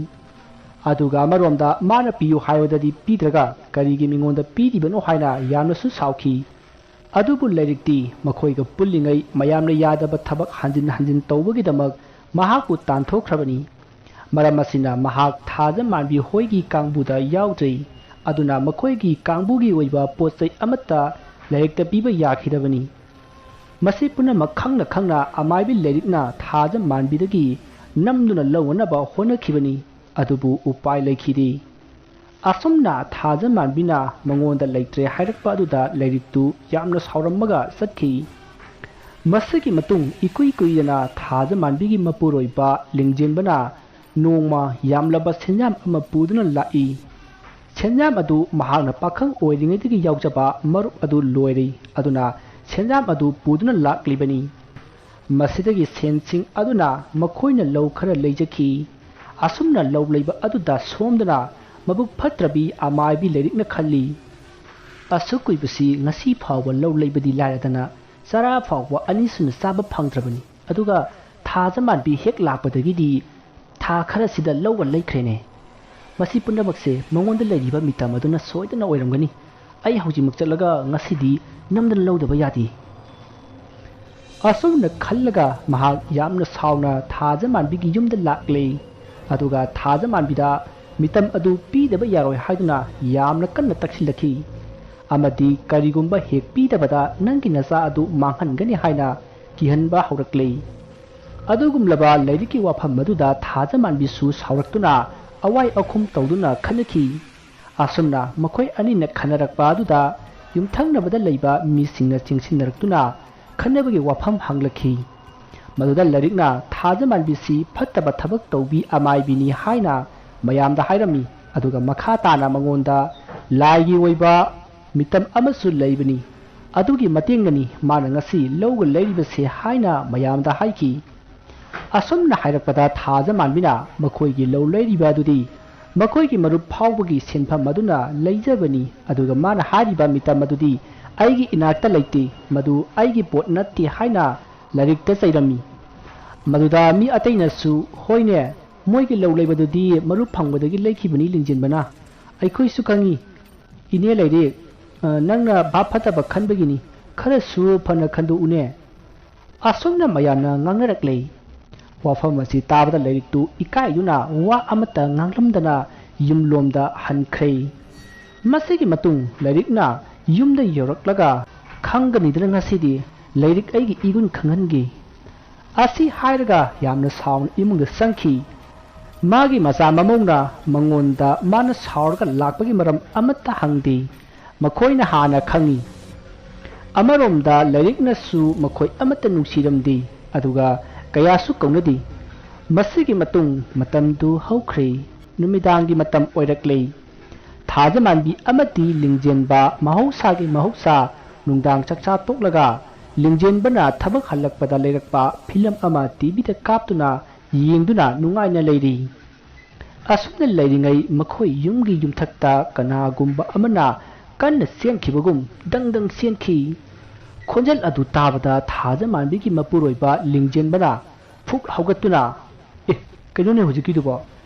ꯑꯗꯨꯒ ꯑꯃꯔꯣꯝꯗ ꯃꯥꯅ ꯄꯤꯌꯨ ꯍꯥꯏꯕꯗꯗꯤ ꯄꯤꯗ꯭ꯔꯒ ꯀꯔꯤꯒꯤ ꯃꯤꯉꯣꯟꯗ ꯄꯤꯔꯤꯕꯅꯣ ꯍꯥꯏꯅ ꯌꯥꯝꯅꯁꯨ ꯁꯥꯎꯈꯤ꯫ ꯑꯗꯨꯕꯨ ꯂꯥꯏꯔꯤꯛꯇꯤ ꯃꯈꯣꯏꯒ ꯄꯨꯜꯂꯤꯉꯩ ꯃꯌꯥꯝꯅ ꯌꯥꯗꯕ ꯊꯕꯛ ꯍꯟꯖꯤꯟ ꯍꯟꯖꯤꯟ ꯇꯧꯕꯒꯤꯗꯃꯛ ꯃꯍꯥꯛꯄꯨ ꯇꯥꯟꯊꯣꯛꯈ꯭ꯔꯕꯅꯤ꯫ ꯃꯔꯝ ꯑꯁꯤꯅ ꯃꯍꯥꯛ ꯊꯥꯖꯃꯥꯟꯕꯤ ꯍꯣꯏꯒꯤ ꯀꯥꯡꯕꯨꯗ ꯌꯥꯎꯗ꯭ꯔꯦ꯫ ꯑꯗꯨꯅ ꯃꯈꯣꯏꯒꯤ ꯀꯥꯡꯕꯨꯒꯤ ꯑꯣꯏꯕ ꯄꯣꯠ ꯆꯩ ꯑꯃꯠꯇ ꯂꯥꯏꯔꯤꯛꯇ ꯄꯤꯕ ꯌꯥꯈꯤꯗꯕꯅꯤ꯫ ꯃꯁꯤ ꯄꯨꯝꯅꯃꯛ ꯈꯪꯅ ꯈꯪꯅ ꯑꯃꯥꯏꯕꯤ ꯂꯥꯏꯔꯤꯛꯅ ꯊꯥꯖ ꯃꯥꯟꯕꯤꯗꯒꯤ ꯅꯝꯗꯨꯅ ꯂꯧꯅꯅꯕ ꯍꯣꯠꯅꯈꯤꯕꯅꯤ, ꯑꯗꯨꯕꯨ ꯎꯄꯥꯏ ꯂꯩꯈꯤꯗꯦ꯫ ꯑꯁꯨꯝꯅ ꯊꯥꯖ ꯃꯥꯟꯕꯤꯅ ꯃꯉꯣꯟꯗ ꯂꯩꯇ꯭ꯔꯦ ꯍꯥꯏꯔꯛꯄ ꯑꯗꯨꯗ ꯂꯥꯏꯔꯤꯛꯇꯨ ꯌꯥꯝꯅ ꯁꯥꯎꯔꯝꯃꯒ ꯆꯠꯈꯤ꯫ ꯃꯁꯤꯒꯤ ꯃꯇꯨꯡ ꯏꯀꯨꯏ ꯀꯨꯏꯗꯅ ꯊꯥꯖ ꯃꯥꯟꯕꯤꯒꯤ ꯃꯄꯨꯔꯣꯏꯕ ꯂꯤꯡꯖꯦꯟꯕꯅ ꯅꯣꯡꯃ ꯌꯥꯝꯂꯕ ꯁꯦꯟꯖꯥꯝ ꯑꯃ ꯄꯨꯗꯨꯅ ꯂꯥꯛꯏ꯫ ꯁꯦꯟꯖꯥꯝ ꯑꯗꯨ ꯃꯍꯥꯛꯅ ꯄꯥꯈꯪ ꯑꯣꯏꯔꯤꯉꯩꯗꯒꯤ ꯌꯥꯎꯖꯕ ꯃꯔꯨꯞ ꯑꯗꯨ ꯂꯣꯏꯔꯦ, ꯑꯗꯨꯅ ꯁꯦꯟꯖꯥꯝ ꯑꯗꯨ ꯄꯨꯗꯨꯅ ꯂꯥꯛꯂꯤꯕꯅꯤ꯫ ꯃꯁꯤꯗꯒꯤ ꯁꯦꯟꯁꯤꯡ ꯑꯗꯨꯅ ꯃꯈꯣꯏꯅ ꯂꯧ ꯈꯔ ꯂꯩꯖꯈꯤ꯫ ꯑꯁꯨꯝꯅ ꯂꯧ ꯂꯩꯕ ꯑꯗꯨꯗ ꯁꯣꯝꯗꯅ ꯃꯕꯨꯛ ꯐꯠꯇ꯭ꯔꯕꯤ ꯑꯃꯥꯏꯕꯤ ꯂꯥꯏꯔꯤꯛꯅ ꯈꯜꯂꯤ, "ꯑꯁꯨꯛ ꯀꯨꯏꯕꯁꯤ ꯉꯁꯤ ꯐꯥꯎꯕ ꯂꯧ ꯂꯩꯕꯗꯤ ꯂꯥꯏꯔꯗꯅ ꯆꯔꯥ ꯐꯥꯎꯕ ꯑꯅꯤꯁꯨꯅ ꯆꯥꯕ ꯐꯪꯗ꯭ꯔꯕꯅꯤ꯫ ꯑꯗꯨꯒ ꯊꯥꯖ ꯃꯥꯟꯕꯤ ꯍꯦꯛ ꯂꯥꯛꯄꯗꯒꯤꯗꯤ ꯊꯥ ꯈꯔꯁꯤꯗ ꯂꯧꯒ ꯂꯩꯈ꯭ꯔꯦꯅꯦ꯫ ꯃꯁꯤ ꯄꯨꯝꯅꯃꯛꯁꯦ ꯃꯉꯣꯟꯗ ꯂꯩꯔꯤꯕ ꯃꯤꯇꯝ ꯑꯗꯨꯅ ꯁꯣꯏꯗꯅ ꯑꯣꯏꯔꯝꯒꯅꯤ꯫ ꯑꯩ ꯍꯧꯖꯤꯛꯃꯛ ꯆꯠꯂꯒ ꯉꯁꯤꯗꯤ ꯅꯝꯗꯅ ꯂꯧꯗꯕ ꯌꯥꯗꯦ"꯫ ꯑꯁꯨꯝꯅ ꯈꯜꯂꯒ ꯃꯍꯥꯛ ꯌꯥꯝꯅ ꯁꯥꯎꯅ ꯊꯥꯖ ꯃꯥꯟꯕꯤꯒꯤ ꯌꯨꯝꯗ ꯂꯥꯛꯂꯦ꯫ ꯑꯗꯨꯒ ꯊꯥꯖ ꯃꯥꯟꯕꯤꯗ ꯃꯤꯇꯝ ꯑꯗꯨ ꯄꯤꯗꯕ ꯌꯥꯔꯣꯏ ꯍꯥꯏꯗꯨꯅ ꯌꯥꯝꯅ ꯀꯟꯅ ꯇꯛꯁꯤꯜꯂꯛꯈꯤ꯫ ꯑꯃꯗꯤ ꯀꯔꯤꯒꯨꯝꯕ ꯍꯦꯛ ꯄꯤꯗꯕꯗ ꯅꯪꯒꯤ ꯅꯆꯥ ꯑꯗꯨ ꯃꯥꯡꯍꯟꯒꯅꯤ ꯍꯥꯏꯅ ꯀꯤꯍꯟꯕ ꯍꯧꯔꯛꯂꯦ꯫ ꯑꯗꯨꯒꯨꯝꯂꯕ ꯂꯥꯏꯔꯤꯛꯀꯤ ꯋꯥꯐꯝ ꯑꯗꯨꯗ ꯊꯥꯖ ꯃꯥꯟꯕꯤꯁꯨ ꯁꯥꯎꯔꯛꯇꯨꯅ ꯑꯋꯥꯏ ꯑꯈꯨꯝ ꯇꯧꯗꯨꯅ ꯈꯟꯅꯈꯤ꯫ ꯑꯁꯨꯝꯅ ꯃꯈꯣꯏ ꯑꯅꯤꯅ ꯈꯟꯅꯔꯛꯄ ꯑꯗꯨꯗ ꯌꯨꯝꯊꯪꯅꯕꯗ ꯂꯩꯕ ꯃꯤꯁꯤꯡꯅ ꯆꯦꯡꯁꯤꯟꯅꯔꯛꯇꯨꯅ ꯈꯟꯅꯕꯒꯤ ꯋꯥꯐꯝ ꯍꯪꯂꯛꯈꯤ꯫ ꯃꯗꯨꯗ ꯂꯥꯏꯔꯤꯛꯅ ꯊꯥꯖ ꯃꯥꯟꯕꯤꯁꯤ ꯐꯠꯇꯕ ꯊꯕꯛ ꯇꯧꯕꯤ ꯑꯃꯥꯏꯕꯤꯅꯤ ꯍꯥꯏꯅ ꯃꯌꯥꯝꯗ ꯍꯥꯏꯔꯝꯃꯤ꯫ ꯑꯗꯨꯒ ꯃꯈꯥ ꯇꯥꯅ ꯃꯉꯣꯟꯗ ꯂꯥꯏꯒꯤ ꯑꯣꯏꯕ ꯃꯤꯇꯝ ꯑꯃꯁꯨ ꯂꯩꯕꯅꯤ, ꯑꯗꯨꯒꯤ ꯃꯇꯦꯡꯅꯅꯤ ꯃꯥꯅ ꯉꯁꯤ ꯂꯧꯒ ꯂꯩꯔꯤꯕꯁꯦ ꯍꯥꯏꯅ ꯃꯌꯥꯝꯗ ꯍꯥꯏꯈꯤ꯫ ꯑꯁꯨꯝꯅ ꯍꯥꯏꯔꯛꯄꯗ ꯊꯥꯖ ꯃꯥꯟꯕꯤꯅ ꯃꯈꯣꯏꯒꯤ ꯂꯧ ꯂꯩꯔꯤꯕ ꯑꯗꯨꯗꯤ ꯃꯈꯣꯏꯒꯤ ꯃꯔꯨꯞ ꯐꯥꯎꯕꯒꯤ ꯁꯤꯟꯐꯝ ꯑꯗꯨꯅ ꯂꯩꯖꯕꯅꯤ, ꯑꯗꯨꯒ ꯃꯥꯅ ꯍꯥꯏꯔꯤꯕ ꯃꯤꯇꯝ ꯑꯗꯨꯗꯤ ꯑꯩꯒꯤ ꯏꯅꯥꯛꯇ ꯂꯩꯇꯦ, ꯃꯗꯨ ꯑꯩꯒꯤ ꯄꯣꯠ ꯅꯠꯇꯦ ꯍꯥꯏꯅ ꯂꯥꯏꯔꯤꯛꯇ ꯆꯩꯔꯝꯃꯤ꯫ ꯃꯗꯨꯗ ꯃꯤ ꯑꯇꯩꯅꯁꯨ, "ꯍꯣꯏꯅꯦ, ꯃꯣꯏꯒꯤ ꯂꯧ ꯂꯩꯕꯗꯨꯗꯤ ꯃꯔꯨꯞ ꯐꯪꯕꯗꯒꯤ ꯂꯩꯈꯤꯕꯅꯤ ꯂꯤꯡꯖꯦꯟꯕꯅ꯫ ꯑꯩꯈꯣꯏꯁꯨ ꯈꯪꯉꯤ, ꯏꯅꯦ ꯂꯩꯔꯦ, ꯑ, ꯅꯪꯅ ꯚꯥꯞ ꯐꯠꯇꯕ ꯈꯟꯕꯒꯤꯅꯤ꯫ ꯈꯔꯁꯨ ꯐꯅ ꯈꯟꯗꯣꯛꯎꯅꯦ"꯫ ꯑꯁꯨꯝꯅ ꯃꯌꯥꯝꯅ ꯉꯥꯡꯅꯔꯛꯂꯦ꯫ ꯋꯥꯐꯝ ꯑꯁꯤ ꯇꯥꯕꯗ ꯂꯥꯏꯔꯤꯛꯇꯨ ꯏꯀꯥꯏꯗꯨꯅ ꯋꯥ ꯑꯃꯠꯇ ꯉꯥꯡꯂꯝꯗꯅ ꯌꯨꯝꯂꯣꯝꯗ ꯍꯟꯈ꯭ꯔꯦ꯫ ꯃꯁꯤꯒꯤ ꯃꯇꯨꯡ ꯂꯥꯏꯔꯤꯛꯅ ꯌꯨꯝꯗ ꯌꯧꯔꯛꯂꯒ ꯈꯪꯒꯅꯤꯗꯅ ꯉꯁꯤꯗꯤ, ꯂꯥꯏꯔꯤꯛ ꯑꯩꯒꯤ ꯏꯒꯨꯟ ꯈꯪꯍꯟꯒꯦ꯫ ꯑꯁꯤ ꯍꯥꯏꯔꯒ ꯌꯥꯝꯅ ꯁꯥꯎꯅ ꯏꯃꯨꯡꯗ ꯆꯪꯈꯤ꯫ ꯃꯥꯒꯤ ꯃꯆꯥ ꯃꯃꯧꯅ ꯃꯉꯣꯟꯗ ꯃꯥꯅ ꯁꯥꯎꯔꯒ ꯂꯥꯛꯄꯒꯤ ꯃꯔꯝ ꯑꯃꯠꯇ ꯍꯪꯗꯦ꯫ ꯃꯈꯣꯏꯅ ꯍꯥꯟꯅ ꯈꯪꯏ꯫ ꯑꯃꯔꯣꯝꯗ ꯂꯥꯏꯔꯤꯛꯅꯁꯨ ꯃꯈꯣꯏ ꯑꯃꯠꯇ ꯅꯨꯡꯁꯤꯔꯝꯗꯦ, ꯑꯗꯨꯒ ꯀꯌꯥꯁꯨ ꯀꯧꯅꯗꯦ꯫ ꯃꯁꯤꯒꯤ ꯃꯇꯨꯡ ꯃꯇꯝꯗꯨ ꯍꯧꯈ꯭ꯔꯦ꯫ ꯅꯨꯃꯤꯗꯥꯡꯒꯤ ꯃꯇꯝ ꯑꯣꯏꯔꯛꯂꯦ꯫ ꯊꯥꯖꯃꯥꯟꯕꯤ ꯑꯃꯗꯤ ꯂꯤꯡꯖꯦꯟꯕ ꯃꯍꯧꯁꯥꯒꯤ ꯃꯍꯧꯁꯥ ꯅꯨꯡꯗꯥꯡ ꯆꯥꯛꯆꯥ ꯇꯣꯛꯂꯒ ꯂꯤꯡꯖꯦꯟꯕꯅ ꯊꯕꯛ ꯍꯜꯂꯛꯄꯗ ꯂꯩꯔꯛꯄ ꯐꯤꯂꯝ ꯑꯃ ꯇꯤꯚꯤꯗ ꯀꯥꯞꯇꯨꯅ ꯌꯦꯡꯗꯨꯅ ꯅꯨꯡꯉꯥꯏꯅ ꯂꯩꯔꯤ꯫ ꯑꯁꯨꯝꯅ ꯂꯩꯔꯤꯉꯩ ꯃꯈꯣꯏ ꯌꯨꯝꯒꯤ ꯌꯨꯝꯊꯛꯇ ꯀꯅꯥꯒꯨꯝꯕ ꯑꯃꯅ ꯀꯟꯅ ꯆꯦꯟꯈꯤꯕꯒꯨꯝ ꯗꯪ ꯗꯪ ꯆꯦꯟꯈꯤ꯫ ꯈꯣꯟꯖꯦꯜ ꯑꯗꯨ ꯇꯥꯕꯗ ꯊꯥꯖꯃꯥꯟꯕꯤꯒꯤ ꯃꯄꯨꯔꯣꯏꯕ ꯂꯤꯡꯖꯦꯟꯕꯅ ꯐꯨꯛ ꯍꯧꯒꯠꯇꯨꯅ, "ꯑꯦ, ꯀꯩꯅꯣꯅꯦ ꯍꯧꯖꯤꯛꯀꯤꯗꯨꯕꯣ?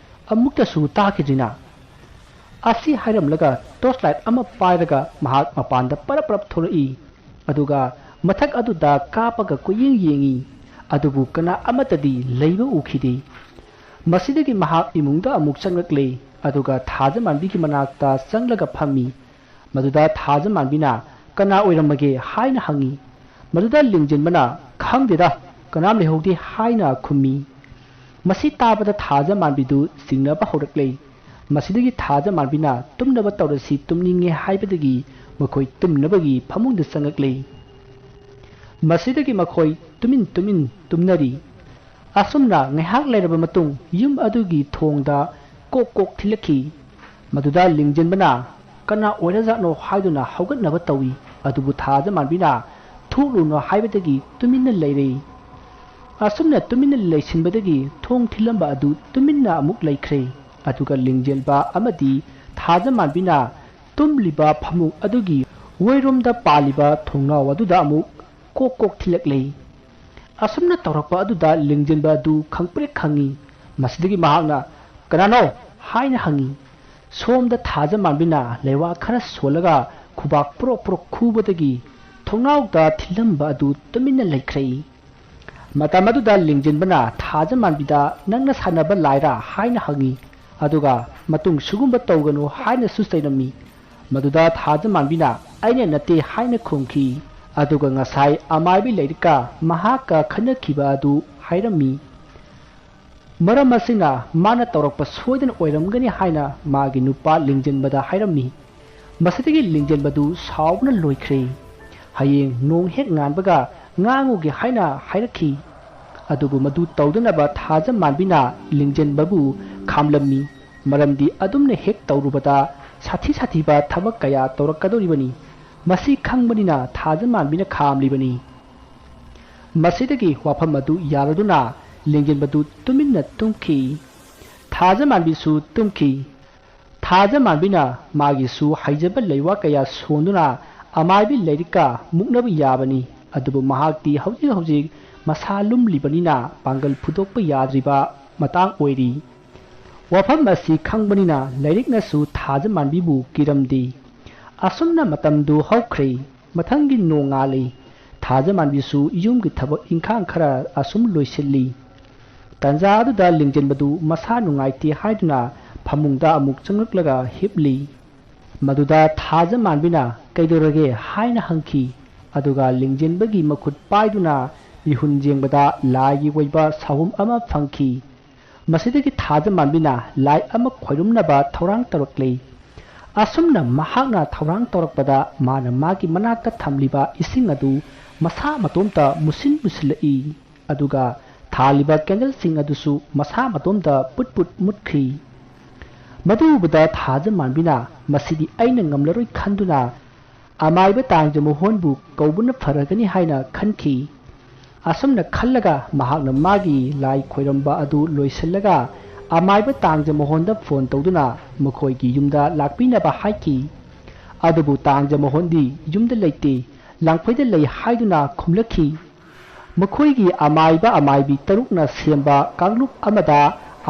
ꯑꯃꯨꯛꯇꯁꯨ ꯇꯥꯈꯤꯗ꯭ꯔꯤꯅ?" ꯑꯁꯤ ꯍꯥꯏꯔꯝꯂꯒ torch light ꯑꯃ ꯄꯥꯏꯔꯒ ꯃꯍꯥꯛ ꯃꯄꯥꯟꯗ ꯄꯔꯞ ꯄꯔꯞ ꯊꯣꯔꯛꯏ꯫ ꯑꯗꯨꯒ ꯃꯊꯛ ꯑꯗꯨꯗ ꯀꯥꯞꯄꯒ ꯀꯣꯏꯌꯦꯡ ꯌꯦꯡꯏ꯫ ꯑꯗꯨꯕꯨ ꯀꯅꯥ ꯑꯃꯠꯇꯗꯤ ꯂꯩꯕ ꯎꯈꯤꯗꯦ꯫ ꯃꯁꯤꯗꯒꯤ ꯃꯍꯥꯛ ꯏꯃꯨꯡꯗ ꯑꯃꯨꯛ ꯆꯪꯂꯛꯂꯦ꯫ ꯑꯗꯨꯒ ꯊꯥꯖꯃꯥꯟꯕꯤꯒꯤ ꯃꯅꯥꯛꯇ ꯆꯪꯂꯒ ꯐꯝꯃꯤ꯫ ꯃꯗꯨꯗ ꯊꯥꯖꯃꯥꯟꯕꯤꯅ "ꯀꯅꯥ ꯑꯣꯏꯔꯝꯃꯒꯦ?" ꯍꯥꯏꯅ ꯍꯪꯉꯤ꯫ ꯃꯗꯨꯗ ꯂꯤꯡꯖꯦꯟꯕꯅ "ꯈꯪꯗꯦꯗ, ꯀꯅꯥꯝ ꯂꯩꯍꯧꯗꯦ" ꯍꯥꯏꯅ ꯈꯨꯝꯃꯤ꯫ ꯃꯁꯤ ꯇꯥꯕꯗ ꯊꯥꯖꯃꯥꯟꯕꯤꯗꯨ ꯆꯤꯡꯅꯕ ꯍꯧꯔꯛꯂꯦ꯫ ꯃꯁꯤꯗꯒꯤ ꯊꯥꯖꯃꯥꯟꯕꯤꯅ "ꯇꯨꯝꯅꯕ ꯇꯧꯔꯁꯤ, ꯇꯨꯝꯅꯤꯡꯉꯦ" ꯍꯥꯏꯕꯗꯒꯤ ꯃꯈꯣꯏ ꯇꯨꯝꯅꯕꯒꯤ ꯐꯃꯨꯡꯗ ꯆꯪꯉꯛꯂꯦ꯫ ꯃꯁꯤꯗꯒꯤ ꯃꯈꯣꯏ ꯇꯨꯃꯤꯟ ꯇꯨꯃꯤꯟ ꯇꯨꯝꯅꯔꯤ꯫ ꯑꯁꯨꯝꯅ ꯉꯥꯏꯍꯥꯛ ꯂꯩꯔꯕ ꯃꯇꯨꯡ ꯌꯨꯝ ꯑꯗꯨꯒꯤ ꯊꯣꯡꯗ ꯀꯣꯛ ꯀꯣꯛ ꯊꯤꯜꯂꯛꯈꯤ꯫ ꯃꯗꯨꯗ ꯂꯤꯡꯖꯦꯟꯕꯅ "ꯀꯅꯥ ꯑꯣꯏꯔꯖꯥꯠꯅꯣ?" ꯍꯥꯏꯗꯨꯅ ꯍꯧꯒꯠꯅꯕ ꯇꯧꯏ꯫ ꯑꯗꯨꯕꯨ ꯊꯥꯖꯃꯥꯟꯕꯤꯅ "ꯊꯣꯛꯂꯨꯅꯨ" ꯍꯥꯏꯕꯗꯒꯤ ꯇꯨꯃꯤꯟꯅ ꯂꯩꯔꯦ꯫ ꯑꯁꯨꯝꯅ ꯇꯨꯃꯤꯟꯅ ꯂꯩꯁꯤꯟꯕꯗꯒꯤ ꯊꯣꯡ ꯊꯤꯜꯂꯝꯕ ꯑꯗꯨ ꯇꯨꯃꯤꯟꯅ ꯑꯃꯨꯛ ꯂꯩꯈ꯭ꯔꯦ꯫ ꯑꯗꯨꯒ ꯂꯤꯡꯖꯦꯟꯕ ꯑꯃꯗꯤ ꯊꯥꯖꯃꯥꯟꯕꯤꯅ ꯇꯨꯝꯂꯤꯕ ꯐꯃꯨꯡ ꯑꯗꯨꯒꯤ ꯑꯣꯏꯔꯣꯝꯗ ꯄꯥꯜꯂꯤꯕ ꯊꯣꯡꯅꯥꯎ ꯑꯗꯨꯗ ꯑꯃꯨꯛ ꯀꯣꯛ ꯀꯣꯛ ꯊꯤꯜꯂꯛꯂꯦ꯫ ꯑꯁꯨꯝꯅ ꯇꯧꯔꯛꯄ ꯑꯗꯨꯗ ꯂꯤꯡꯖꯦꯟꯕ ꯑꯗꯨ ꯈꯪꯄ꯭ꯔꯦꯛ ꯈꯪꯉꯤ꯫ ꯃꯁꯤꯗꯒꯤ ꯃꯍꯥꯛꯅ "ꯀꯅꯥꯅꯣ?" ꯍꯥꯏꯅ ꯍꯪꯉꯤ꯫ ꯁꯣꯝꯗ ꯊꯥꯖꯃꯥꯟꯕꯤꯅ ꯂꯩꯋꯥ ꯈꯔ ꯁꯣꯜꯂꯒ ꯈꯨꯕꯥꯛ ꯄ꯭ꯔꯣꯛ ꯄ꯭ꯔꯣꯛ ꯈꯨꯕꯗꯒꯤ ꯊꯣꯡꯅꯥꯎꯗ ꯊꯤꯜꯂꯝꯕ ꯑꯗꯨ ꯇꯨꯃꯤꯟꯅ ꯂꯩꯈ꯭ꯔꯦ꯫ ꯃꯇꯝ ꯑꯗꯨꯗ ꯂꯤꯡꯖꯦꯟꯕꯅ ꯊꯥꯖꯃꯥꯟꯕꯤꯗ "ꯅꯪꯅ ꯁꯥꯟꯅꯕ ꯂꯥꯏꯔꯥ?" ꯍꯥꯏꯅ ꯍꯪꯉꯤ꯫ ꯑꯗꯨꯒ "ꯃꯇꯨꯡ ꯁꯤꯒꯨꯝꯕ ꯇꯧꯒꯅꯨ" ꯍꯥꯏꯅꯁꯨ ꯆꯩꯔꯝꯃꯤ꯫ ꯃꯗꯨꯗ ꯊꯥꯖꯃꯥꯟꯕꯤꯅ "ꯑꯩꯅ ꯅꯠꯇꯦ" ꯍꯥꯏꯅ ꯈꯨꯝꯈꯤ꯫ ꯑꯗꯨꯒ ꯉꯁꯥꯏ ꯑꯃꯥꯏꯕꯤ ꯂꯥꯏꯔꯤꯛꯀ ꯃꯍꯥꯛꯀ ꯈꯠꯅꯈꯤꯕ ꯑꯗꯨ ꯍꯥꯏꯔꯝꯃꯤ꯫ ꯃꯔꯝ ꯑꯁꯤꯅ ꯃꯥꯅ ꯇꯧꯔꯛꯄ ꯁꯣꯏꯗꯅ ꯑꯣꯏꯔꯝꯒꯅꯤ ꯍꯥꯏꯅ ꯃꯥꯒꯤ ꯅꯨꯄꯥ ꯂꯤꯡꯖꯦꯟꯕꯗ ꯍꯥꯏꯔꯝꯃꯤ꯫ ꯃꯁꯤꯗꯒꯤ ꯂꯤꯡꯖꯦꯟꯕꯗꯨ ꯁꯥꯎꯕꯅ ꯂꯣꯏꯈ꯭ꯔꯦ꯫ "ꯍꯌꯦꯡ ꯅꯣꯡ ꯍꯦꯛ ꯉꯥꯟꯕꯒ ꯉꯥꯡꯉꯨꯒꯦ" ꯍꯥꯏꯅ ꯍꯥꯏꯔꯛꯈꯤ꯫ ꯑꯗꯨꯕꯨ ꯃꯗꯨ ꯇꯧꯗꯅꯕ ꯊꯥꯖ ꯃꯥꯟꯕꯤꯅ ꯂꯤꯡꯖꯦꯟꯕꯕꯨ ꯈꯥꯝꯂꯝꯃꯤ꯫ ꯃꯔꯝꯗꯤ ꯑꯗꯨꯝꯅ ꯍꯦꯛ ꯇꯧꯔꯨꯕꯗ ꯁꯥꯊꯤ ꯁꯥꯊꯤꯕ ꯊꯕꯛ ꯀꯌꯥ ꯇꯧꯔꯛꯀꯗꯧꯔꯤꯕꯅꯤ꯫ ꯃꯁꯤ ꯈꯪꯕꯅꯤꯅ ꯊꯥꯖ ꯃꯥꯟꯕꯤꯅ ꯈꯥꯝꯂꯤꯕꯅꯤ꯫ ꯃꯁꯤꯗꯒꯤ ꯋꯥꯐꯝ ꯑꯗꯨ ꯌꯥꯔꯗꯨꯅ ꯂꯤꯡꯖꯦꯟꯕꯗꯨ ꯇꯨꯃꯤꯟꯅ ꯇꯨꯝꯈꯤ꯫ ꯊꯥꯖ ꯃꯥꯟꯕꯤꯁꯨ ꯇꯨꯝꯈꯤ꯫ ꯊꯥꯖ ꯃꯥꯟꯕꯤꯅ ꯃꯥꯒꯤꯁꯨ ꯍꯩꯖꯕ ꯂꯩꯋꯥ ꯀꯌꯥ ꯁꯣꯟꯗꯨꯅ ꯑꯃꯥꯏꯕꯤ ꯂꯥꯏꯔꯤꯛꯀ ꯃꯨꯛꯅꯕ ꯌꯥꯕꯅꯤ꯫ ꯑꯗꯨꯕꯨ ꯃꯍꯥꯛꯇꯤ ꯍꯧꯖꯤꯛ ꯍꯧꯖꯤꯛ ꯃꯁꯥ ꯂꯨꯝꯂꯤꯕꯅꯤꯅ ꯄꯥꯡꯒꯜ ꯐꯨꯗꯣꯛꯄ ꯌꯥꯗ꯭ꯔꯤꯕ ꯃꯇꯥꯡ ꯑꯣꯏꯔꯤ꯫ ꯋꯥꯐꯝ ꯑꯁꯤ ꯈꯪꯕꯅꯤꯅ ꯂꯥꯏꯔꯤꯛꯅꯁꯨ ꯊꯥꯖ ꯃꯥꯟꯕꯤꯕꯨ ꯀꯤꯔꯝꯗꯦ꯫ ꯑꯁꯨꯝꯅ ꯃꯇꯝꯗꯨ ꯍꯧꯈ꯭ꯔꯦ꯫ ꯃꯊꯪꯒꯤ ꯅꯣꯡꯉꯥꯜꯂꯤ꯫ ꯊꯥꯖ ꯃꯥꯟꯕꯤꯁꯨ ꯌꯨꯝꯒꯤ ꯊꯕꯛ ꯏꯪꯈꯥꯡ ꯈꯔ ꯑꯁꯨꯝ ꯂꯣꯏꯁꯤꯜꯂꯤ꯫ ꯇꯟꯖꯥ ꯑꯗꯨꯗ ꯂꯤꯡꯖꯦꯟꯕꯗꯨ ꯃꯁꯥ ꯅꯨꯡꯉꯥꯏꯇꯦ ꯍꯥꯏꯗꯨꯅ ꯐꯃꯨꯡꯗ ꯑꯃꯨꯛ ꯆꯪꯂꯛꯂꯒ ꯍꯤꯞꯂꯤ꯫ ꯃꯗꯨꯗ ꯊꯥꯖ ꯃꯥꯟꯕꯤꯅ "ꯀꯩꯗꯧꯔꯒꯦ?" ꯍꯥꯏꯅ ꯍꯪꯈꯤ꯫ ꯑꯗꯨꯒ ꯂꯤꯡꯖꯦꯟꯕꯒꯤ ꯃꯈꯨꯠ ꯄꯥꯏꯗꯨꯅ ꯃꯤꯍꯨꯟ ꯌꯦꯡꯕꯗ ꯂꯥꯏꯒꯤ ꯑꯣꯏꯕ ꯁꯥꯍꯨꯝ ꯑꯃ ꯐꯪꯈꯤ꯫ ꯃꯁꯤꯗꯒꯤ ꯊꯥꯖ ꯃꯥꯟꯕꯤꯅ ꯂꯥꯏ ꯑꯃ ꯈꯣꯏꯔꯨꯝꯅꯕ ꯊꯧꯔꯥꯡ ꯇꯧꯔꯛꯂꯤ꯫ ꯑꯁꯨꯝꯅ ꯃꯍꯥꯛꯅ ꯊꯧꯔꯥꯡ ꯇꯧꯔꯛꯄꯗ ꯃꯥꯅ ꯃꯥꯒꯤ ꯃꯅꯥꯛꯇ ꯊꯝꯂꯤꯕ ꯏꯁꯤꯡ ꯑꯗꯨ ꯃꯁꯥ ꯃꯇꯣꯝꯇ ꯃꯨꯁꯤꯟ ꯃꯨꯁꯤꯜꯂꯛꯏ꯫ ꯑꯗꯨꯒ ꯊꯥꯜꯂꯤꯕ ꯀꯦꯟꯗꯜꯁꯤꯡ ꯑꯗꯨꯁꯨ ꯃꯁꯥ ꯃꯇꯣꯝꯇ ꯄꯨꯠ ꯄꯨꯠ ꯃꯨꯠꯈ꯭ꯔꯤ꯫ ꯃꯗꯨ ꯎꯕꯗ ꯊꯥꯖ ꯃꯥꯟꯕꯤꯅ "ꯃꯁꯤꯗꯤ ꯑꯩꯅ ꯉꯝꯂꯔꯣꯏ" ꯈꯟꯗꯨꯅ ꯑꯃꯥꯏꯕ ꯇꯥꯡꯖ ꯃꯣꯍꯣꯟꯕꯨ ꯀꯧꯕꯅ ꯐꯔꯒꯅꯤ ꯍꯥꯏꯅ ꯈꯟꯈꯤ꯫ ꯑꯁꯨꯝꯅ ꯈꯜꯂꯒ ꯃꯍꯥꯛꯅ ꯃꯥꯒꯤ ꯂꯥꯏ ꯈꯣꯏꯔꯝꯕ ꯑꯗꯨ ꯂꯣꯏꯁꯤꯜꯂꯒ ꯑꯃꯥꯏꯕ ꯇꯥꯡꯖ ꯃꯣꯍꯣꯟꯗ ꯐꯣꯟ ꯇꯧꯗꯨꯅ ꯃꯈꯣꯏꯒꯤ ꯌꯨꯝꯗ ꯂꯥꯛꯄꯤꯅꯕ ꯍꯥꯏꯈꯤ꯫ ꯑꯗꯨꯕꯨ ꯇꯥꯡꯖ ꯃꯣꯍꯣꯟꯗꯤ ꯌꯨꯝꯗ ꯂꯩꯇꯦ, ꯂꯥꯡꯐꯩꯗ ꯂꯩ ꯍꯥꯏꯗꯨꯅ ꯈꯨꯝꯂꯛꯈꯤ꯫ ꯃꯈꯣꯏꯒꯤ ꯑꯃꯥꯏꯕ ꯑꯃꯥꯏꯕꯤ ꯇꯔꯨꯛꯅ ꯁꯦꯝꯕ ꯀꯥꯡꯂꯨꯞ ꯑꯃꯗ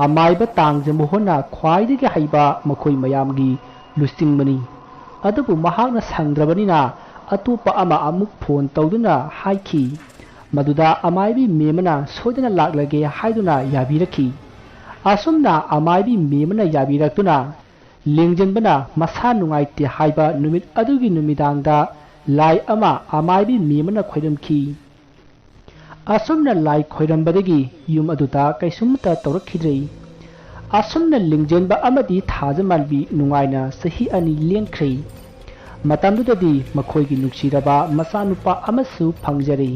ꯑꯃꯥꯏꯕ ꯇꯥꯡꯖ ꯃꯣꯍꯣꯟꯅ ꯈ꯭ꯋꯥꯏꯗꯒꯤ ꯍꯩꯕ ꯃꯈꯣꯏ ꯃꯌꯥꯝꯒꯤ ꯂꯨꯆꯤꯡꯕꯅꯤ꯫ ꯑꯗꯨꯕꯨ ꯃꯍꯥꯛꯅ ꯁꯪꯗ꯭ꯔꯕꯅꯤꯅ ꯑꯇꯣꯞꯄ ꯑꯃ ꯑꯃꯨꯛ ꯐꯣꯟ ꯇꯧꯗꯨꯅ ꯍꯥꯏꯈꯤ꯫ ꯃꯗꯨꯗ ꯑꯃꯥꯏꯕꯤ ꯃꯦꯝ ꯑꯃꯅ ꯁꯣꯏꯗꯅ ꯂꯥꯛꯂꯒꯦ ꯍꯥꯏꯗꯨꯅ ꯌꯥꯕꯤꯔꯛꯈꯤ꯫ ꯑꯁꯨꯝꯅ ꯑꯃꯥꯏꯕꯤ ꯃꯦꯝ ꯑꯃꯅ ꯌꯥꯕꯤꯔꯛꯇꯨꯅ ꯂꯦꯡꯖꯦꯟꯕꯅ ꯃꯁꯥ ꯅꯨꯡꯉꯥꯏꯇꯦ ꯍꯥꯏꯕ ꯅꯨꯃꯤꯠ ꯑꯗꯨꯒꯤ ꯅꯨꯃꯤꯗꯥꯡꯗ ꯂꯥꯏ ꯑꯃ ꯑꯃꯥꯏꯕꯤ ꯃꯤ ꯑꯃꯅ ꯈꯣꯏꯔꯝꯈꯤ꯫ ꯑꯁꯨꯝꯅ ꯂꯥꯏ ꯈꯣꯏꯔꯝꯕꯗꯒꯤ ꯌꯨꯝ ꯑꯗꯨꯗ ꯀꯩꯁꯨꯝꯇ ꯇꯧꯔꯛꯈꯤꯗ꯭ꯔꯦ꯫ ꯑꯁꯨꯝꯅ ꯂꯤꯡꯖꯦꯟꯕ ꯑꯃꯗꯤ ꯊꯥꯖꯃꯥꯟꯕꯤ ꯅꯨꯡꯉꯥꯏꯅ ꯆꯍꯤ ꯑꯅꯤ ꯂꯦꯟꯈ꯭ꯔꯦ꯫ ꯃꯇꯝꯗꯨꯗꯗꯤ ꯃꯈꯣꯏꯒꯤ ꯅꯨꯡꯁꯤꯔꯕ ꯃꯆꯥꯅꯨꯄꯥ ꯑꯃꯁꯨ ꯐꯪꯖꯔꯦ꯫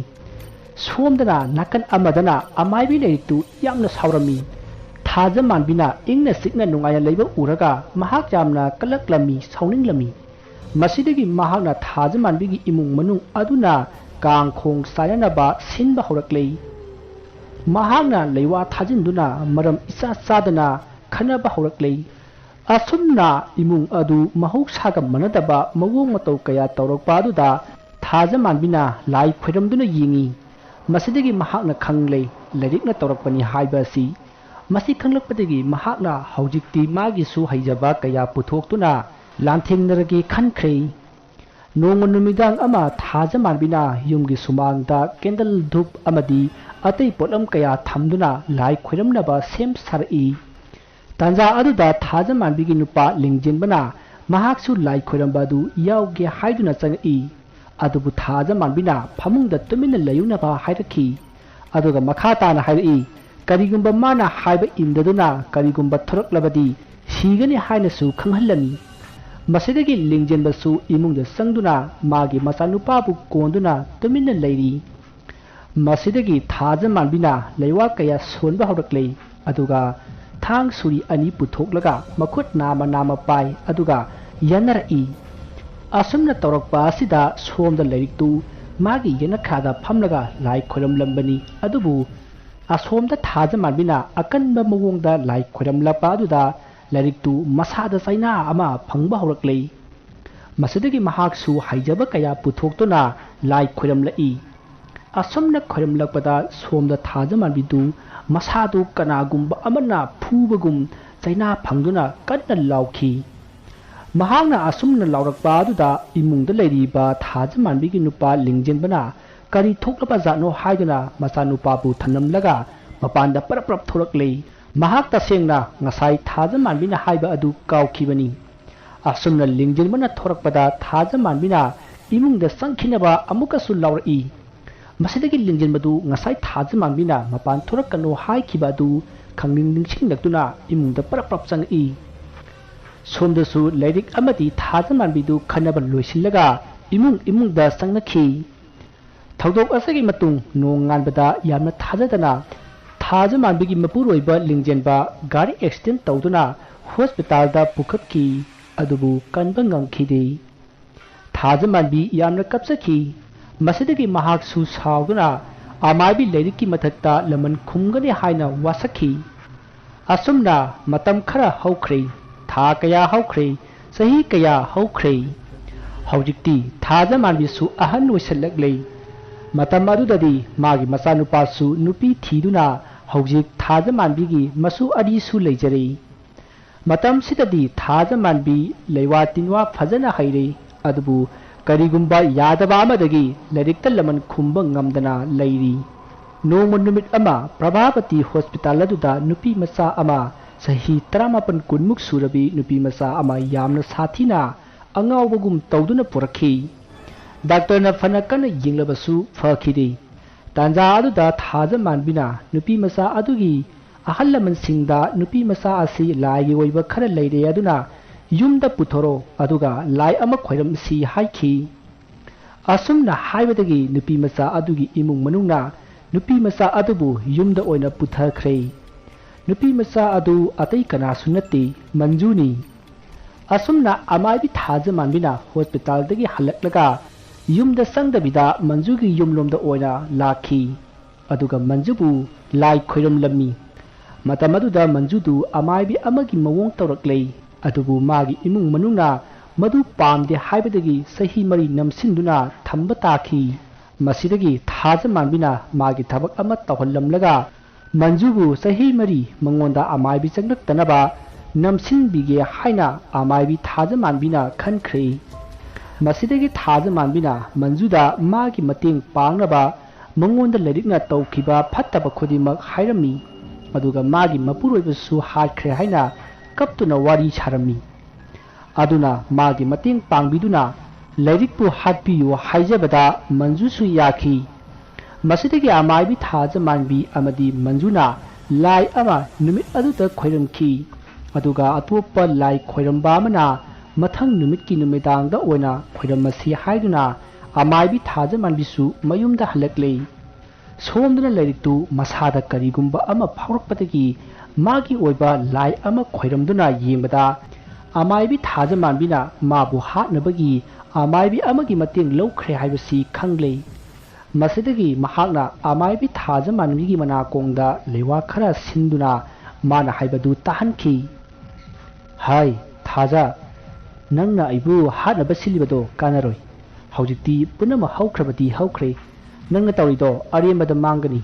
ꯁꯣꯝꯗꯅ ꯅꯥꯀꯟ ꯑꯃꯗꯅ ꯑꯃꯥꯏꯕꯤ ꯂꯥꯏꯔꯤꯛꯇꯨ ꯌꯥꯝꯅ ꯁꯥꯎꯔꯝꯃꯤ꯫ ꯊꯥꯖꯃꯥꯟꯕꯤꯅ ꯏꯪꯅ ꯆꯤꯛꯅ ꯅꯨꯡꯉꯥꯏꯅ ꯂꯩꯕ ꯎꯔꯒ ꯃꯍꯥꯛ ꯌꯥꯝꯅ ꯀꯜꯂꯛꯂꯝꯃꯤ, ꯁꯥꯎꯅꯤꯡꯂꯝꯃꯤ꯫ ꯃꯁꯤꯗꯒꯤ ꯃꯍꯥꯛꯅ ꯊꯥꯖꯃꯥꯟꯕꯤꯒꯤ ꯏꯃꯨꯡ ꯃꯅꯨꯡ ꯑꯗꯨꯅ ꯀꯥꯡ ꯈꯣꯡ ꯆꯥꯏꯅꯅꯕ ꯁꯤꯟꯕ ꯍꯧꯔꯛꯂꯦ꯫ ꯃꯍꯥꯛꯅ ꯂꯩꯋꯥ ꯊꯥꯖꯤꯟꯗꯨꯅ ꯃꯔꯝ ꯏꯆꯥ ꯆꯥꯗꯅ ꯈꯟꯅꯕ ꯍꯧꯔꯛꯂꯦ꯫ ꯑꯁꯨꯝꯅ ꯏꯃꯨꯡ ꯑꯗꯨ ꯃꯍꯧꯁꯥꯒ ꯃꯥꯟꯅꯗꯕ ꯃꯑꯣꯡ ꯃꯇꯧ ꯀꯌꯥ ꯇꯧꯔꯛꯄ ꯑꯗꯨꯗ ꯊꯥꯖꯃꯥꯟꯕꯤꯅ ꯂꯥꯏ ꯈꯣꯏꯔꯝꯗꯨꯅ ꯌꯦꯡꯉꯤ꯫ ꯃꯁꯤꯗꯒꯤ ꯃꯍꯥꯛꯅ ꯈꯪꯂꯦ, ꯂꯥꯏꯔꯤꯛꯅ ꯇꯧꯔꯛꯄꯅꯤ ꯍꯥꯏꯕ ꯑꯁꯤ꯫ ꯃꯁꯤ ꯈꯪꯂꯛꯄꯗꯒꯤ ꯃꯍꯥꯛꯅ ꯍꯧꯖꯤꯛꯇꯤ ꯃꯥꯒꯤꯁꯨ ꯍꯩꯖꯕ ꯀꯌꯥ ꯄꯨꯊꯣꯛꯇꯨꯅ ꯂꯥꯟꯊꯦꯡꯅꯔꯒꯦ ꯈꯟꯈ꯭ꯔꯦ꯫ ꯅꯣꯡꯃ ꯅꯨꯃꯤꯗꯥꯡ ꯑꯃ ꯊꯥꯖꯃꯥꯟꯕꯤꯅ ꯌꯨꯝꯒꯤ ꯁꯨꯃꯥꯡꯗ ꯀꯦꯟꯗꯜ, ꯙꯨꯞ ꯑꯃꯗꯤ ꯑꯇꯩ ꯄꯣꯠꯂꯝ ꯀꯌꯥ ꯊꯝꯗꯨꯅ ꯂꯥꯏ ꯈꯣꯏꯔꯝꯅꯕ ꯁꯦꯝ ꯁꯥꯔꯛꯏ꯫ ꯇꯥꯟꯖꯥ ꯑꯗꯨꯗ ꯊꯥꯖꯃꯥꯟꯕꯤꯒꯤ ꯅꯨꯄꯥ ꯂꯤꯡꯖꯦꯟꯕꯅ ꯃꯍꯥꯛꯁꯨ ꯂꯥꯏ ꯈꯣꯏꯔꯝꯕ ꯑꯗꯨ ꯌꯥꯎꯒꯦ ꯍꯥꯏꯗꯨꯅ ꯆꯪꯉꯛꯏ꯫ ꯑꯗꯨꯕꯨ ꯊꯥꯖꯃꯥꯟꯕꯤꯅ ꯐꯃꯨꯡꯗ ꯇꯨꯃꯤꯟꯅ ꯂꯩꯌꯨꯅꯕ ꯍꯥꯏꯔꯛꯈꯤ꯫ ꯑꯗꯨꯒ ꯃꯈꯥ ꯇꯥꯅ ꯍꯥꯏꯔꯛꯏ, ꯀꯔꯤꯒꯨꯝꯕ ꯃꯥꯅ ꯍꯥꯏꯕ ꯏꯟꯗꯗꯨꯅ ꯀꯔꯤꯒꯨꯝꯕ ꯊꯣꯔꯛꯂꯕꯗꯤ ꯁꯤꯒꯅꯤ ꯍꯥꯏꯅꯁꯨ ꯈꯪꯍꯜꯂꯝꯃꯤ꯫ ꯃꯁꯤꯗꯒꯤ ꯂꯤꯡꯖꯦꯟꯕꯁꯨ ꯏꯃꯨꯡꯗ ꯆꯪꯗꯨꯅ ꯃꯥꯒꯤ ꯃꯆꯥꯅꯨꯄꯥꯕꯨ ꯀꯣꯟꯗꯨꯅ ꯇꯨꯃꯤꯟꯅ ꯂꯩꯔꯤ꯫ ꯃꯁꯤꯗꯒꯤ ꯊꯥꯖꯃꯥꯟꯕꯤꯅ ꯂꯩꯋꯥ ꯀꯌꯥ ꯁꯣꯟꯕ ꯍꯧꯔꯛꯂꯦ꯫ ꯑꯗꯨꯒ ꯊꯥꯡ ꯁꯨꯔꯤ ꯑꯅꯤ ꯄꯨꯊꯣꯛꯂꯒ ꯃꯈꯨꯠ ꯅꯥꯝꯃ ꯅꯥꯝꯃ ꯄꯥꯏ꯫ ꯑꯗꯨꯒ ꯌꯥꯟꯅꯔꯛꯏ꯫ ꯑꯁꯨꯝꯅ ꯇꯧꯔꯛꯄ ꯑꯁꯤꯗ ꯁꯣꯝꯗ ꯂꯥꯏꯔꯤꯛꯇꯨ ꯃꯥꯒꯤ ꯌꯦꯅꯈꯥꯗ ꯐꯝꯂꯒ ꯂꯥꯏ ꯈꯣꯏꯔꯝꯂꯝꯕꯅꯤ꯫ ꯑꯗꯨꯕꯨ ꯑꯁꯣꯝꯗ ꯊꯥꯖꯃꯥꯟꯕꯤꯅ ꯑꯀꯟꯕ ꯃꯑꯣꯡꯗ ꯂꯥꯏ ꯈꯣꯏꯔꯝꯂꯛꯄ ꯑꯗꯨꯗ ꯂꯥꯏꯔꯤꯛꯇꯨ ꯃꯁꯥꯗ ꯆꯩꯅꯥ ꯑꯃ ꯐꯪꯕ ꯍꯧꯔꯛꯂꯦ꯫ ꯃꯁꯤꯗꯒꯤ ꯃꯍꯥꯛꯁꯨ ꯍꯩꯖꯕ ꯀꯌꯥ ꯄꯨꯊꯣꯛꯇꯨꯅ ꯂꯥꯏ ꯈꯣꯏꯔꯝꯂꯛꯏ꯫ ꯑꯁꯨꯝꯅ ꯈꯣꯏꯔꯝꯂꯛꯄꯗ ꯁꯣꯝꯗ ꯊꯥꯖꯃꯥꯟꯕꯤꯗꯨ ꯃꯁꯥꯗꯨ ꯀꯅꯥꯒꯨꯝꯕ ꯑꯃꯅ ꯐꯨꯕꯒꯨꯝ ꯆꯩꯅꯥ ꯐꯪꯗꯨꯅ ꯀꯟꯅ ꯂꯥꯎꯈꯤ꯫ ꯃꯍꯥꯛꯅ ꯑꯁꯨꯝꯅ ꯂꯥꯎꯔꯛꯄ ꯑꯗꯨꯗ ꯏꯃꯨꯡꯗ ꯂꯩꯔꯤꯕ ꯊꯥꯖꯃꯥꯟꯕꯤꯒꯤ ꯅꯨꯄꯥ ꯂꯤꯡꯖꯦꯟꯕꯅ ꯀꯔꯤ ꯊꯣꯛꯂꯕ ꯖꯥꯠꯅꯣ ꯍꯥꯏꯗꯨꯅ ꯃꯆꯥꯅꯨꯄꯥꯕꯨ ꯊꯅꯝꯂꯒ ꯃꯄꯥꯟꯗ ꯄꯔꯞ ꯄꯔꯞ ꯊꯣꯔꯛꯂꯦ꯫ ꯃꯍꯥꯛ ꯇꯁꯦꯡꯅ ꯉꯁꯥꯏ ꯊꯥꯖꯃꯥꯟꯕꯤꯅ ꯍꯥꯏꯕ ꯑꯗꯨ ꯀꯥꯎꯈꯤꯕꯅꯤ꯫ ꯑꯁꯨꯝꯅ ꯂꯤꯡꯖꯦꯜ ꯃꯅ ꯊꯣꯔꯛꯄꯗ ꯊꯥꯖꯃꯥꯟꯕꯤꯅ ꯏꯃꯨꯡꯗ ꯆꯪꯈꯤꯅꯕ ꯑꯃꯨꯛꯀꯁꯨ ꯂꯥꯎꯔꯛꯏ꯫ ꯃꯁꯤꯗꯒꯤ ꯂꯤꯡꯖꯦꯜ ꯃꯗꯨ ꯉꯁꯥꯏ ꯊꯥꯖꯃꯥꯟꯕꯤꯅ ꯃꯄꯥꯟ ꯊꯣꯔꯛꯀꯅꯨ ꯍꯥꯏꯈꯤꯕ ꯑꯗꯨ ꯈꯪꯅꯤꯡ ꯅꯤꯡꯁꯤꯡꯂꯛꯇꯨꯅ ꯏꯃꯨꯡꯗ ꯄꯔꯞ ꯄꯔꯞ ꯆꯪꯉꯛꯏ꯫ ꯁꯣꯝꯗꯁꯨ ꯂꯥꯏꯔꯤꯛ ꯑꯃꯗꯤ ꯊꯥꯖꯃꯥꯟꯕꯤꯗꯨ ꯈꯟꯅꯕ ꯂꯣꯏꯁꯤꯜꯂꯒ ꯏꯃꯨꯡ ꯏꯃꯨꯡꯗ ꯆꯪꯅꯈꯤ꯫ ꯊꯧꯗꯣꯛ ꯑꯁꯤꯒꯤ ꯃꯇꯨꯡ ꯅꯣꯡꯉꯥꯟꯕꯗ ꯌꯥꯝꯅ ꯊꯥꯖꯗꯅ ꯊꯥꯖꯃꯥꯟꯕꯤꯒꯤ ꯃꯄꯨꯔꯣꯏꯕ ꯂꯤꯡꯖꯦꯟꯕ ꯒꯥꯔꯤ ꯑꯦꯛꯁꯤꯗꯦꯟ ꯇꯧꯗꯨꯅ ꯍꯣꯁꯄꯤꯇꯥꯜꯗ ꯄꯨꯈꯠꯈꯤ꯫ ꯑꯗꯨꯕꯨ ꯀꯟꯕ ꯉꯝꯈꯤꯗꯦ꯫ ꯊꯥꯖꯃꯥꯟꯕꯤ ꯌꯥꯝꯅ ꯀꯞꯆꯈꯤ꯫ ꯃꯁꯤꯗꯒꯤ ꯃꯍꯥꯛꯁꯨ ꯁꯥꯎꯗꯨꯅ ꯑꯃꯥꯏꯕꯤ ꯂꯥꯏꯔꯤꯛꯀꯤ ꯃꯊꯛꯇ ꯂꯃꯟ ꯈꯨꯝꯒꯅꯤ ꯍꯥꯏꯅ ꯋꯥꯁꯛꯈꯤ꯫ ꯑꯁꯨꯝꯅ ꯃꯇꯝ ꯈꯔ ꯍꯧꯈ꯭ꯔꯦ꯫ ꯊꯥ ꯀꯌꯥ ꯍꯧꯈ꯭ꯔꯦ꯫ ꯆꯍꯤ ꯀꯌꯥ ꯍꯧꯈ꯭ꯔꯦ꯫ ꯍꯧꯖꯤꯛꯇꯤ ꯊꯥꯖꯃꯥꯟꯕꯤꯁꯨ ꯑꯍꯟ ꯑꯣꯏꯁꯜꯂꯛꯂꯦ꯫ ꯃꯇꯝ ꯑꯗꯨꯗꯗꯤ ꯃꯥꯒꯤ ꯃꯆꯥꯅꯨꯄꯥꯁꯨ ꯅꯨꯄꯤ ꯊꯤꯗꯨꯅ ꯍꯧꯖꯤꯛ ꯊꯥꯖꯃꯥꯟꯕꯤꯒꯤ ꯃꯁꯨ ꯑꯅꯤꯁꯨ ꯂꯩꯖꯔꯦ꯫ ꯃꯇꯝꯁꯤꯗꯗꯤ ꯊꯥꯖꯃꯥꯟꯕꯤ ꯂꯩꯋꯥ ꯇꯤꯟꯋꯥ ꯐꯖꯅ ꯍꯩꯔꯦ꯫ ꯑꯗꯨꯕꯨ ꯀꯔꯤꯒꯨꯝꯕ ꯌꯥꯗꯕ ꯑꯃꯗꯒꯤ ꯂꯥꯏꯔꯤꯛꯇ ꯂꯃꯟ ꯈꯨꯝꯕ ꯉꯝꯗꯅ ꯂꯩꯔꯤ꯫ ꯅꯣꯡꯃ ꯅꯨꯃꯤꯠ ꯑꯃ ꯄ꯭ꯔꯚꯥꯄꯇꯤ ꯍꯣꯁꯄꯤꯇꯥꯜ ꯑꯗꯨꯗ ꯅꯨꯄꯤ ꯃꯆꯥ ꯑꯃ, ꯆꯍꯤ ꯇꯔꯥꯃꯥꯄꯟ ꯀꯨꯟꯃꯨꯛ ꯁꯨꯔꯕꯤ ꯅꯨꯄꯤ ꯃꯆꯥ ꯑꯃ ꯌꯥꯝꯅ ꯁꯥꯊꯤꯅ ꯑꯉꯥꯎꯕꯒꯨꯝ ꯇꯧꯗꯨꯅ ꯄꯨꯔꯛꯈꯤ꯫ ꯗꯥꯛꯇꯔꯅ ꯐꯅ ꯀꯟꯅ ꯌꯦꯡꯂꯕꯁꯨ ꯐꯈꯤꯗꯦ꯫ ꯇꯥꯟꯖꯥ ꯑꯗꯨꯗ ꯊꯥꯖꯃꯥꯟꯕꯤꯅ ꯅꯨꯄꯤ ꯃꯆꯥ ꯑꯗꯨꯒꯤ ꯑꯍꯜ ꯂꯃꯟꯁꯤꯡꯗ ꯅꯨꯄꯤ ꯃꯆꯥ ꯑꯁꯤ ꯂꯥꯏꯒꯤ ꯑꯣꯏꯕ ꯈꯔ ꯂꯩꯔꯦ, ꯑꯗꯨꯅ ꯌꯨꯝꯗ ꯄꯨꯊꯣꯔꯛꯑꯣ, ꯑꯗꯨꯒ ꯂꯥꯏ ꯑꯃ ꯈꯣꯏꯔꯝꯁꯤ ꯍꯥꯏꯈꯤ꯫ ꯑꯁꯨꯝꯅ ꯍꯥꯏꯕꯗꯒꯤ ꯅꯨꯄꯤ ꯃꯆꯥ ꯑꯗꯨꯒꯤ ꯏꯃꯨꯡ ꯃꯅꯨꯡꯅ ꯅꯨꯄꯤ ꯃꯆꯥ ꯑꯗꯨꯕꯨ ꯌꯨꯝꯗ ꯑꯣꯏꯅ ꯄꯨꯊꯈ꯭ꯔꯦ꯫ ꯅꯨꯄꯤ ꯃꯆꯥ ꯑꯗꯨ ꯑꯇꯩ ꯀꯅꯥꯁꯨ ꯅꯠꯇꯦ, ꯃꯟꯖꯨꯅꯤ꯫ ꯑꯁꯨꯝꯅ ꯑꯃꯥꯏꯕꯤ ꯊꯥꯖꯃꯥꯟꯕꯤꯅ ꯍꯣꯁꯄꯤꯇꯥꯜꯗꯒꯤ ꯍꯜꯂꯛꯂꯒ ꯌꯨꯝꯗ ꯆꯪꯗꯕꯤꯗ ꯃꯟꯖꯨꯒꯤ ꯌꯨꯝꯂꯣꯝꯗ ꯑꯣꯏꯅ ꯂꯥꯛꯈꯤ꯫ ꯑꯗꯨꯒ ꯃꯟꯖꯨꯕꯨ ꯂꯥꯏ ꯈꯣꯏꯔꯝꯂꯝꯃꯤ꯫ ꯃꯇꯝ ꯑꯗꯨꯗ ꯃꯟꯖꯨꯗꯨ ꯑꯃꯥꯏꯕꯤ ꯑꯃꯒꯤ ꯃꯑꯣꯡ ꯇꯧꯔꯛꯂꯦ꯫ ꯑꯗꯨꯕꯨ ꯃꯥꯒꯤ ꯏꯃꯨꯡ ꯃꯅꯨꯡꯅ ꯃꯗꯨ ꯄꯥꯝꯗꯦ ꯍꯥꯏꯕꯗꯒꯤ ꯆꯍꯤ ꯃꯔꯤ ꯅꯝꯁꯤꯟꯗꯨꯅ ꯊꯝꯕ ꯇꯥꯈꯤ꯫ ꯃꯁꯤꯗꯒꯤ ꯊꯥꯖꯃꯥꯟꯕꯤꯅ ꯃꯥꯒꯤ ꯊꯕꯛ ꯑꯃ ꯇꯧꯍꯜꯂꯝꯂꯒ ꯃꯟꯖꯨꯕꯨ ꯆꯍꯤ ꯃꯔꯤ ꯃꯉꯣꯟꯗ ꯑꯃꯥꯏꯕꯤ ꯆꯪꯂꯛꯇꯅꯕ ꯅꯝꯁꯤꯟꯕꯤꯒꯦ ꯍꯥꯏꯅ ꯑꯃꯥꯏꯕꯤ ꯊꯥꯖꯃꯥꯟꯕꯤꯅ ꯈꯟꯈ꯭ꯔꯦ꯫ ꯃꯁꯤꯗꯒꯤ ꯊꯥꯖꯃꯥꯟꯕꯤꯅ ꯃꯟꯖꯨꯗ ꯃꯥꯒꯤ ꯃꯇꯦꯡ ꯄꯥꯡꯅꯕ ꯃꯉꯣꯟꯗ ꯂꯥꯏꯔꯤꯛꯅ ꯇꯧꯈꯤꯕ ꯐꯠꯇꯕ ꯈꯨꯗꯤꯡꯃꯛ ꯍꯥꯏꯔꯝꯃꯤ꯫ ꯑꯗꯨꯒ ꯃꯥꯒꯤ ꯃꯄꯨꯔꯣꯏꯕꯁꯨ ꯍꯥꯠꯈ꯭ꯔꯦ ꯍꯥꯏꯅ ꯀꯞꯇꯨꯅ ꯋꯥꯔꯤ ꯁꯥꯔꯝꯃꯤ꯫ ꯑꯗꯨꯅ ꯃꯥꯒꯤ ꯃꯇꯦꯡ ꯄꯥꯡꯕꯤꯗꯨꯅ ꯂꯥꯏꯔꯤꯛꯄꯨ ꯍꯥꯠꯄꯤꯌꯨ ꯍꯥꯏꯖꯕꯗ ꯃꯟꯖꯨꯁꯨ ꯌꯥꯈꯤ꯫ ꯃꯁꯤꯗꯒꯤ ꯑꯃꯥꯏꯕꯤ ꯊꯥꯖ ꯃꯥꯟꯕꯤ ꯑꯃꯗꯤ ꯃꯟꯖꯨꯅ ꯂꯥꯏ ꯑꯃ ꯅꯨꯃꯤꯠ ꯑꯗꯨꯗ ꯈꯣꯏꯔꯝꯈꯤ꯫ ꯑꯗꯨꯒ ꯑꯇꯣꯞꯄ ꯂꯥꯏ ꯈꯣꯏꯔꯝꯕ ꯑꯃꯅ ꯃꯊꯪ ꯅꯨꯃꯤꯠꯀꯤ ꯅꯨꯃꯤꯗꯥꯡꯗ ꯑꯣꯏꯅ ꯈꯣꯏꯔꯝꯃꯁꯤ ꯍꯥꯏꯗꯨꯅ ꯑꯃꯥꯏꯕꯤ ꯊꯥꯖ ꯃꯥꯟꯕꯤꯁꯨ ꯃꯌꯨꯝꯗ ꯍꯜꯂꯛꯂꯦ꯫ ꯁꯣꯝꯗꯅ ꯂꯥꯏꯔꯤꯛꯇꯨ ꯃꯁꯥꯗ ꯀꯔꯤꯒꯨꯝꯕ ꯑꯃ ꯐꯥꯎꯔꯛꯄꯗꯒꯤ ꯃꯥꯒꯤ ꯑꯣꯏꯕ ꯂꯥꯏ ꯑꯃ ꯈꯣꯏꯔꯝꯗꯨꯅ ꯌꯦꯡꯕꯗ ꯑꯃꯥꯏꯕꯤ ꯊꯥꯖ ꯃꯥꯟꯕꯤꯅ ꯃꯥꯕꯨ ꯍꯥꯠꯅꯕꯒꯤ ꯑꯃꯥꯏꯕꯤ ꯑꯃꯒꯤ ꯃꯇꯦꯡ ꯂꯧꯈ꯭ꯔꯦ ꯍꯥꯏꯕꯁꯤ ꯈꯪꯂꯦ꯫ ꯃꯁꯤꯗꯒꯤ ꯃꯍꯥꯛꯅ ꯑꯃꯥꯏꯕꯤ ꯊꯥꯖ ꯃꯥꯟꯕꯤꯒꯤ ꯃꯅꯥꯀꯣꯡꯗ ꯂꯩꯋꯥ ꯈꯔ ꯁꯤꯟꯗꯨꯅ ꯃꯥꯅ ꯍꯥꯏꯕꯗꯨ ꯇꯥꯍꯟꯈꯤ꯫ ꯍꯥꯏ, ꯊꯥꯖ, ꯅꯪꯅ ꯑꯩꯕꯨ ꯍꯥꯠꯅꯕ ꯁꯤꯜꯂꯤꯕꯗꯣ ꯀꯥꯟꯅꯔꯣꯏ꯫ ꯍꯧꯖꯤꯛꯇꯤ ꯄꯨꯝꯅꯃꯛ ꯍꯧꯈ꯭ꯔꯕꯗꯤ ꯍꯧꯈ꯭ꯔꯦ꯫ ꯅꯪꯅ ꯇꯧꯔꯤꯗꯣ ꯑꯔꯦꯝꯕꯗ ꯃꯥꯡꯒꯅꯤ꯫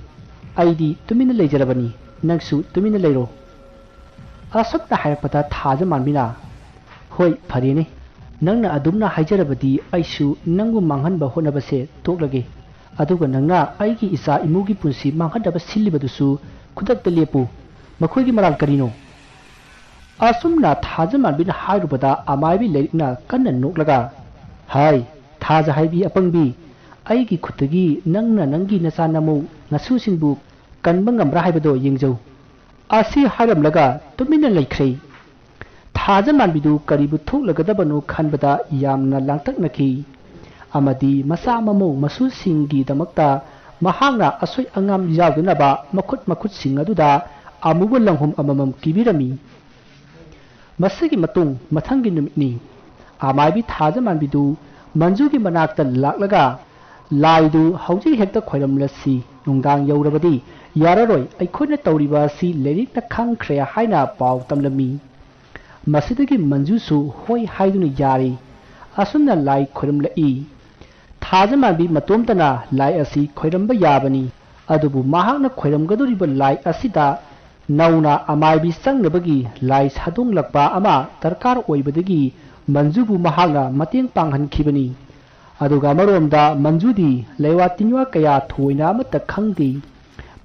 ꯑꯩꯗꯤ ꯇꯨꯃꯤꯟꯅ ꯂꯩꯖꯔꯕꯅꯤ꯫ ꯅꯪꯁꯨ ꯇꯨꯃꯤꯟꯅ ꯂꯩꯔꯣ꯫ ꯑꯁꯨꯝꯅ ꯍꯥꯏꯔꯛꯄꯗ ꯊꯥꯖ ꯃꯥꯟꯕꯤꯅ, ꯍꯣꯏ, ꯐꯔꯦꯅꯦ꯫ ꯅꯪꯅ ꯑꯗꯨꯝꯅ ꯍꯥꯏꯖꯔꯕꯗꯤ ꯑꯩꯁꯨ ꯅꯪꯕꯨ ꯃꯥꯡꯍꯟꯕ ꯍꯣꯠꯅꯕꯁꯦ ꯇꯣꯛꯂꯒꯦ꯫ ꯑꯗꯨꯒ ꯅꯪꯅ ꯑꯩꯒꯤ ꯏꯆꯥ ꯏꯃꯨꯒꯤ ꯄꯨꯟꯁꯤ ꯃꯥꯡꯍꯟꯅꯕ ꯁꯤꯜꯂꯤꯕꯗꯨꯁꯨ ꯈꯨꯗꯛꯇ ꯂꯦꯞꯄꯨ꯫ ꯃꯈꯣꯏꯒꯤ ꯃꯔꯥꯜ ꯀꯔꯤꯅꯣ? ꯑꯁꯨꯝꯅ ꯊꯥꯖ ꯃꯥꯟꯕꯤꯅ ꯍꯥꯏꯔꯨꯕꯗ ꯑꯃꯥꯏꯕꯤ ꯂꯥꯏꯔꯤꯛꯅ ꯀꯟꯅ ꯅꯣꯛꯂꯒ, ꯍꯥꯏ, ꯊꯥꯖ ꯍꯥꯏꯕꯤ ꯑꯄꯪꯕꯤ, ꯑꯩꯒꯤ ꯈꯨꯠꯇꯒꯤ ꯅꯪꯅ ꯅꯪꯒꯤ ꯅꯆꯥ ꯅꯃꯧ ꯅꯁꯨꯁꯤꯡꯕꯨ ꯀꯟꯕ ꯉꯝꯕ꯭ꯔꯥ ꯍꯥꯏꯕꯗꯣ ꯌꯦꯡꯖꯧ꯫ ꯑꯁꯤ ꯍꯥꯏꯔꯝꯂꯒ ꯇꯨꯃꯤꯟꯅ ꯂꯩꯈ꯭ꯔꯦ꯫ ꯊꯥꯖ ꯃꯥꯟꯕꯤꯗꯨ ꯀꯔꯤꯕꯨ ꯊꯣꯛꯂꯒꯗꯕꯅꯣ ꯈꯟꯕꯗ ꯌꯥꯝꯅ ꯂꯥꯡꯇꯛꯅꯈꯤ꯫ ꯑꯃꯗꯤ ꯃꯆꯥ ꯃꯃꯧ ꯃꯁꯨꯁꯤꯡꯒꯤꯗꯃꯛꯇ ꯃꯍꯥꯛꯅ ꯑꯁꯣꯏ ꯑꯉꯥꯝ ꯌꯥꯎꯗꯅꯕ ꯃꯈꯨꯠ ꯃꯈꯨꯠꯁꯤꯡ ꯑꯗꯨꯗ ꯑꯃꯨꯕ ꯂꯪꯍꯨꯝ ꯑꯃꯃꯝ ꯀꯤꯕꯤꯔꯝꯃꯤ꯫ ꯃꯁꯤꯒꯤ ꯃꯇꯨꯡ ꯃꯊꯪꯒꯤ ꯅꯨꯃꯤꯠꯅꯤ꯫ ꯑꯃꯥꯏꯕꯤ ꯊꯥꯖ ꯃꯥꯟꯕꯤꯗꯨ ꯃꯟꯖꯨꯒꯤ ꯃꯅꯥꯛꯇ ꯂꯥꯛꯂꯒ, ꯂꯥꯏꯗꯨ ꯍꯧꯖꯤꯛ ꯍꯦꯛꯇ ꯈꯣꯏꯔꯝꯂꯁꯤ, ꯅꯨꯡꯗꯥꯡ ꯌꯧꯔꯕꯗꯤ ꯌꯥꯔꯔꯣꯏ, ꯑꯩꯈꯣꯏꯅ ꯇꯧꯔꯤꯕ ꯑꯁꯤ ꯂꯥꯏꯔꯤꯛꯅ ꯈꯪꯈ꯭ꯔꯦ ꯍꯥꯏꯅ ꯄꯥꯎ ꯇꯝꯂꯝꯃꯤ꯫ ꯃꯁꯤꯗꯒꯤ ꯃꯟꯖꯨꯁꯨ ꯍꯣꯏ ꯍꯥꯏꯗꯨꯅ ꯌꯥꯔꯦ꯫ ꯑꯁꯨꯝꯅ ꯂꯥꯏ ꯈꯣꯏꯔꯝꯂꯛꯏ꯫ ꯊꯥꯖ ꯃꯥꯟꯕꯤ ꯃꯇꯣꯝꯇꯅ ꯂꯥꯏ ꯑꯁꯤ ꯈꯣꯏꯔꯝꯕ ꯌꯥꯕꯅꯤ꯫ ꯑꯗꯨꯕꯨ ꯃꯍꯥꯛꯅ ꯈꯣꯏꯔꯝꯒꯗꯧꯔꯤꯕ ꯂꯥꯏ ꯑꯁꯤꯗ ꯅꯧꯅ ꯑꯃꯥꯏꯕꯤ ꯆꯪꯅꯕꯒꯤ ꯂꯥꯏ ꯁꯥꯗꯣꯡꯂꯛꯄ ꯑꯃ ꯗꯔꯀꯥꯔ ꯑꯣꯏꯕꯗꯒꯤ ꯃꯟꯖꯨꯕꯨ ꯃꯍꯥꯛꯅ ꯃꯇꯦꯡ ꯄꯥꯡꯍꯟꯈꯤꯕꯅꯤ꯫ ꯑꯗꯨꯒ ꯑꯃꯔꯣꯝꯗ ꯃꯟꯖꯨꯗꯤ ꯂꯩꯋꯥ ꯇꯤꯟꯋꯥ ꯀꯌꯥ ꯊꯣꯏꯅ ꯑꯃꯠꯇ ꯈꯪꯗꯦ꯫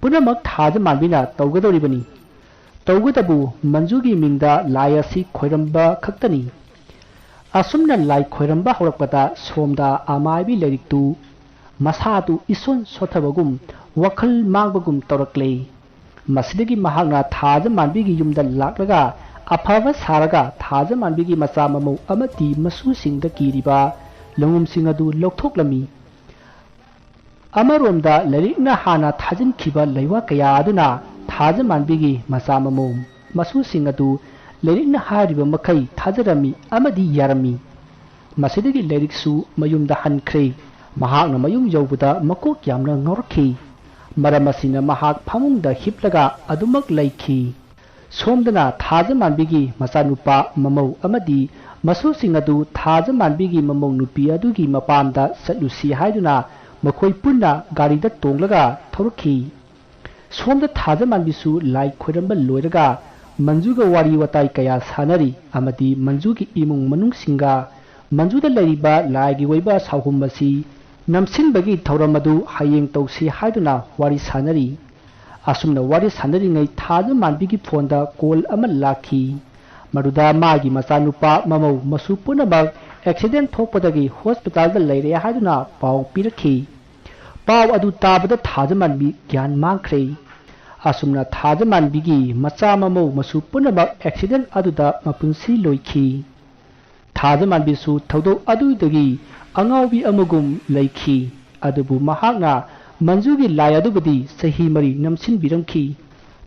ꯄꯨꯝꯅꯃꯛ ꯊꯥꯖ ꯃꯥꯟꯕꯤꯅ ꯇꯧꯒꯗꯧꯔꯤꯕꯅꯤ꯫ ꯇꯧꯒꯗꯕꯨ ꯃꯟꯖꯨꯒꯤ ꯃꯤꯡꯗ ꯂꯥꯏ ꯑꯁꯤ ꯈꯣꯏꯔꯝꯕ ꯈꯛꯇꯅꯤ꯫ ꯑꯁꯨꯝꯅ ꯂꯥꯏ ꯈꯣꯏꯔꯝꯕ ꯍꯧꯔꯛꯄꯗ ꯁꯣꯝꯗ ꯑꯃꯥꯏꯕꯤ ꯂꯥꯏꯔꯤꯛꯇꯨ ꯃꯁꯥꯗꯨ ꯏꯁꯣꯟ ꯁꯣꯠꯊꯕꯒꯨꯝ, ꯋꯥꯈꯜ ꯃꯥꯡꯕꯒꯨꯝ ꯇꯧꯔꯛꯂꯦ꯫ ꯃꯁꯤꯗꯒꯤ ꯃꯍꯥꯛꯅ ꯊꯥꯖ ꯃꯥꯟꯕꯤꯒꯤ ꯌꯨꯝꯗ ꯂꯥꯛꯂꯒ ꯑꯐꯕ ꯁꯥꯔꯒ ꯊꯥꯖ ꯃꯥꯟꯕꯤꯒꯤ ꯃꯆꯥ ꯃꯃꯧ ꯑꯃꯗꯤ ꯃꯁꯨꯁꯤꯡꯗ ꯀꯤꯔꯤꯕ ꯂꯣꯡꯉꯨꯝꯁꯤꯡ ꯑꯗꯨ ꯂꯧꯊꯣꯛꯂꯝꯃꯤ꯫ ꯑꯃꯔꯣꯝꯗ ꯂꯥꯏꯔꯤꯛꯅ ꯍꯥꯟꯅ ꯊꯥꯖꯤꯟꯈꯤꯕ ꯂꯩꯋꯥ ꯀꯌꯥ ꯑꯗꯨꯅ ꯊꯥꯖ ꯃꯥꯟꯕꯤꯒꯤ ꯃꯆꯥ ꯃꯃꯧ ꯃꯁꯨꯁꯤꯡ ꯑꯗꯨ ꯂꯥꯏꯔꯤꯛꯅ ꯍꯥꯏꯔꯤꯕ ꯃꯈꯩ ꯊꯥꯖꯔꯝꯃꯤ ꯑꯃꯗꯤ ꯌꯥꯔꯝꯃꯤ꯫ ꯃꯁꯤꯗꯒꯤ ꯂꯥꯏꯔꯤꯛꯁꯨ ꯃꯌꯨꯝꯗ ꯍꯟꯈ꯭ꯔꯦ꯫ ꯃꯍꯥꯛꯅ ꯃꯌꯨꯝ ꯌꯧꯕꯗ ꯃꯀꯣꯛ ꯌꯥꯝꯅ ꯉꯥꯎꯔꯛꯈꯤ꯫ ꯃꯔꯝ ꯑꯁꯤꯅ ꯃꯍꯥꯛ ꯐꯃꯨꯡꯗ ꯍꯤꯞꯂꯒ ꯑꯗꯨꯃꯛ ꯂꯩꯈꯤ꯫ ꯁꯣꯝꯗꯅ ꯊꯥꯖ ꯃꯥꯟꯕꯤꯒꯤ ꯃꯆꯥꯅꯨꯄꯥ ꯃꯃꯧ ꯑꯃꯗꯤ ꯃꯁꯨꯁꯤꯡ ꯑꯗꯨ ꯊꯥꯖ ꯃꯥꯟꯕꯤꯒꯤ ꯃꯃꯧ ꯅꯨꯄꯤ ꯑꯗꯨꯒꯤ ꯃꯄꯥꯝꯗ ꯆꯠꯂꯨꯁꯤ ꯍꯥꯏꯗꯨꯅ ꯃꯈꯣꯏ ꯄꯨꯟꯅ ꯒꯥꯔꯤꯗ ꯇꯣꯡꯂꯒ ꯊꯧꯔꯛꯈꯤ꯫ ꯁꯣꯝꯗ ꯊꯥꯖ ꯃꯥꯟꯕꯤꯁꯨ ꯂꯥꯏ ꯈꯣꯏꯔꯝꯕ ꯂꯣꯏꯔꯒ ꯃꯟꯖꯨꯒ ꯋꯥꯔꯤ ꯋꯥꯇꯥꯏ ꯀꯌꯥ ꯁꯥꯟꯅꯔꯤ ꯑꯃꯗꯤ ꯃꯟꯖꯨꯒꯤ ꯏꯃꯨꯡ ꯃꯅꯨꯡꯁꯤꯡꯒ ꯃꯟꯖꯨꯗ ꯂꯩꯔꯤꯕ ꯂꯥꯏꯒꯤ ꯑꯣꯏꯕ ꯁꯥꯎꯍꯨꯝ ꯑꯁꯤ ꯅꯝꯁꯤꯟꯕꯒꯤ ꯊꯧꯔꯝ ꯑꯗꯨ ꯍꯌꯦꯡ ꯇꯧꯁꯤ ꯍꯥꯏꯗꯨꯅ ꯋꯥꯔꯤ ꯁꯥꯟꯅꯔꯤ꯫ ꯑꯁꯨꯝꯅ ꯋꯥꯔꯤ ꯁꯥꯟꯅꯔꯤꯉꯩ ꯊꯥꯖ ꯃꯥꯟꯕꯤꯒꯤ ꯐꯣꯟꯗ ꯀꯣꯜ ꯑꯃ ꯂꯥꯛꯈꯤ꯫ ꯃꯗꯨꯗ ꯃꯥꯒꯤ ꯃꯆꯥꯅꯨꯄꯥ ꯃꯃꯧ ꯃꯁꯨ ꯄꯨꯝꯅꯃꯛ ꯑꯦꯛꯁꯤꯗꯦꯟ ꯊꯣꯛꯄꯗꯒꯤ ꯍꯣꯁꯄꯤꯇꯥꯜꯗ ꯂꯩꯔꯦ ꯍꯥꯏꯗꯨꯅ ꯄꯥꯎ ꯄꯤꯔꯛꯈꯤ꯫ ꯄꯥꯎ ꯑꯗꯨ ꯇꯥꯕꯗ ꯊꯥꯖ ꯃꯥꯟꯕꯤ ꯒ꯭ꯌꯥꯟ ꯃꯥꯡꯈ꯭ꯔꯦ꯫ ꯑꯁꯨꯝꯅ ꯊꯥꯖ ꯃꯥꯟꯕꯤꯒꯤ ꯃꯆꯥ ꯃꯃꯧ ꯃꯁꯨ ꯄꯨꯝꯅꯃꯛ ꯑꯦꯛꯁꯤꯗꯦꯟ ꯑꯗꯨꯗ ꯃꯄꯨꯟꯁꯤ ꯂꯣꯏꯈꯤ꯫ ꯊꯥꯖ ꯃꯥꯟꯕꯤꯁꯨ ꯊꯧꯗꯣꯛ ꯑꯗꯨꯗꯒꯤ ꯑꯉꯥꯎꯕꯤ ꯑꯃꯒꯨꯝ ꯂꯩꯈꯤ꯫ ꯑꯗꯨꯕꯨ ꯃꯍꯥꯛꯅ ꯃꯟꯖꯨꯒꯤ ꯂꯥꯏ ꯑꯗꯨꯕꯨꯗꯤ ꯆꯍꯤ ꯃꯔꯤ ꯅꯝꯁꯤꯟꯕꯤꯔꯝꯈꯤ꯫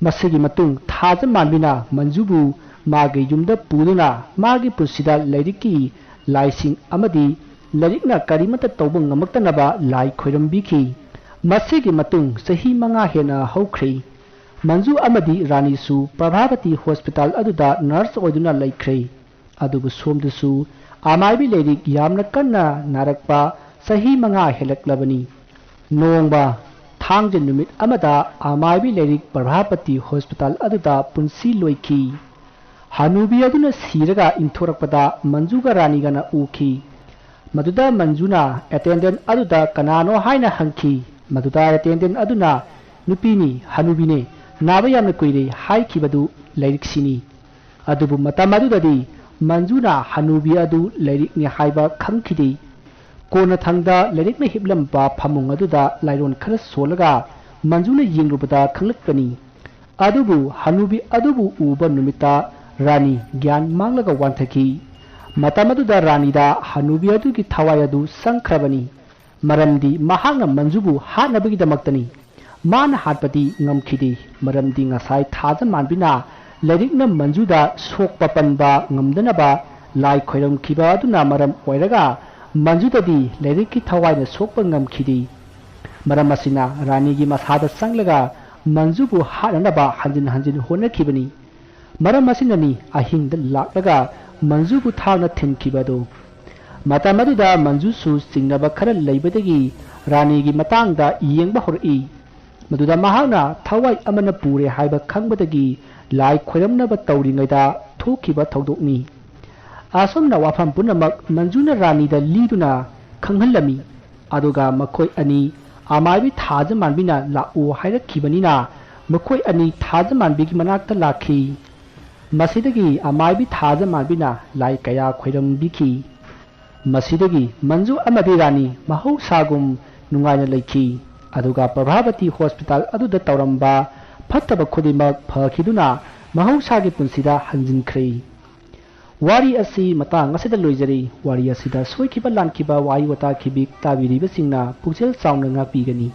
ꯃꯁꯤꯒꯤ ꯃꯇꯨꯡ ꯊꯥꯖ ꯃꯥꯟꯕꯤꯅ ꯃꯟꯖꯨꯕꯨ ꯃꯥꯒꯤ ꯌꯨꯝꯗ ꯄꯨꯗꯨꯅ ꯃꯥꯒꯤ ꯄꯨꯟꯁꯤꯗ ꯂꯥꯏꯔꯤꯛꯀꯤ ꯂꯥꯏꯁꯤꯡ ꯑꯃꯗꯤ ꯂꯥꯏꯔꯤꯛꯅ ꯀꯔꯤꯃꯠꯇ ꯇꯧꯕ ꯉꯝꯃꯛꯇꯅꯕ ꯂꯥꯏ ꯈꯣꯏꯔꯝꯕꯤꯈꯤ꯫ ꯃꯁꯤꯒꯤ ꯃꯇꯨꯡ ꯆꯍꯤ ꯃꯉꯥ ꯍꯦꯟꯅ ꯍꯧꯈ꯭ꯔꯦ꯫ ꯃꯟꯖꯨ ꯑꯃꯗꯤ ꯔꯥꯅꯤꯁꯨ ꯄ꯭ꯔꯚꯥꯄꯇꯤ ꯍꯣꯁꯄꯤꯇꯥꯜ ꯑꯗꯨꯗ ꯅꯔꯁ ꯑꯣꯏꯗꯨꯅ ꯂꯩꯈ꯭ꯔꯦ꯫ ꯑꯗꯨꯕꯨ ꯁꯣꯝꯗꯁꯨ ꯑꯃꯥꯏꯕꯤ ꯂꯥꯏꯔꯤꯛ ꯌꯥꯝꯅ ꯀꯟꯅ ꯅꯥꯔꯛꯄ ꯆꯍꯤ ꯃꯉꯥ ꯍꯦꯜꯂꯛꯂꯕꯅꯤ꯫ ꯅꯣꯡꯃ ꯊꯥꯡꯖ ꯅꯨꯃꯤꯠ ꯑꯃꯗ ꯑꯃꯥꯏꯕꯤ ꯂꯥꯏꯔꯤꯛ ꯄ꯭ꯔꯚꯥꯄꯇꯤ ꯍꯣꯁꯄꯤꯇꯥꯜ ꯑꯗꯨꯗ ꯄꯨꯟꯁꯤ ꯂꯣꯏꯈꯤ꯫ ꯍꯅꯨꯕꯤ ꯑꯗꯨꯅ ꯁꯤꯔꯒ ꯏꯟꯊꯣꯔꯛꯄꯗ ꯃꯟꯖꯨꯒ ꯔꯥꯅꯤꯒꯅ ꯎꯈꯤ꯫ ꯃꯗꯨꯗ ꯃꯟꯖꯨꯅ ꯑꯦꯇꯦꯟꯗꯦꯟ ꯑꯗꯨꯗ ꯀꯅꯥꯅꯣ ꯍꯥꯏꯅ ꯍꯪꯈꯤ꯫ ꯃꯗꯨꯗ ꯑꯦꯇꯦꯟꯗꯦꯟ ꯑꯗꯨꯅ ꯅꯨꯄꯤꯅꯤ, ꯍꯅꯨꯕꯤꯅꯦ, ꯅꯥꯕ ꯌꯥꯝꯅ ꯀꯨꯏꯔꯦ ꯍꯥꯏꯈꯤꯕꯗꯨ ꯂꯥꯏꯔꯤꯛꯁꯤꯅꯤ꯫ ꯑꯗꯨꯕꯨ ꯃꯇꯝ ꯑꯗꯨꯗꯗꯤ ꯃꯟꯖꯨꯅ ꯍꯅꯨꯕꯤ ꯑꯗꯨ ꯂꯥꯏꯔꯤꯛꯅꯤ ꯍꯥꯏꯕ ꯈꯪꯈꯤꯗꯦ꯫ ꯀꯣꯟꯅꯊꯪꯗ ꯂꯥꯏꯔꯤꯛꯅ ꯍꯤꯞꯂꯝꯕ ꯐꯃꯨꯡ ꯑꯗꯨꯗ ꯂꯥꯏꯔꯣꯟ ꯈꯔ ꯁꯣꯜꯂꯒ ꯃꯟꯖꯨꯅ ꯌꯦꯡꯂꯨꯕꯗ ꯈꯪꯂꯛꯄꯅꯤ꯫ ꯑꯗꯨꯕꯨ ꯍꯅꯨꯕꯤ ꯑꯗꯨꯕꯨ ꯎꯕ ꯅꯨꯃꯤꯠꯇ ꯔꯥꯅꯤ ꯒ꯭ꯌꯥꯟ ꯃꯥꯡꯂꯒ ꯋꯥꯟꯊꯈꯤ꯫ ꯃꯇꯝ ꯑꯗꯨꯗ ꯔꯥꯅꯤꯗ ꯍꯅꯨꯕꯤ ꯑꯗꯨꯒꯤ ꯊꯋꯥꯏ ꯑꯗꯨ ꯆꯪꯈ꯭ꯔꯕꯅꯤ꯫ ꯃꯔꯝꯗꯤ ꯃꯍꯥꯛꯅ ꯃꯟꯖꯨꯕꯨ ꯍꯥꯠꯅꯕꯒꯤꯗꯃꯛꯇꯅꯤ꯫ ꯃꯥꯅ ꯍꯥꯠꯄꯗꯤ ꯉꯝꯈꯤꯗꯦ, ꯃꯔꯝꯗꯤ ꯉꯁꯥꯏ ꯊꯥꯖ ꯃꯥꯟꯕꯤꯅ ꯂꯥꯏꯔꯤꯛꯅ ꯃꯟꯖꯨꯗ ꯁꯣꯛꯄ ꯄꯟꯕ ꯉꯝꯗꯅꯕ ꯂꯥꯏ ꯈꯣꯏꯔꯝꯈꯤꯕ ꯑꯗꯨꯅ ꯃꯔꯝ ꯑꯣꯏꯔꯒ ꯃꯟꯖꯨꯗꯗꯤ ꯂꯥꯏꯔꯤꯛꯀꯤ ꯊꯋꯥꯏꯅ ꯁꯣꯛꯄ ꯉꯝꯈꯤꯗꯦ꯫ ꯃꯔꯝ ꯑꯁꯤꯅ ꯔꯥꯅꯤꯒꯤ ꯃꯁꯥꯗ ꯆꯪꯂꯒ ꯃꯟꯖꯨꯕꯨ ꯍꯥꯠꯅꯅꯕ ꯍꯟꯖꯤꯟ ꯍꯟꯖꯤꯟ ꯍꯣꯠꯅꯈꯤꯕꯅꯤ꯫ ꯃꯔꯝ ꯑꯁꯤꯅꯅꯤ ꯑꯍꯤꯡꯗ ꯂꯥꯛꯂꯒ ꯃꯟꯖꯨꯕꯨ ꯊꯥꯡꯅ ꯊꯤꯟꯈꯤꯕ ꯑꯗꯨ꯫ ꯃꯇꯝ ꯑꯗꯨꯗ ꯃꯟꯖꯨꯁꯨ ꯆꯤꯡꯅꯕ ꯈꯔ ꯂꯩꯕꯗꯒꯤ ꯔꯥꯅꯤꯒꯤ ꯃꯇꯥꯡꯗ ꯌꯦꯡꯕ ꯍꯧꯔꯛꯏ꯫ ꯃꯗꯨꯗ ꯃꯍꯥꯛꯅ ꯊꯋꯥꯏ ꯑꯃꯅ ꯄꯨꯔꯦ ꯍꯥꯏꯕ ꯈꯪꯕꯗꯒꯤ ꯂꯥꯏ ꯈꯣꯏꯔꯝꯅꯕ ꯇꯧꯔꯤꯉꯩꯗ ꯊꯣꯛꯈꯤꯕ ꯊꯧꯗꯣꯛꯅꯤ꯫ ꯑꯁꯨꯝꯅ ꯋꯥꯐꯝ ꯄꯨꯝꯅꯃꯛ ꯃꯟꯖꯨꯅ ꯔꯥꯅꯤꯗ ꯂꯤꯗꯨꯅ ꯈꯪꯍꯜꯂꯝꯃꯤ꯫ ꯑꯗꯨꯒ ꯃꯈꯣꯏ ꯑꯅꯤ ꯑꯃꯥꯏꯕꯤ ꯊꯥꯖ ꯃꯥꯟꯕꯤꯅ ꯂꯥꯛꯎ ꯍꯥꯏꯔꯛꯈꯤꯕꯅꯤꯅ ꯃꯈꯣꯏ ꯑꯅꯤ ꯊꯥꯖ ꯃꯥꯟꯕꯤꯒꯤ ꯃꯅꯥꯛꯇ ꯂꯥꯛꯈꯤ꯫ ꯃꯁꯤꯗꯒꯤ ꯑꯃꯥꯏꯕꯤ ꯊꯥꯖ ꯃꯥꯟꯕꯤꯅ ꯂꯥꯏ ꯀꯌꯥ ꯈꯣꯏꯔꯝꯕꯤꯈꯤ꯫ ꯃꯁꯤꯗꯒꯤ ꯃꯟꯖꯨ ꯑꯃꯗꯤ ꯔꯥꯅꯤ ꯃꯍꯧꯁꯥꯒꯨꯝ ꯅꯨꯡꯉꯥꯏꯅ ꯂꯩꯈꯤ꯫ ꯑꯗꯨꯒ ꯄ꯭ꯔꯚꯥꯕꯇꯤ ꯍꯣꯁꯄꯤꯇꯥꯜ ꯑꯗꯨꯗ ꯇꯧꯔꯝꯕ ꯐꯠꯇꯕ ꯈꯨꯗꯤꯡꯃꯛ ꯐꯈꯤꯗꯨꯅ ꯃꯍꯧꯁꯥꯒꯤ ꯄꯨꯟꯁꯤꯗ ꯍꯟꯖꯤꯟꯈ꯭ꯔꯦ꯫ ꯋꯥꯔꯤ ꯑꯁꯤ ꯃꯇꯥꯡ ꯑꯁꯤꯗ ꯂꯣꯏꯖꯔꯤ꯫ ꯋꯥꯔꯤ ꯑꯁꯤꯗ ꯁꯣꯏꯈꯤꯕ ꯂꯥꯟꯈꯤꯕ ꯋꯥꯍꯩ ꯋꯥꯇꯥ ꯈꯤꯕꯤꯛ ꯇꯥꯕꯤꯔꯤꯕꯁꯤꯡꯅ ꯄꯨꯛꯆꯦꯜ ꯆꯥꯎꯅ ꯉꯥꯛꯄꯤꯒꯅꯤ꯫